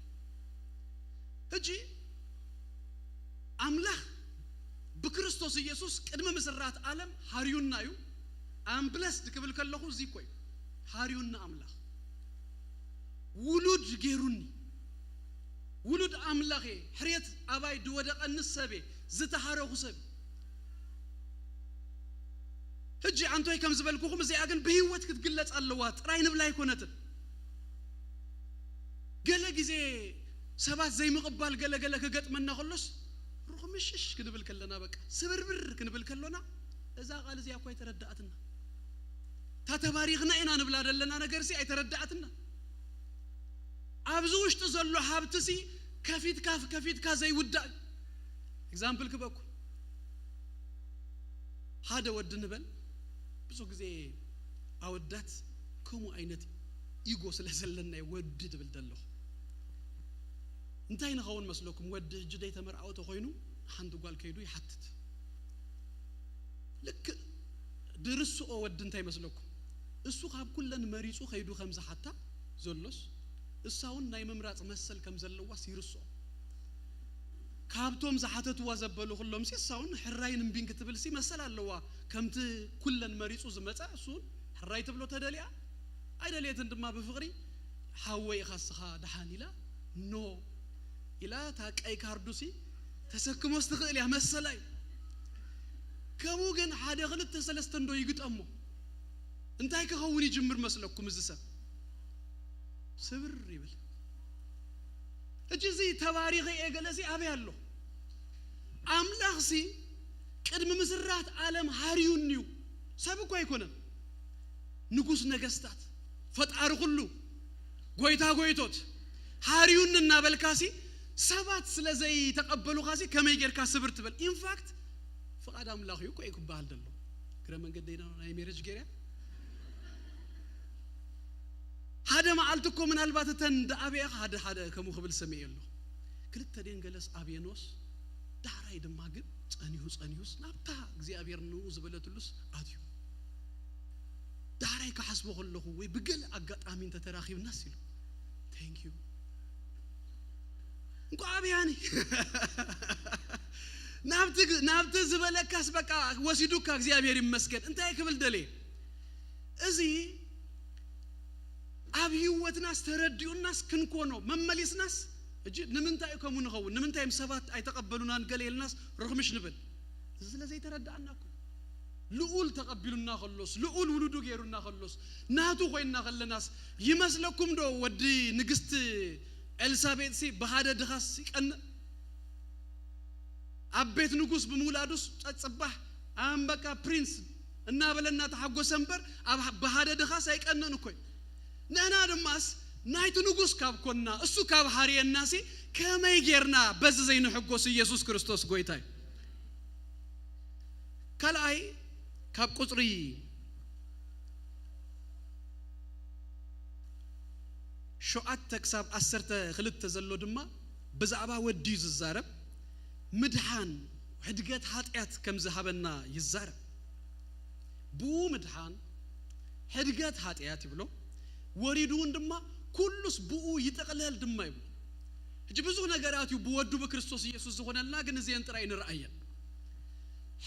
ሕጂ ኣምላኽ ብክርስቶስ ኢየሱስ ቅድሚ ምስራት ዓለም ሓርዩና እዩ። ኣምብለስድ ክብል ከለኹ እዚ እኮ እዩ። ሓርዩና ኣምላኽ ውሉድ ገይሩኒ። ውሉድ ኣምላኽ እየ። ሕርየት ኣባይ ድወደቐኒ ሰብ እየ። ዝተሓረኹ ሰብ። ሕጂ ኣንቶይ ከም ዝበልኩኹም እዚኣ ግን ብህይወት ክትግለጽ ኣለዋ ጥራይ ንብላ ኣይኮነትን። ገለ ግዜ ሰባት ዘይምቕባል ገለ ገለ ክገጥመና ከሎስ ሩኽምሽሽ ክንብል ከለና በቃ ስብርብር ክንብል ከሎና እዛ ቃል እዚኣ እኳ ኣይተረዳኣትና። እታ ተባሪኽና ኢና ንብላ ዘለና ነገር ሲ ኣይተረዳኣትና። ኣብዚ ውሽጢ ዘሎ ሃብቲ ሲ ከፊትካ ከፊትካ ዘይውዳእ። ኤግዛምፕል ክበኩም ሓደ ወዲ ንበል። ብዙ ግዜ ኣወዳት ከምኡ ዓይነት ኢጎ ስለ ዘለና እዩ ወዲ ትብል ዘለኹ። እንታይ ንኸውን መስለኩም? ወዲ ሕጂ ደይ ተመርዓወ ተኮይኑ ሓንቲ ጓል ከይዱ ይሓትት። ልክ ድርስኦ ወዲ እንታይ መስለኩም? እሱ ካብ ኩለን መሪጹ ከይዱ ከም ዝሓታ ዘሎስ እሳ እውን ናይ ምምራጽ መሰል ከም ዘለዋስ ይርስኦ። ካብቶም ዝሓተትዋ ዘበሉ ኩሎም ሲ እሳ እውን ሕራይን እምቢን ክትብል ሲ መሰል ኣለዋ። ከምቲ ኩለን መሪጹ ዝመጸ እሱ እውን ሕራይ ትብሎ ተደልያ ኣይደልየትን ድማ ብፍቕሪ ሓወይ ኢኻ እስኻ ደሓን ኢላ ኖ ኢላ እታ ቀይ ካርዱ ሲ ተሰክሞስ ትኽእል እያ መሰላ እዩ። ከምኡ ግን ሓደ ክልተ ሰለስተ እንዶ ይግጠሞ እንታይ ክኸውን ይጅምር መስለኩም? እዚ ሰብ ስብር ይብል። ሕጂ እዚ ተባሪኸ እየ ገለ ሲ ኣበይ ኣሎ? ኣምላኽ ሲ ቅድሚ ምስራት ዓለም ሃርዩኒ እዩ። ሰብ እኮ ኣይኮነን። ንጉስ ነገስታት፣ ፈጣሪ ኩሉ፣ ጎይታ ጎይቶት ሃርዩኒ እናበልካ ሲ ሰባት ስለ ዘይተቐበሉኻ ሲ ከመይ ጌርካ ስብር ትበል? ኢንፋክት ፍቓድ ኣምላኽ እዩ እኮ እዩ ክበሃል ዘሎ። እግረ መንገደይና ናይ ሜሬጅ ጌርያ ሓደ መዓልቲ እኮ ምናልባት እተን ደኣበያ ሓደ ሓደ ከምኡ ክብል ሰሚዐ ኣለኹ። ክልተ ደን ገለስ ኣብየኖስ ዳሕራይ ድማ ግን ጸኒሁ ጸኒሁስ ናብታ እግዚኣብሔር ንኡ ዝበለትሉስ ኣትዩ። ዳሕራይ ክሓስቦ ከለኹ ወይ ብገለ ኣጋጣሚ እንተተራኺብናስ ኢሉ thank you እንኳ ኣብያኒ ናብቲ ናብቲ ዝበለካስ በቃ ወሲዱካ እግዚኣብሔር ይመስገን። እንታይ ክብል ደልየ እዚ ኣብ ህይወትናስ ተረዲኡናስ ክንኮኖ መመሊስናስ እጂ ንምንታይ እዩ ከምኡ ንኸውን? ንምንታይ እዮም ሰባት ኣይተቐበሉናን ገለ ኢልናስ ርኽምሽ ንብል? እዚ ስለ ዘይተረዳኣና እኮ። ልኡል ተቐቢሉና ከሎስ፣ ልኡል ውሉዱ ገይሩና ከሎስ፣ ናቱ ኮይንና ከለናስ ይመስለኩም ዶ ወዲ ንግስቲ ኤልሳቤጥ ሲ ብሓደ ድኻስ ይቀንእ? ኣብ ቤት ንጉስ ብምውላዱስ ጸጽባሕ ኣንበቃ ፕሪንስ እናበለ እናተሓጎሰ እምበር ኣብ ብሓደ ድኻስ ኣይቀንእን እኮ እዩ። ንሕና ድማስ ናይቲ ንጉስ ካብ ኮንና እሱ ካብ ሓርየና ሲ ከመይ ጌርና በዚ ዘይንሕጎስ? ኢየሱስ ክርስቶስ ጎይታ እዩ። ካልኣይ ካብ ቁጽሪ ሸውዓተ ክሳብ ዓሰርተ ክልተ ዘሎ ድማ ብዛዕባ ወዲ እዩ ዝዛረብ። ምድሓን ሕድገት ሓጢኣት ከም ዝሃበና ይዛረብ። ብኡ ምድሓን ሕድገት ሓጢኣት ይብሎ። ወሪዱ እውን ድማ ኩሉስ ብኡ ይጥቕለል ድማ ይብሎ። ሕጂ ብዙሕ ነገራት እዩ ብወዱ ብክርስቶስ ኢየሱስ ዝኾነልና፣ ግን እዚአን ጥራይ ንርኣየን።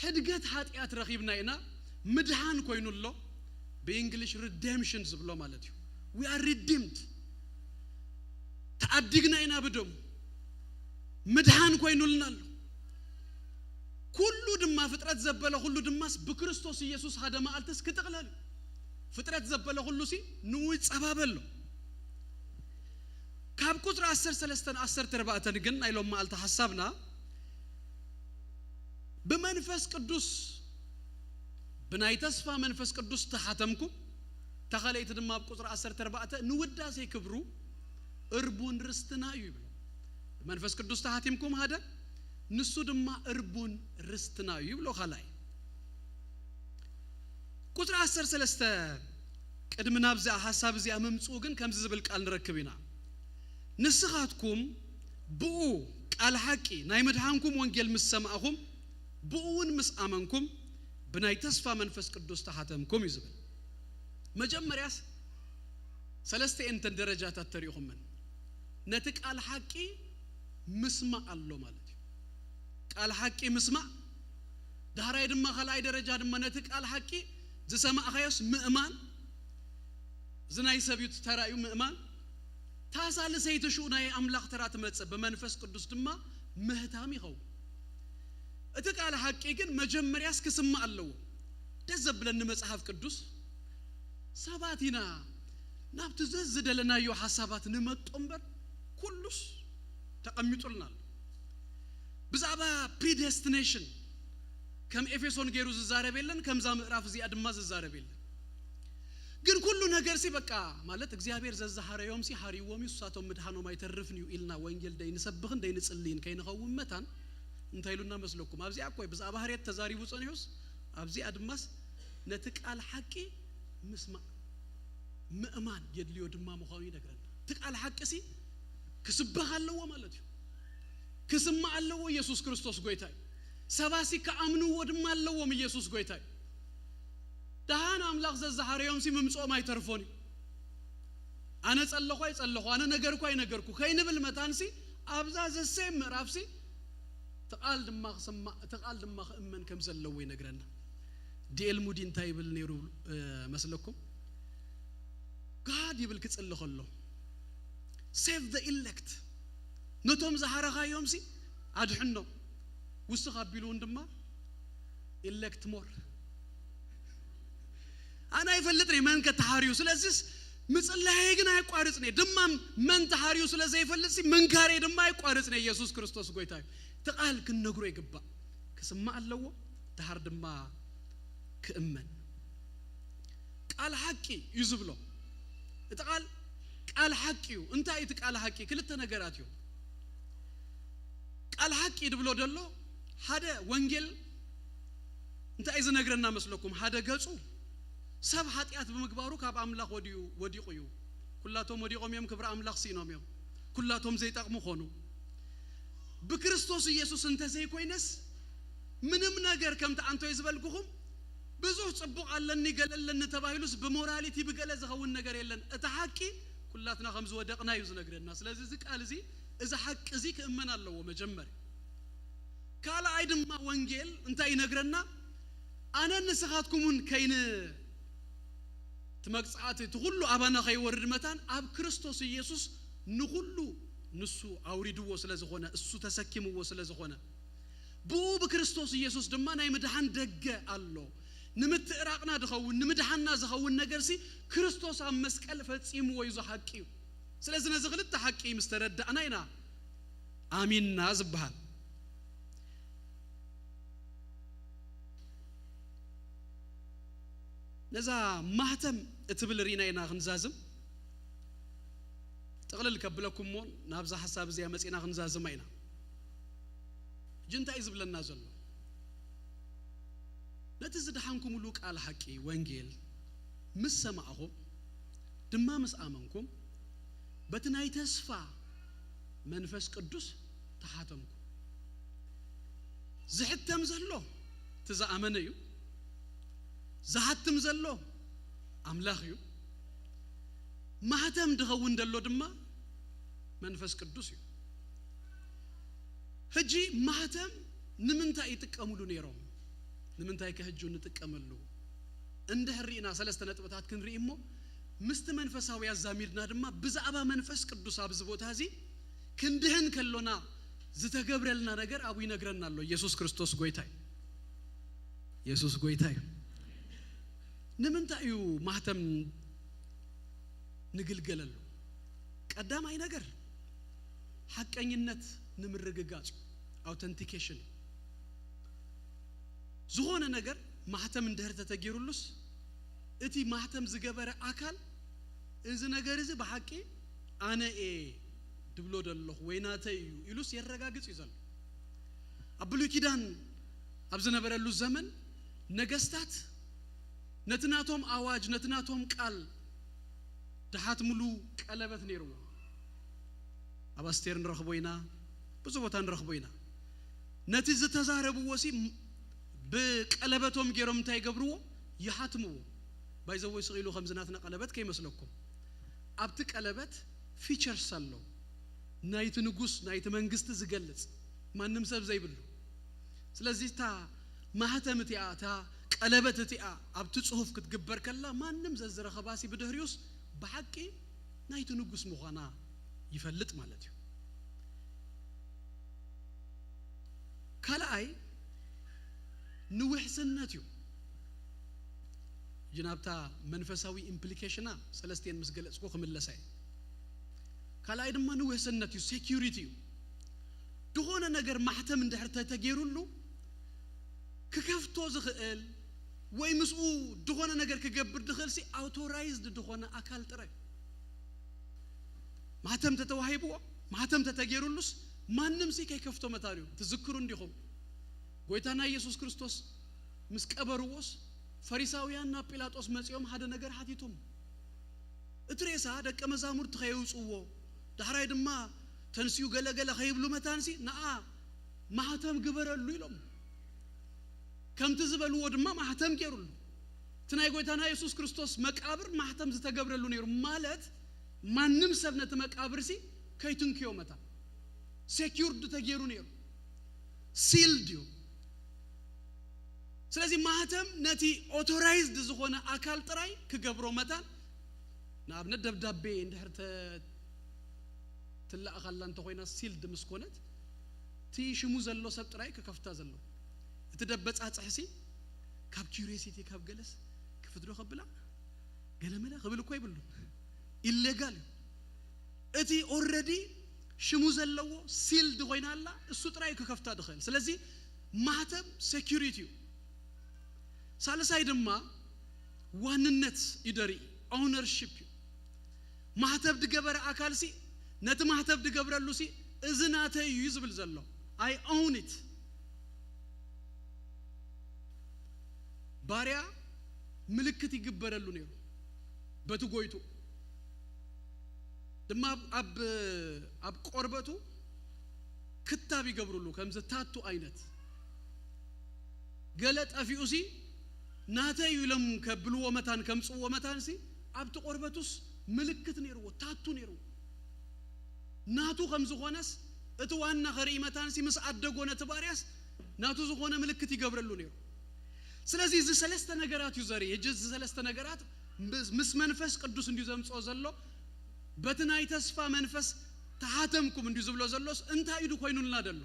ሕድገት ሓጢኣት ረኺብና ኢና፣ ምድሓን ኮይኑ ኣሎ። ብእንግሊሽ ሪደምሽን ዝብሎ ማለት እዩ። We are redeemed። ተዓዲግና ኢና ብደሙ። ምድሓን ኮይኑልና ኣሎ። ኩሉ ድማ ፍጥረት ዘበለ ኩሉ ድማስ ብክርስቶስ ኢየሱስ ሓደ መዓልትስ ክጥቕለል እዩ። ፍጥረት ዘበለ ኩሉ ሲ ንኡ ይጸባበ ኣሎ። ካብ ቁጽሪ ዓሰርተ ሰለስተ ዓሰርተ ኣርባዕተ ግን ናይ ሎም መዓልቲ ሓሳብና ብመንፈስ ቅዱስ ብናይ ተስፋ መንፈስ ቅዱስ ተሓተምኩም። ተኸለይቲ ድማ ኣብ ቁጽሪ ዓሰርተ ኣርባዕተ ንውዳሴ ክብሩ እርቡን ርስትና እዩ ይብሎ። ብመንፈስ ቅዱስ ተሓቲምኩም ሓደ ንሱ ድማ እርቡን ርስትና እዩ ይብሎ። ካልኣይ ቁጽሪ ዓሰርተ ሰለስተ ቅድሚ ናብዚኣ ሓሳብ እዚኣ ምምጽኡ ግን ከምዚ ዝብል ቃል ንረክብ ኢና። ንስኻትኩም ብኡ ቃል ሓቂ ናይ ምድሓንኩም ወንጌል ምስ ሰማዕኹም ብኡ እውን ምስ ኣመንኩም ብናይ ተስፋ መንፈስ ቅዱስ ተሓተምኩም እዩ ዝብል። መጀመርያስ ሰለስተ እየን እተን ደረጃታት ተሪእኹመን። ነቲ ቃል ሓቂ ምስማዕ ኣሎ ማለት እዩ። ቃል ሓቂ ምስማዕ፣ ዳሕራይ ድማ ካልኣይ ደረጃ ድማ ነቲ ቃል ሓቂ ዝሰማዕኻዮስ ምእማን። እዚ ናይ ሰብ እዩ ተራ እዩ ምእማን። እታ ሳልሰይቲ ሽኡ ናይ ኣምላኽ ተራ ትመጽእ፣ ብመንፈስ ቅዱስ ድማ ምህታም ይኸውን። እቲ ቃል ሓቂ ግን መጀመርያስ ክስማዕ ኣለዎ። ደስ ዘብለኒ መጽሓፍ ቅዱስ ሰባት ኢና ናብቲ ዘዝደለናዮ ሓሳባት ንመጦ እምበር ኩሉስ ተቐሚጡልና ኣሎ። ብዛዕባ ፕሪደስቲኔሽን ከም ኤፌሶን ገይሩ ዝዛረብ የለን፣ ከምዛ ምዕራፍ እዚኣ ድማ ዝዛረብ የለን። ግን ኩሉ ነገር ሲ በቃ ማለት እግዚኣብሔር ዘዝሓረዮም ሲ ሓሪዎም እዩ፣ ንሳቶም ምድሓኖም ኣይተርፍን እዩ ኢልና ወንጌል ደይንሰብኽን ደይንጽልይን ከይንኸውን መታን እንታይ ኢሉና መስለኩም? ኣብዚኣ እኮ ብዛዕባ ሕርየት ተዛሪቡ ጸኒሑስ ኣብዚኣ ድማስ ነቲ ቃል ሓቂ ምስማዕ ምእማን የድልዮ ድማ ምዃኑ ይነግረና። እቲ ቃል ሓቂ ሲ ክስበኽ ኣለዎ ማለት እዩ። ክስማዕ ኣለዎ። ኢየሱስ ክርስቶስ ጎይታ እዩ። ሰባሲ ክኣምንዎ ድማ ኣለዎም። ኢየሱስ ጎይታ እዩ። ደሓን ኣምላኽ ዘዝሓረዮም ሲ ምምጽኦም ኣይተርፎን እዩ። ኣነ ጸለኹ ኣይጸለኹ፣ ኣነ ነገርኩ ኣይነገርኩ ከይንብል መታን ሲ ኣብዛ ዘሰም ምዕራፍ ሲ እቲ ቃል ድማ ክስማዕ፣ እቲ ቃል ድማ ክእመን ከም ዘለዎ ይነግረና። ዲኤል ሙዲ እንታይ ይብል ነይሩ መስለኩም? ጋድ ይብል ክጽሊ ከሎ save the elect፣ ነቶም ዝሓረኻዮም ሲ ኣድሕኖም፣ ውስኽ ኣቢሉ እውን ድማ elect more። ኣነ ኣይፈልጥን እየ መን ከተሓርዩ፣ ስለዚስ ምጽላየይ ግን ኣየቋርጽን እየ ድማ። መን ተሓርዩ ስለ ዘይፈልጥ ሲ ምንካረይ ድማ ኣየቋርጽን እየ። ኢየሱስ ክርስቶስ ጎይታ እዩ። እቲ ቃል ክንነግሮ ይግባእ። ክስማዕ ኣለዎ፣ ድሓር ድማ ክእመን። ቃል ሓቂ እዩ ዝብሎ። እቲ ቃል ቃል ሓቂ እዩ። እንታይ እቲ ቃል ሓቂ? ክልተ ነገራት እዩ። ቃል ሓቂ ድብሎ ደሎ ሓደ ወንጌል እንታይ እዩ ዝነግረና መስለኩም? ሓደ ገጹ ሰብ ሓጢኣት ብምግባሩ ካብ ኣምላኽ ወዲኡ፣ ወዲቑ እዩ። ኩላቶም ወዲቖም እዮም፣ ክብሪ ኣምላኽ ስኢኖም እዮም። ኩላቶም ዘይጠቕሙ ኾኑ። ብክርስቶስ ኢየሱስ እንተዘይኮይነስ ምንም ነገር ከምቲ ኣንቶይ ዝበልኩኹም ብዙሕ ጽቡቕ ኣለኒ ገለ ኣለኒ ተባሂሉስ ብሞራሊቲ ብገለ ዝኸውን ነገር የለን። እቲ ሓቂ ኩላትና ከም ዝወደቕና እዩ ዝነግረና። ስለዚ እዚ ቃል እዚ፣ እዚ ሓቂ እዚ ክእመን ኣለዎ መጀመርያ። ካልኣይ ድማ ወንጌል እንታይ ይነግረና? ኣነን ንስኻትኩምን ከይን እቲ መቅጻዕቲ እቲ ኩሉ ኣባና ከይወርድ መታን ኣብ ክርስቶስ ኢየሱስ ንኹሉ ንሱ ኣውሪድዎ ስለ ዝኾነ፣ እሱ ተሰኪምዎ ስለ ዝኾነ፣ ብኡ ብክርስቶስ ኢየሱስ ድማ ናይ ምድሓን ደገ ኣሎ። ንምትእራቕና ዝኸውን፣ ንምድሓንና ዝኸውን ነገርሲ ክርስቶስ ኣብ መስቀል ፈጺምዎ እዩ፣ እዚ ሓቂ እዩ። ስለዚ ነዚ ክልተ ሓቂ ምስ ተረዳእና ኢና ኣሚንና ዝበሃል። ነዛ ማህተም እትብል ርኢና ኢና ክንዛዝም። ጥቕልል ከብለኩም እሞ ናብዛ ሓሳብ እዚኣ መጺና ክንዛዝማ ኢና። ሕጂ እንታይ እዩ ዝብለና ዘሎ? ነቲ ዝደሓንኩምሉ ቃል ሓቂ ወንጌል ምስ ሰማዕኹም ድማ ምስ ኣመንኩም፣ በቲ ናይ ተስፋ መንፈስ ቅዱስ ተሓተምኩም። ዝሕተም ዘሎ እቲ ዝኣመነ እዩ። ዝሓትም ዘሎ ኣምላኽ እዩ። ማህተም ድኸውን ዘሎ ድማ መንፈስ ቅዱስ እዩ። ሕጂ ማህተም ንምንታይ ይጥቀምሉ ነይሮም? ንምንታይ ከ ሕጂ ንጥቀመሉ? እንድሕር ርኢና ሰለስተ ነጥብታት ክንርኢ እሞ፣ ምስቲ መንፈሳዊ ኣዛሚድና ድማ ብዛዕባ መንፈስ ቅዱስ ኣብዚ ቦታ እዚ ክንድህን ከሎና ዝተገብረልና ነገር ኣብኡ ይነግረና ኣሎ። ኢየሱስ ክርስቶስ ጎይታ እዩ። ኢየሱስ ጎይታ እዩ። ንምንታይ እዩ ማህተም ንግልገለሉ? ቀዳማይ ነገር ሓቀኝነት ንምርግጋጽ እዩ፣ ኣውተንቲኬሽን እዩ። ዝኾነ ነገር ማህተም እንድሕር ተተጊሩሉስ፣ እቲ ማህተም ዝገበረ ኣካል፣ "እዚ ነገር እዚ ብሓቂ ኣነ እየ ድብሎ ደለኹ ወይ ናተይ እዩ" ኢሉስ የረጋግጽ እዩ ዘሎ። ኣብ ብሉይ ኪዳን ኣብ ዝነበረሉ ዘመን ነገስታት ነቲ ናቶም ኣዋጅ፣ ነቲ ናቶም ቃል ድሓትምሉ ቀለበት ነይርዎም። ኣብ ኣስቴር ንረኽቦ ኢና፣ ብዙ ቦታ ንረኽቦ ኢና። ነቲ ዝተዛረብዎ ሲ ብቀለበቶም ገይሮም እንታይ ይገብርዎ? ይሓትምዎ። ባይዘወይ ስቕ ኢሉ ከምዚ ናትና ቀለበት ከይመስለኩም። ኣብቲ ቀለበት ፊቸርስ ኣሎ፣ ናይቲ ንጉስ ናይቲ መንግስቲ ዝገልጽ፣ ማንም ሰብ ዘይብሉ። ስለዚ እታ ማህተም እቲኣ፣ እታ ቀለበት እቲኣ ኣብቲ ጽሑፍ ክትግበር ከላ፣ ማንም ዘዝረኸባሲ ብድሕሪኡስ ብሓቂ ናይቲ ንጉስ ምዃና ይፈልጥ ማለት እዩ። ካልኣይ ንውሕስነት እዩ። እጂ ናብታ መንፈሳዊ ኢምፕሊኬሽና ሰለስቲኤን ምስ ገለጽኩ ክምለሳ እየ። ካልኣይ ድማ ንውሕስነት እዩ፣ ሴኪሪቲ እዩ። ድኾነ ነገር ማሕተም እንድሕር ተተገይሩሉ ክከፍቶ ዝኽእል ወይ ምስኡ ድኾነ ነገር ክገብር ድኽእል ሲ ኣውቶራይዝድ ድኾነ ኣካል ጥራይ። ማህተም ተተዋሂብዎ፣ ማህተም ተተገይሩሉስ ማንም ሲ ከይከፍቶ መታን እዩ። ትዝክሩ እንዲኹም ጎይታና ኢየሱስ ክርስቶስ ምስ ቀበርዎስ ፈሪሳውያን ናብ ጲላጦስ መጺኦም ሓደ ነገር ሓቲቶም። እቲ ሬሳ ደቀ መዛሙርቲ ከየውጽዎ፣ ዳሕራይ ድማ ተንስኡ ገለገለ ከይብሉ መታንሲ ንኣ ማህተም ግበረሉ ኢሎም። ከምቲ ዝበልዎ ድማ ማህተም ገይሩሉ። እቲ ናይ ጎይታና የሱስ ክርስቶስ መቃብር ማህተም ዝተገብረሉ ነይሩ፣ ማለት ማንም ሰብ ነቲ መቃብርሲ ከይትንክዮ መታን ሴኪርድ ተገይሩ ነይሩ፣ ሲልድ እዩ። ስለዚ ማህተም ነቲ ኦቶራይዝድ ዝኾነ ኣካል ጥራይ ክገብሮ መታን፣ ንኣብነት ደብዳቤ እንድሕር ተ- ትለኣኻላ እንተኾይና፣ ሲልድ ምስ ኮነት እቲ ሽሙ ዘሎ ሰብ ጥራይ ክከፍታ ዘሎ። እቲ ደበጻጽሕሲ ካብ ኪሪዮሲቲ ካብ ገለስ ክፍትዶ ከብላ ገለመለ ክብል እኮ ይብሉን። ኢሌጋል እዩ። እቲ ኦልሬዲ ሽሙ ዘለዎ ሲልድ ኮይና ኣላ፣ እሱ ጥራይ ክከፍታ ድኽእል። ስለዚ ማህተም ሴኪሪቲ እዩ። ሳልሳይ ድማ ዋንነት እዩ ደርኢ፣ ኦውነርሺፕ እዩ። ማህተብ ድገበረ ኣካል ሲ ነቲ ማህተብ ድገብረሉ ሲ እዚ ናተይ እዩ ዝብል ዘሎ። I own it። ባርያ ምልክት ይግበረሉ ነይሩ በቲ ጎይቱ ድማ ኣብ ኣብ ኣብ ቆርበቱ ክታብ ይገብሩሉ፣ ከምዚ ታቱ ዓይነት። ገለ ጠፊኡ ሲ ናተይ እዩ ኢሎም ከብልዎ መታን ከምጽዎ መታን ሲ ኣብቲ ቆርበቱስ ምልክት ነይርዎ፣ ታቱ ነይርዎ። ናቱ ከም ዝኾነስ እቲ ዋና ከርኢ መታን ሲ ምስ ኣደጎ ነቲ ባርያስ ናቱ ዝኾነ ምልክት ይገብረሉ ነይሩ። ስለዚ እዚ ሰለስተ ነገራት እዩ ዘርኢ። ሕጂ እዚ ሰለስተ ነገራት ምስ- ምስ መንፈስ ቅዱስ እንዲዩ ዘምጽኦ ዘሎ፣ በቲ ናይ ተስፋ መንፈስ ተሓተምኩም እንዲዩ ዝብሎ ዘሎስ እንታይ እዩ ኮይኑልና ዘሎ?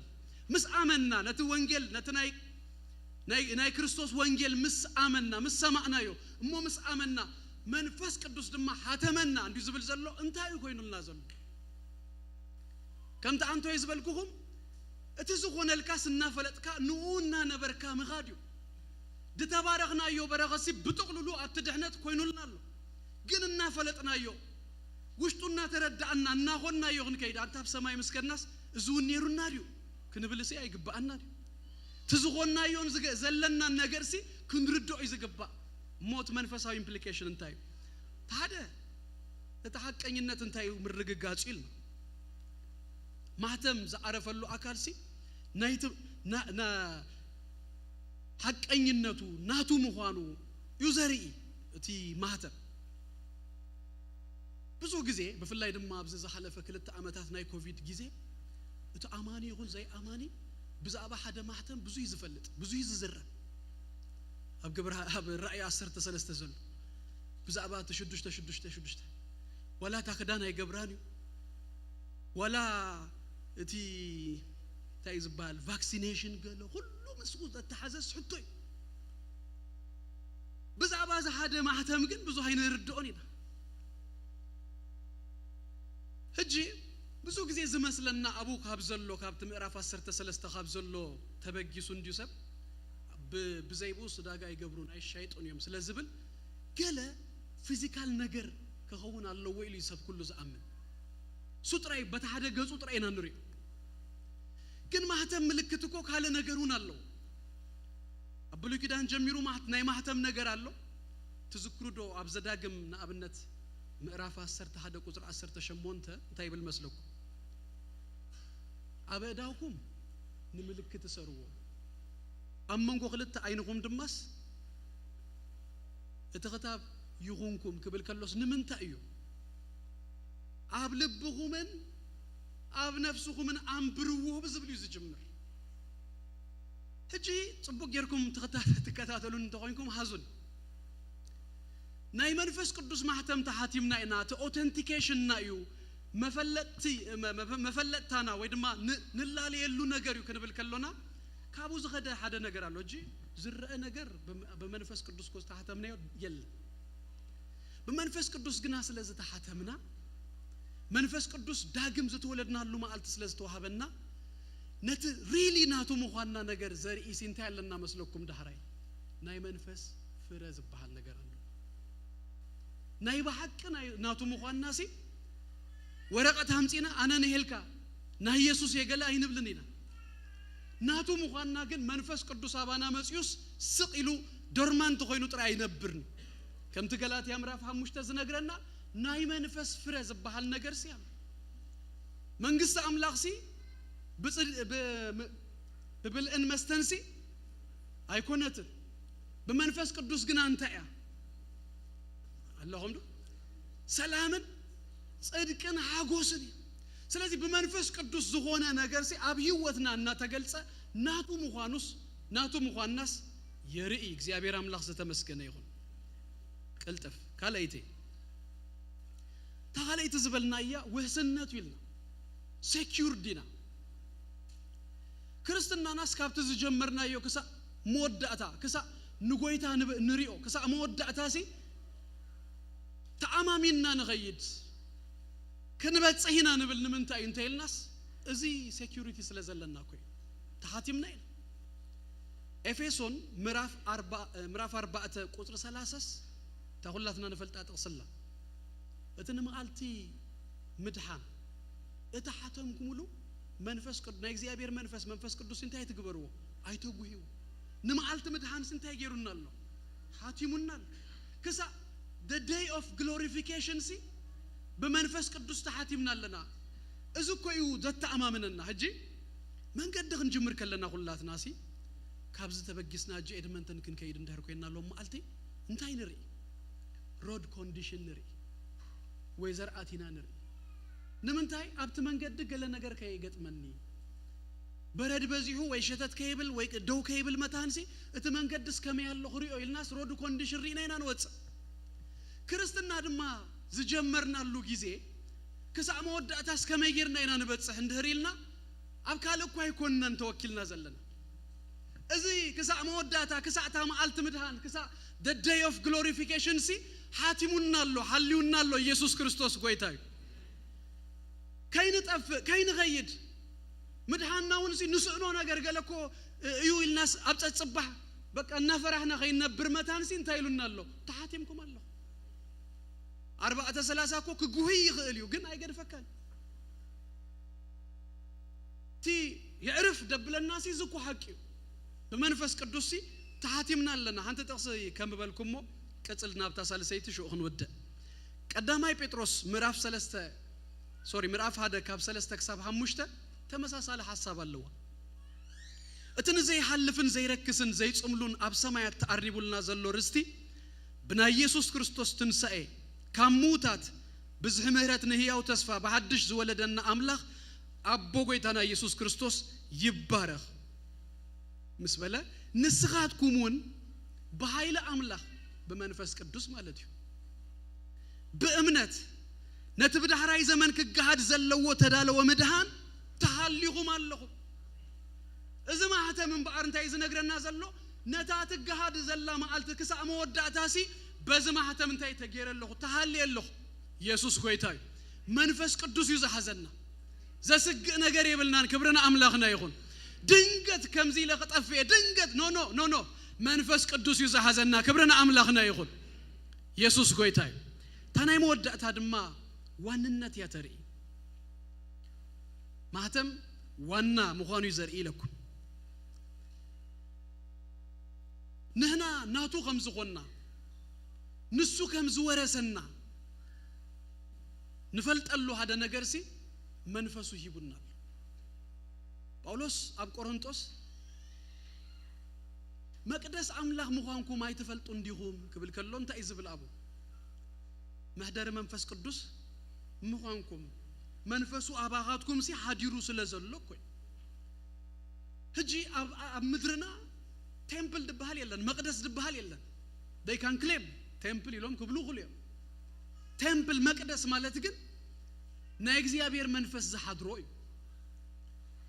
ምስ ኣመንና ነቲ ወንጌል፣ ነቲ ናይ ናይ ናይ ክርስቶስ ወንጌል ምስ ኣመንና፣ ምስ ሰማዕናዮ፣ እሞ ምስ ኣመንና መንፈስ ቅዱስ ድማ ሓተመና እንዲዩ ዝብል ዘሎ እንታይ እዩ ኮይኑልና ዘሎ? ከምቲ ኣንቶይ ዝበልኩኹም፣ እቲ ዝኾነልካስ እናፈለጥካ ንኡ እናነበርካ ምኻድ እዩ። ድተባረኽናዮ በረኸትሲ ብጥቕልሉ ኣብቲ ድሕነት ኮይኑልና ኣሎ። ግን እናፈለጥናዮ፣ ውሽጡ እናተረዳእና እናኾንናዮ ክንከይድ፣ ኣንታ ኣብ ሰማይ ምስ ከድናስ እዚ እውን ነይሩና ድዩ ክንብልሲ ኣይግብኣና ድዩ? እቲ ዝኾንናዮን ዝገ- ዘለናን ነገርሲ ክንርድኦ እዩ ዝግባእ። እሞ እቲ መንፈሳዊ ኢምፕሊኬሽን እንታይ እዩ? እቲ ሓደ፣ እቲ ሓቀኝነት እንታይ እዩ ምርግጋጹ ኢልና፣ ማህተም ዝዓረፈሉ ኣካልሲ ናይቲ ና- ና- ሓቀኝነቱ ናቱ ምዃኑ እዩ ዘርኢ። እቲ ማህተም ብዙሕ ግዜ፣ ብፍላይ ድማ ኣብዚ ዝሓለፈ ክልተ ዓመታት ናይ ኮቪድ ግዜ፣ እቲ ኣማኒ ይኹን ዘይኣማኒ ብዛዕባ ሓደ ማህተም ብዙይ ዝፈልጥ፣ ብዙይ ዝዝረብ፣ ኣብ ግብረ ኣብ ራእይ ዓሰርተ ሰለስተ ዘሎ ብዛዕባ እቲ ሽዱሽተ ሽዱሽተ ሽዱሽተ፣ ዋላ እታ ክዳን ኣይገብራን እዩ፣ ዋላ እቲ እንታይ እዩ ዝበሃል ቫክሲኔሽን ገለ ኩሉ ምስኡ ዘተሓዘስ ሕቶ እዩ። ብዛዕባ እዚ ሓደ ማህተም ግን ብዙሕ ኣይንርድኦን ኢና። ሕጂ ብዙ ግዜ ዝመስለና ኣብኡ ካብ ዘሎ፣ ካብቲ ምዕራፍ ዓሰርተ ሰለስተ ካብ ዘሎ ተበጊሱ እንድዩ ሰብ ብ- ብዘይ ብኡስ ዕዳጋ ኣይገብሩን ኣይሻይጡን እዮም ስለ ዝብል ገለ ፊዚካል ነገር ክኸውን ኣለዎ ኢሉ እዩ ሰብ ኩሉ ዝኣምን። እሱ ጥራይ በቲ ሓደ ገጹ ጥራይ ኢና ንሪኦ። ግን ማህተም ምልክት እኮ ካልእ ነገር እውን ኣለዎ። ኣብ ብሉይ ኪዳን ጀሚሩ ማህት- ናይ ማህተም ነገር ኣሎ። ትዝክሩ ዶ ኣብ ዘዳግም ንኣብነት ምዕራፍ ዓሰርተ ሓደ ቁጽሪ ዓሰርተ ሸሞንተ እንታይ ይብል መስለኩም? ኣብ ኣእዳውኩም ንምልክት እሰርዎ። ኣብ መንጎ ክልተ ዓይንኹም ድማስ እቲ ክታብ ይኹንኩም ክብል ከሎስ ንምንታይ እዩ? ኣብ ልብኹምን ኣብ ነፍስኹምን ኣንብርዎ ብዝብል እዩ ዝጅምር። ሕጂ ጽቡቕ ጌርኩም ትኸታ-፣ ትከታተሉን እንተኾይንኩም ሃዙን። ናይ መንፈስ ቅዱስ ማሕተም ተሓቲምና ኢና፣ እቲ ኦተንቲኬሽንና እዩ፣ መፈለጥቲ-፣ መ-፣ መ-፣ መፈለጥታና ወይ ድማ ን-፣ ንላለየሉ ነገር እዩ ክንብል ከሎና፣ ካብኡ ዝኸደ ሓደ ነገር ኣሎ። እጂ ዝረአ ነገር ብመ-፣ ብመንፈስ ቅዱስ እኮ ዝተሓተምናዮ የለን። ብመንፈስ ቅዱስ ግና ስለ ዝተሓተምና፣ መንፈስ ቅዱስ ዳግም ዝተወለድናሉ መዓልቲ ስለ ዝተዋህበና፣ ነቲ ሪሊ ናቱ ምዃንና ነገር ዘርኢ ሲ እንታይ ኣለና መስለኩም? ዳሕራይ ናይ መንፈስ ፍረ ዝበሃል ነገር ኣሎ። ናይ ብሓቂ ናይ ናቱ ምዃንና ሲ ወረቐት ኣምጺና ኣነ ንሄልካ ናይ የሱስ የገለ ኣይንብልን ኢና። ናቱ ምዃንና ግን መንፈስ ቅዱስ ኣባና መጺኡስ ስቕ ኢሉ ዶርማንት ኮይኑ ጥራይ ኣይነብርን። ከምቲ ገላትያ ምዕራፍ ሓሙሽተ ዝነግረና ናይ መንፈስ ፍረ ዝበሃል ነገር ሲ ኣሎ። መንግስቲ ኣምላኽ ሲ ብጽድ-፣ ብ-፣ ም-፣ ብብልዕን መስተን ሲ ኣይኮነትን። ብመንፈስ ቅዱስ ግና እንታይ እያ? ኣለኹም ዶ? ሰላምን ጽድቅን ሓጎስን እዩ። ስለዚ ብመንፈስ ቅዱስ ዝኾነ ነገር ሲ ኣብ ህይወትና እናተገልጸ ናቱ ምዃኑስ፣ ናቱ ምዃንናስ የርኢ። እግዚኣብሔር ኣምላኽ ዝተመስገነ ይኹን። ቅልጥፍ። ካልኣይቲ፣ እታ ካልኣይቲ ዝበልናያ ውሕስነቱ ኢልና፣ ሴኪዩርድ ኢና። ክርስትናናስ ካብቲ ዝጀመርናዮ ክሳእ መወዳእታ፣ ክሳእ ንጎይታ ንብ-፣ ንሪኦ፣ ክሳእ መወዳእታ ሲ ተኣማሚንና ንኸይድ፣ ክንበጽሕ ኢና ንብል። ንምንታይ እዩ እንተ ኢልናስ፣ እዚ ሴኪዩሪቲ ስለ ዘለና እኮ እዩ። ተሓቲምና ኢና። ኤፌሶን ምዕራፍ ኣርባ-፣ ምዕራፍ ኣርባዕተ ቁጽሪ ሰላሳስ እታ ኩላትና ንፈልጣ ጥቕሲ ኣላ። እቲ ንመዓልቲ ምድሓን እተሓተምኩምሉ መንፈስ ቅዱ-፣ ናይ እግዚኣብሔር መንፈስ፣ መንፈስ ቅዱስ እንታይ ትግበርዎ? ኣይተጉህይዎ። ንመዓልቲ ምድሓንስ እንታይ ገይሩና ኣሎ? ሓቲሙና ኣሎ። ክሳእ the day of glorification ሲ ብመንፈስ ቅዱስ ተሓቲምና ኣለና። እዚ እኮ እዩ ዘተኣማምነና። ሕጂ መንገዲ ክንጅምር ከለና ኩላትና ሲ ካብዚ ተበጊስና እጂ ኤድመንተን ክንከይድ እንድሕር ኮይንና ሎም መዓልቲ እንታይ ንርኢ? ሮድ ኮንዲሽን ንርኢ ወይ ዘርኣቲና ንርኢ። ንምንታይ ኣብቲ መንገዲ ገለ ነገር ከይገጥመኒ፣ በረድ በዚሑ ወይ ሸተት ከይብል ወይ ደው ከይብል መታንሲ እቲ መንገድስ ከመይ ኣሎ ክሪኦ ኢልናስ ሮድ ኮንዲሽን ርኢና ኢና ንወፅእ። ክርስትና ድማ ዝጀመርናሉ ግዜ ክሳዕ መወዳእታስ ከመይ ጌርና ኢና ንበጽሕ እንድህር ኢልና ኣብ ካልእ እኳ ኣይኮንናን ተወኪልና ዘለና። እዚ ክሳዕ መወዳእታ፣ ክሳዕ እታ መዓልቲ ምድሃን፣ ክሳዕ the day of glorification ሲ ሓቲሙና ኣሎ፣ ሓልዩና ኣሎ። ኢየሱስ ክርስቶስ ጎይታ እዩ። ከይንጠፍእ፣ ከይንኸይድ፣ ምድሃንና እውን ሲ ንስእኖ ነገር ገለ እኮ እዩ ኢልናስ ኣብ ጸጽባሕ በቃ እናፈራህና ከይንነብር መታን ሲ እንታይ ኢሉና ኣሎ? ተሓቲምኩም ኣለኹ። ኣርባዕተ ሰላሳ እኮ ክጉህይ ይኽእል እዩ፣ ግን ኣይገድፈካን። እቲ የዕርፍ ደብለና ሲ እዚ እኮ ሓቂ እዩ። ብመንፈስ ቅዱስ ሲ ተሓቲምና ኣለና። ሓንቲ ጥቕሲ ከንብበልኩም እሞ ቅጽል ናብታ ሳልሰይቲ ሽኡ ክንውድእ። ቀዳማይ ጴጥሮስ ምዕራፍ ሰለስተ፣ ሶሪ፣ ምዕራፍ ሓደ ካብ ሰለስተ ክሳብ ሓሙሽተ ተመሳሳሊ ሓሳብ ኣለዋ። እቲ ንዘይሓልፍን ዘይረክስን ዘይጽምሉን ኣብ ሰማያት ተኣሪቡልና ዘሎ ርስቲ ብናይ የሱስ ክርስቶስ ትንሳኤ ካብ ምዉታት ብዝሒ ምህረት ንህያው ተስፋ ብሓድሽ ዝወለደና ኣምላኽ ኣቦ ጎይታና የሱስ ክርስቶስ ይባረኽ ምስ በለ፣ ንስኻትኩም እውን ብሓይሊ ኣምላኽ ብመንፈስ ቅዱስ ማለት እዩ ብእምነት ነቲ ብዳሕራይ ዘመን ክገሃድ ዘለዎ ተዳለወ ምድሃን ተሃሊኹም ኣለኹም። እዚ ማህተም እምበኣር እንታይ እዩ ዝነግረና ዘሎ? ነታ ትገሃድ ዘላ መዓልቲ ክሳዕ መወዳእታ ሲ በዚ ማህተም እንታይ ተገይረ ኣለኹ? ተሃልየ ኣለኹ። የሱስ ጎይታ እዩ። መንፈስ ቅዱስ እዩ ዝሓዘና። ዘስግእ ነገር የብልናን። ክብሪ ንኣምላኽና ይኹን። ድንገት ከምዚ ኢለ ክጠፍእ እየ፣ ድንገት፣ ኖ፣ ኖ፣ ኖ፣ ኖ። መንፈስ ቅዱስ እዩ ዝሓዘና። ክብሪ ንኣምላኽና ይኹን። የሱስ ጎይታ እዩ። እታ ናይ መወዳእታ ድማ ዋንነት እያ ተርኢ። ማህተም ዋና ምዃኑ እዩ ዘርኢ ኢለኩም። ንህና ናቱ ከም ዝኾንና፣ ንሱ ከም ዝወረሰና ንፈልጠሉ ሓደ ነገር ሲ መንፈሱ ሂቡና ኣሎ። ጳውሎስ ኣብ ቆሮንጦስ መቅደስ ኣምላኽ ምዃንኩም ኣይትፈልጡን ዲኹም ክብል ከሎ እንታይ እዩ ዝብል ኣብኡ? መሕደሪ መንፈስ ቅዱስ ምዃንኩም፣ መንፈሱ ኣባኻትኩም ሲ ሓዲሩ ስለ ዘሎ እኮ እዩ። ሕጂ ኣብ ኣብ ምድርና ቴምፕል ድበሃል የለን፣ መቅደስ ድበሃል የለን። They can claim ቴምፕል ኢሎም ክብሉ ይኽእሉ እዮም። ቴምፕል መቅደስ ማለት ግን ናይ እግዚኣብሔር መንፈስ ዝሓድሮ እዩ።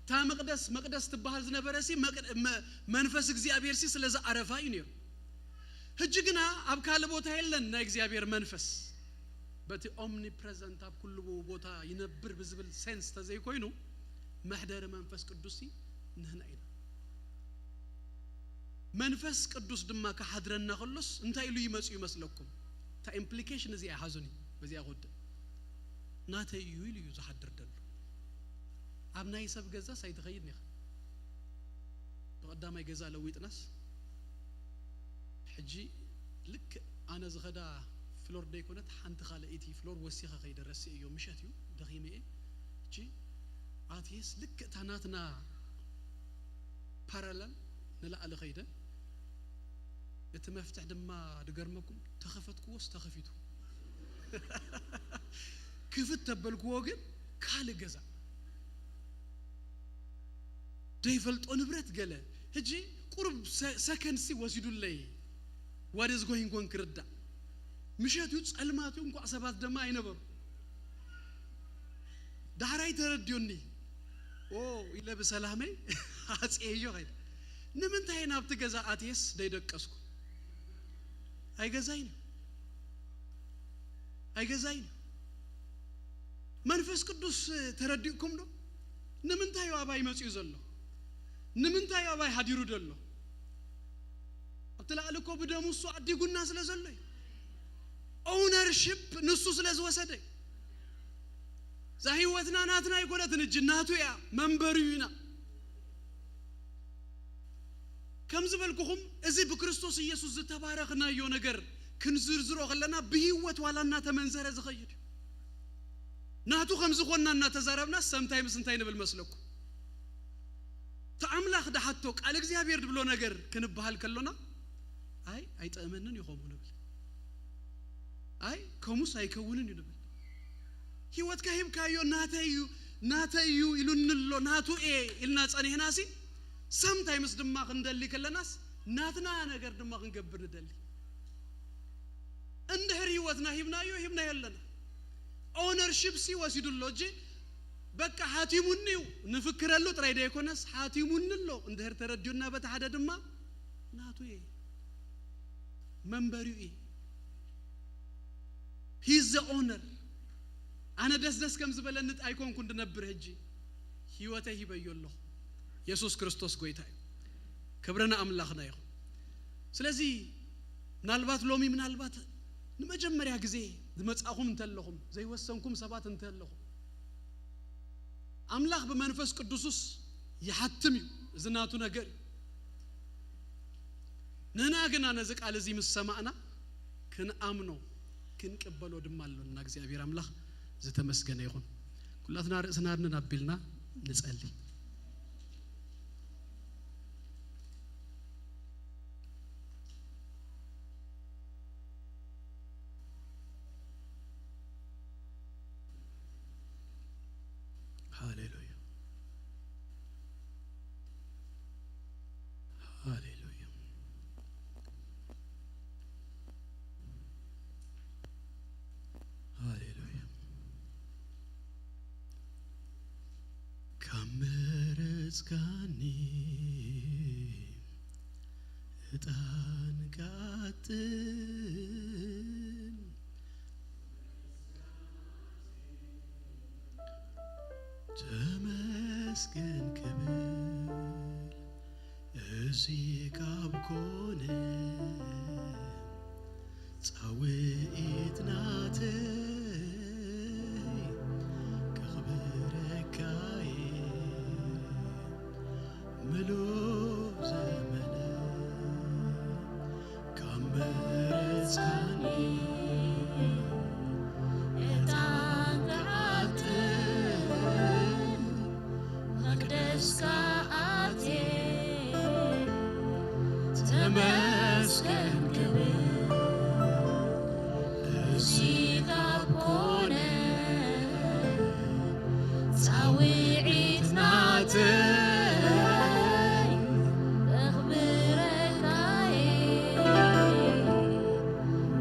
እታ መቅደስ መቅደስ ትበሃል ዝነበረ ሲ መቅ- መ- መንፈስ እግዚኣብሔር ሲ ስለ ዝኣረፋ እዩ ነይሩ። ሕጂ ግና ኣብ ካልእ ቦታ የለን ናይ እግዚኣብሔር መንፈስ። በቲ ኦምኒፕረዘንት ኣብ ኩሉ ቦታ ይነብር ብዝብል ሴንስ ተዘይኮይኑ መሕደሪ መንፈስ ቅዱስ ሲ ንህና ኢና። መንፈስ ቅዱስ ድማ ክሓድረና ከሎስ እንታይ ኢሉ ይመጽእ ይመስለኩም? እታ ኢምፕሊኬሽን እዚኣ ሓዙኒ በዚኣ ክወድእ። ናተይ እዩ ኢሉ እዩ ዝሓድር ደሎ። ኣብ ናይ ሰብ ገዛስ ኣይትኸይድን ኢኻ። ብቐዳማይ ገዛ ለዊጥናስ ሕጂ ልክ ኣነ ዝኸዳ ፍሎር ደይኮነት ሓንቲ ካልኣይቲ ፍሎር ወሲኸ ከይደ ረስኤዮ ምሸት እዩ ደኺመ እየ። ሕጂ ኣትየስ ልክ እታ ናትና ፓራላል ንላዕሊ ከይደ እቲ መፍትሕ ድማ ድገርመኩም ተኸፈትክዎስ ተኸፊቱ ክፍት ተበልክዎ ግን ካልእ ገዛ ደይፈልጦ ንብረት ገለ ሕጂ ቁሩብ ሰከንድሲ ወሲዱለይ what is going on ክርዳእ ምሸት እዩ ጸልማት እዩ እንኳዕ ሰባት ደማ ኣይነበሩ ዳሕራይ ተረድዮኒ ኦ ኢለ ብሰላመይ ኣጽየዮ ኸይደ ንምንታይ ናብቲ ገዛ ኣትየስ ደይደቀስኩ ኣይገዛይን ኣይገዛይን መንፈስ ቅዱስ ተረዲእኩም ዶ ንምንታይ እዩ ኣባይ መጺኡ ዘሎ ንምንታይ እዩ ኣባይ ሓዲሩ ዘሎ ኣብቲ ላዕሊ እኮ ብደሙ እሱ ኣዲጉና ስለ ዘሎ እዩ ኦውነርሽፕ ንሱ ስለ ዝወሰደ እዩ እዛ ህይወትና ናትና ኣይኮነትን እጂ ናቱ እያ መንበሪዩ ኢና ከም ዝበልኩኹም እዚ ብክርስቶስ ኢየሱስ ዝተባረኽናዮ ነገር ክንዝርዝሮ ከለና ብህይወት ዋላ እናተመንዘረ ዝኸይድ እዩ ናቱ ከም ዝኾንና እናተዛረብና ሰምታይ ምስ እንታይ ንብል መስለኩም እቲ ኣምላኽ ድሓቶ ቃል እግዚኣብሔር ድብሎ ነገር ክንበሃል ከሎና ኣይ ኣይጠእመንን እዩ ከምኡ ንብል ኣይ ከሙስ ኣይከውንን እዩ ንብል ህይወትካ ሂብካዮ ናተይ እዩ ናተይ እዩ ኢሉኒ ኣሎ ናቱ እየ ኢልና ጸኒሕናሲ ሰምታይምስ ድማ ክንደሊ ከለናስ ናትና ነገር ድማ ክንገብር ንደሊ እንድሕር ህይወትና ሂብናዮ ሂብናዮ ኣለና ኦነርሺፕ ሲ ወሲዱ ኣሎ እጂ በቃ ሓቲሙኒ እዩ ንፍክረሉ ጥራይ ደይኮነስ ሓቲሙኒ ኣሎ እንድሕር ተረዲኡና በቲ ሓደ ድማ ናቱ እየ መንበሪኡ እየ he's the owner ኣነ ደስደስ ከም ዝበለኒ ኣይኮንኩን ድነብር ሕጂ ህይወተይ ሂበዮ ኣለኹ የሱስ ክርስቶስ ጎይታ እዩ ክብሪ ንኣምላኽና ይኹን ስለዚ ምናልባት ሎሚ ምናልባት ንመጀመርያ ግዜ ዝመጻኹም እንተለኹም ዘይወሰንኩም ሰባት እንተለኹም ኣምላኽ ብመንፈስ ቅዱሱስ ይሓትም እዩ እዚ ናቱ ነገር እዩ ንህና ግና ነዚ ቃል እዚ ምስ ሰማዕና ክንኣምኖ ክንቅበሎ ድማ ኣሎና እግዚኣብሔር ኣምላኽ ዝተመስገነ ይኹን ኩላትና ርእስና ኣድንን ኣቢልና ንጸሊ ሃሌሉያ ሃሌሉያ ሃሌሉያ ካብ መረጽካኒ ዕጣን ክዓጥን ተመስገን ክብል እዚ ካብ ኮነ ጻውዒት ናተይ ከኽብረካየ ምሉእ ዘመነ ካብ መረጽካኒ ዕጣን ክዓጥን መቅደስካ ኣትየ ከንክብ። እዚ ካብ ኮነ ጻውዒት ናተይ ከኽብረካ እየ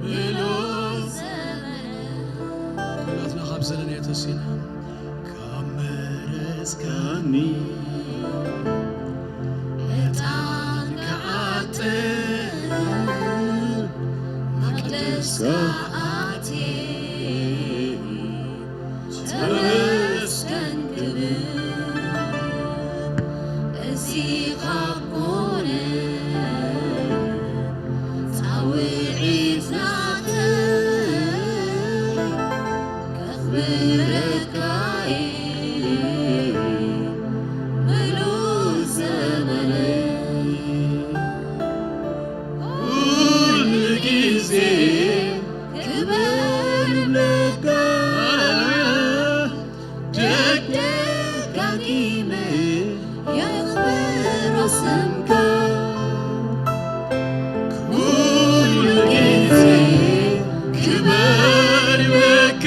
ምሉእ ዘመነይ። ኩላትና ካብ ዘለናዮ ተሲና ካብ መረጽካኒ ዕጣን ክዓጥን መቕደስካ ኣትየ ተመስገን ክብል። እዚ ካብ ኮነ ጻውዒት ናተይ ከኽብረካ እየ ምሉእ ዘመነይ። ኩሉ ግዜ ክበር እብለካ ደጋጊመ የኽብሮ ስምካ። ኩሉ ግዜ ክበር እብለካ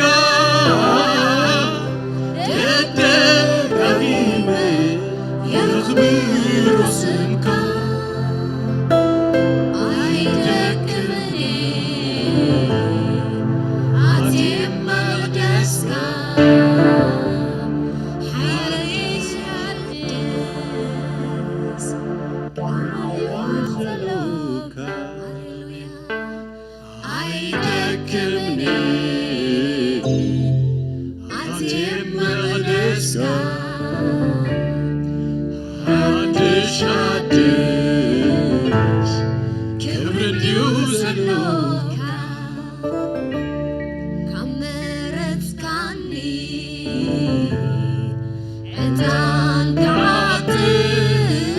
ደጋጊመ የኽብሮ ስምካ። ኣይደክምን ኣትየ መቕደስካ ሓድሽ ሓድሽ ክብሪ ዘለካ። ሃሌሉያ። ኣይደክምን ኣትየ መቕደስካ ሓድሽ ሓድሽ ክብሪ እንድዩ ዘሎካ። ካብ መረጽካኒ ዕጣን ክዓጥን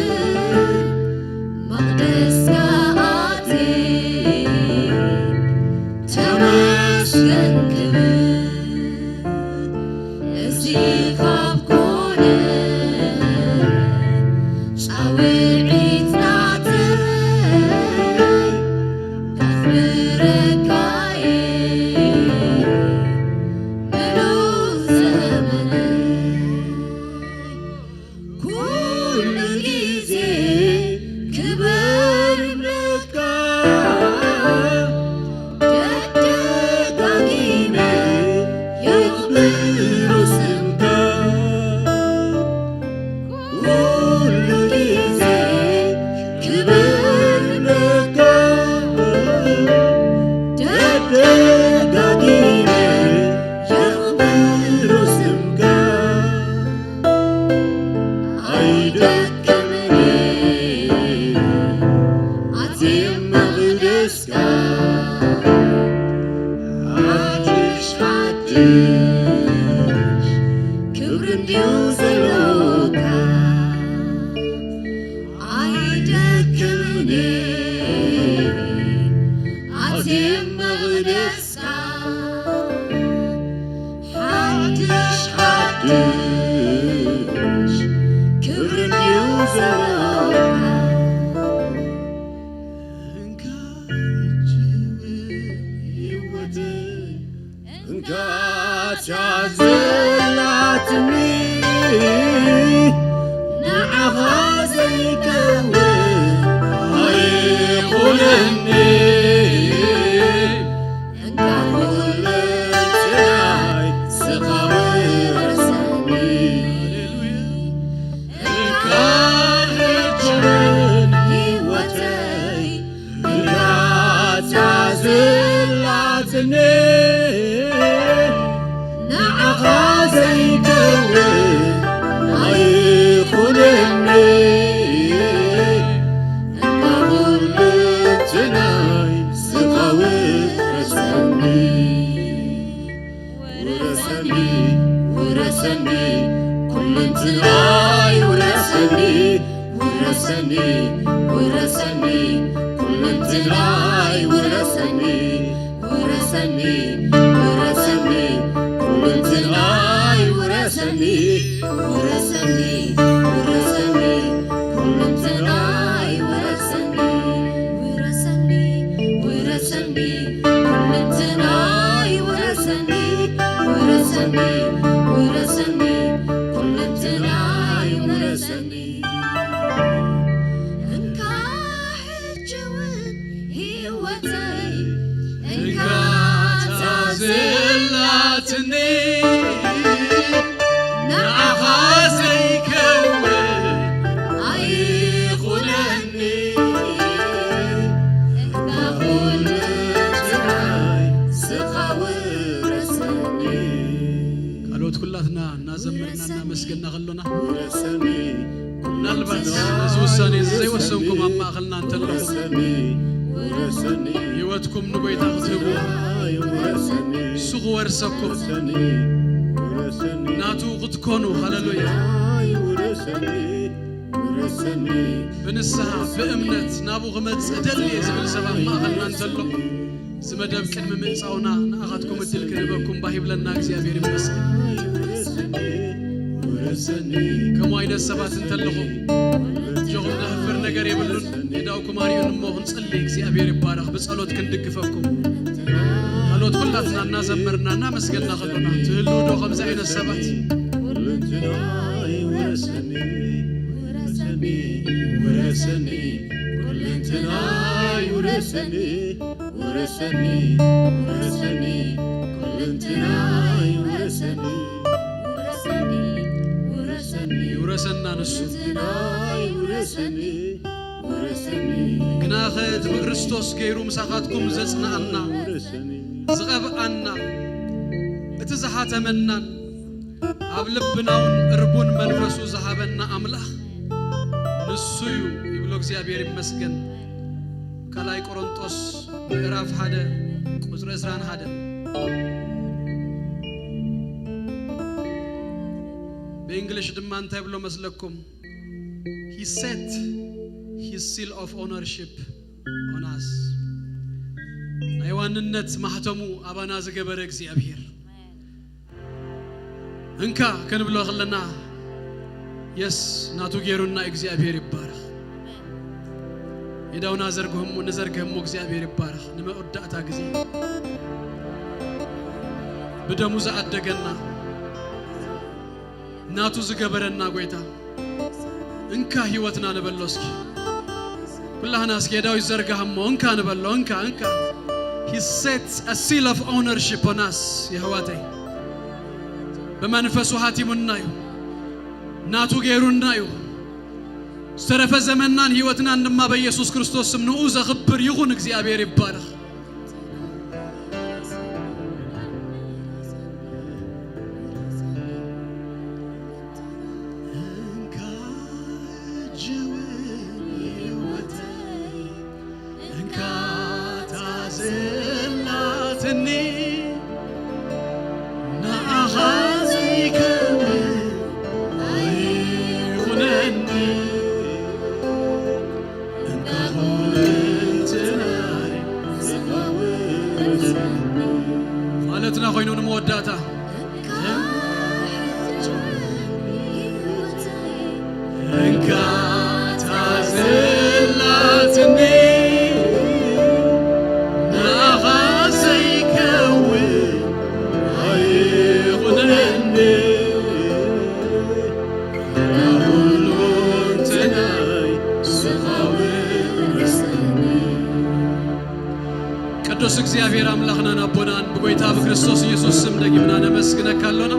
መቕደስካ ኣትየ ተመስገን ክብል። እዚ ካብ ኮነ ጻውዒት ናተይ ከኽብረካ እየ ምሉእ ዘመነይ። ኩሉ ግዜ ክበር እብለካ ደጋጊመ የኽብሮ ስምካ። ኩሉ ግዜ ክበር እብለካ ደጋጊመ የኽብሮ ስምካ። ኣይደክምን ኣትየ መቕደስካ ሓድሽ ሓድሽ ክብሪ እንድዩ ዘሎካ። ኣይደክምን ኣትየ መቕደስካ ሓድሽ ሓድሽ ክብሪ እንድዩ ዘሎካ። እንካ ዕጅብ ህይወተይ እንካ እታ ዘላትኒ ንዓኻ ዘይከውን ኣይኹነኒ። እንካ ኩለንትናይ ስኻ ውረሰኒ። እንካ ሕጂ እውን ህይወተይ እንካ እታ ዘላትኒ ንዓኻ ዘይከውን ኣይኹነኒ። እንካ ኩለንትናይ ስኻ ውረሰኒ። ውረሰኒ፣ ውረሰኒ፣ ኩለንትናይ ውረሰኒ። ውረሰኒ፣ ውረሰኒ፣ ኩለንትናይ ውረሰኒ። ውረሰኒ፣ ውረሰኒ፣ ኩለንትናይ ውረሰኒ። ውረሰኒ፣ ውረሰኒ፣ ኩለንትናይ ውረሰኒ። ውረሰኒ፣ እንካ እታ ዘላትኒ ንዓኻ ዘይከውን ኣይኹነኒ። እንካ ኩሉ ትግራይ ስኻ ውረሰኒ። ካልኦት ኩላትና እናዘመርና እናመስገና ከሎና፣ ምናልባት ነዚ ውሳኔ እዚ ዘይወሰንኩም ኣብ ማእኸልና እንተለኹም፣ ህይወትኩም ንጎይታ ክትህቡ፣ እሱ ክወርሰኩም፣ ናቱ ክትኮኑ፣ ሃሌሉያ፣ ብንስሓ ብእምነት ናብኡ ክመጽእ ደልየ ዝብል ሰብ ኣብ ማእኸልና እንተሎ፣ እዚ መደብ ቅድሚ ምእጻውና ንኣኻትኩም እድል ክንህበኩም ባህ ይብለና። እግዚኣብሔር ይመስገን። ከምኡ ዓይነት ሰባት እንተለኹም፣ እጆኹም ዘህፍር ነገር የብሉን። የዳውኩም ኣርዩን እሞ ክንጽሊ። እግዚኣብሔር ይባረኽ። ብጸሎት ክንድግፈኩም፣ ካልኦት ኩላትና እናዘመርና እናመስገና ከሎና፣ ትህልው ዶ ከምዚ ዓይነት ሰባት? ውረሰኒ፣ ውረሰኒ፣ ኩለንትናይ ውረሰኒ፣ ውረሰኒ፣ ውረሰኒ፣ ኩለንትናይ ውረሰኒ። ውረሰኒ፣ ውረሰኒ፣ ይውረሰና ንሱ። ኩለንትናይ ውረሰኒ፣ ውረሰኒ። ግናኸ እቲ ብክርስቶስ ገይሩ ምሳኻትኩም ዘጽንኣና፣ ውረሰኒ። ዝቐብኣና፣ እቲ ዝሓተመናን ኣብ ልብናውን እርቡን መንፈሱ ዝሃበና ኣምላኽ ንሱ እዩ ይብሎ። እግዚኣብሔር ይመስገን። ካልኣይ ቆሮንጦስ ምዕራፍ ሓደ ቁጽሪ ዕስራን ሓደን። ብእንግሊሽ ድማ እንታይ ብሎ መስለኩም? He set his seal of ownership on us። ናይ ዋንነት ማሕተሙ ኣባና ዝገበረ እግዚኣብሔር። እንካ ክንብሎ ከለና፣ የስ፣ ናቱ ገይሩና። እግዚኣብሔር ይባረኽ። የዳውና ዘርግህሞ፣ ንዘርግህሞ እግዚኣብሔር ይባረኽ። ንመወዳእታ ግዜ ብደሙ ዝዓደገና፣ ናቱ ዝገበረና ጎይታ፣ እንካ ህይወትና ንበሎ እስኪ። ኩላህና እስኪ የዳዊት ዘርጋህ እሞ፣ እንካ ንበሎ፣ እንካ፣ እንካ። He set a seal of ownership on us፣ የህዋተይ። ብመንፈሱ ሃቲሙና እዩ። ናቱ ገይሩና እዩ። ዝተረፈ ዘመንናን ህይወትናን ድማ በኢየሱስ ክርስቶስ ስም ንኡ ዘኽብር ይኹን። እግዚኣብሔር ይባረኽ። እንካ እጅውን ህይወተይ፣ እንካ እታ ዘላትኒ፣ ንዓኻ ዘይከውን ኣይኹነኒ። እንካ ኩለንትናይ ዝኸውን ማለትና ኮይኑ ንመወዳእታ እንካ እታ ዘላትኒ ንኣኻ ዘይከውን ኣይኹነኒ። ቅዱስ እግዚኣብሔር ኣምላኽናን ኣቦናን ብጎይታ ብክርስቶስ ኢየሱስ ስም ደጊምና ነመስግነካ ኣሎና።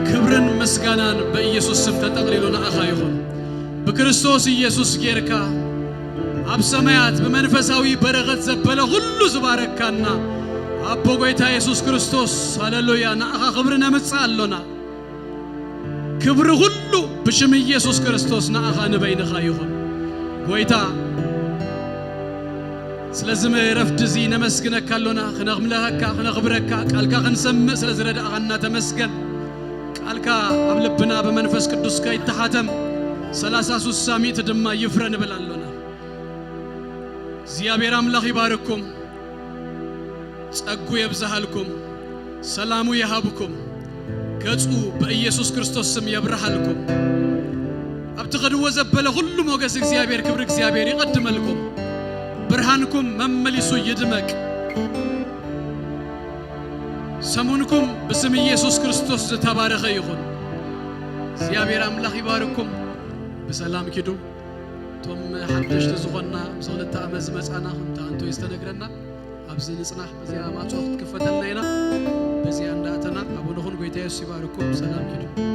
ክብርን ምስጋናን በኢየሱስ ስም ተጠቕሊሉ ንኣኻ ይኹን። ብክርስቶስ ኢየሱስ ጌርካ ኣብ ሰማያት ብመንፈሳዊ በረኸት ዘበለ ኩሉ ዝባረካና ኣቦ ጎይታ ኢየሱስ ክርስቶስ፣ ሃሌሉያ፣ ንኣኻ ክብሪ ነምጽእ ኣሎና። ክብሪ ኩሉ ብሽም ኢየሱስ ክርስቶስ ንኣኻ ንበይንኻ ይኹን። ጎይታ፣ ስለዚ መረፍቲ እዚ ነመስግነካ ኣሎና፣ ክነምልኸካ፣ ክነኽብረካ፣ ቃልካ ክንሰምዕ ስለ ዝረዳእኻና ተመስገን። ቃልካ ኣብ ልብና ብመንፈስ ቅዱስካ ይተሓተም፣ ሰላሳ፣ ስሳ፣ ሚእቲ ድማ ይፍረ ንብል ኣሎና። እግዚኣብሔር ኣምላኽ ይባርኩም፣ ጸጉ የብዝሃልኩም፣ ሰላሙ ይሃብኩም፣ ገጹ በኢየሱስ ክርስቶስ ስም የብርሃልኩም። ኣብ ትኸድዎ ዘበለ ኩሉ ሞገስ እግዚኣብሔር፣ ክብሪ እግዚኣብሔር ይቐድመልኩም። ብርሃንኩም መመሊሱ ይድመቅ። ሰሙንኩም ብስም ኢየሱስ ክርስቶስ ዝተባረኸ ይኹን። እግዚኣብሔር ኣምላኽ ይባርኩም። ብሰላም ኪዱ። እቶም ሓደሽቲ ዝኾንና ምስ ክልተ ዓመት ዝመጻና ከምቲ ኣንቶይ ዝተነግረና ኣብዚ ንጽናሕ። በዚኣ ማዕጾ ክትክፈተልና ኢና። በዚኣ እንዳእተና ኣቡነኹን ጎይታ የሱስ ይባርኩም። ሰላም ኪዱ።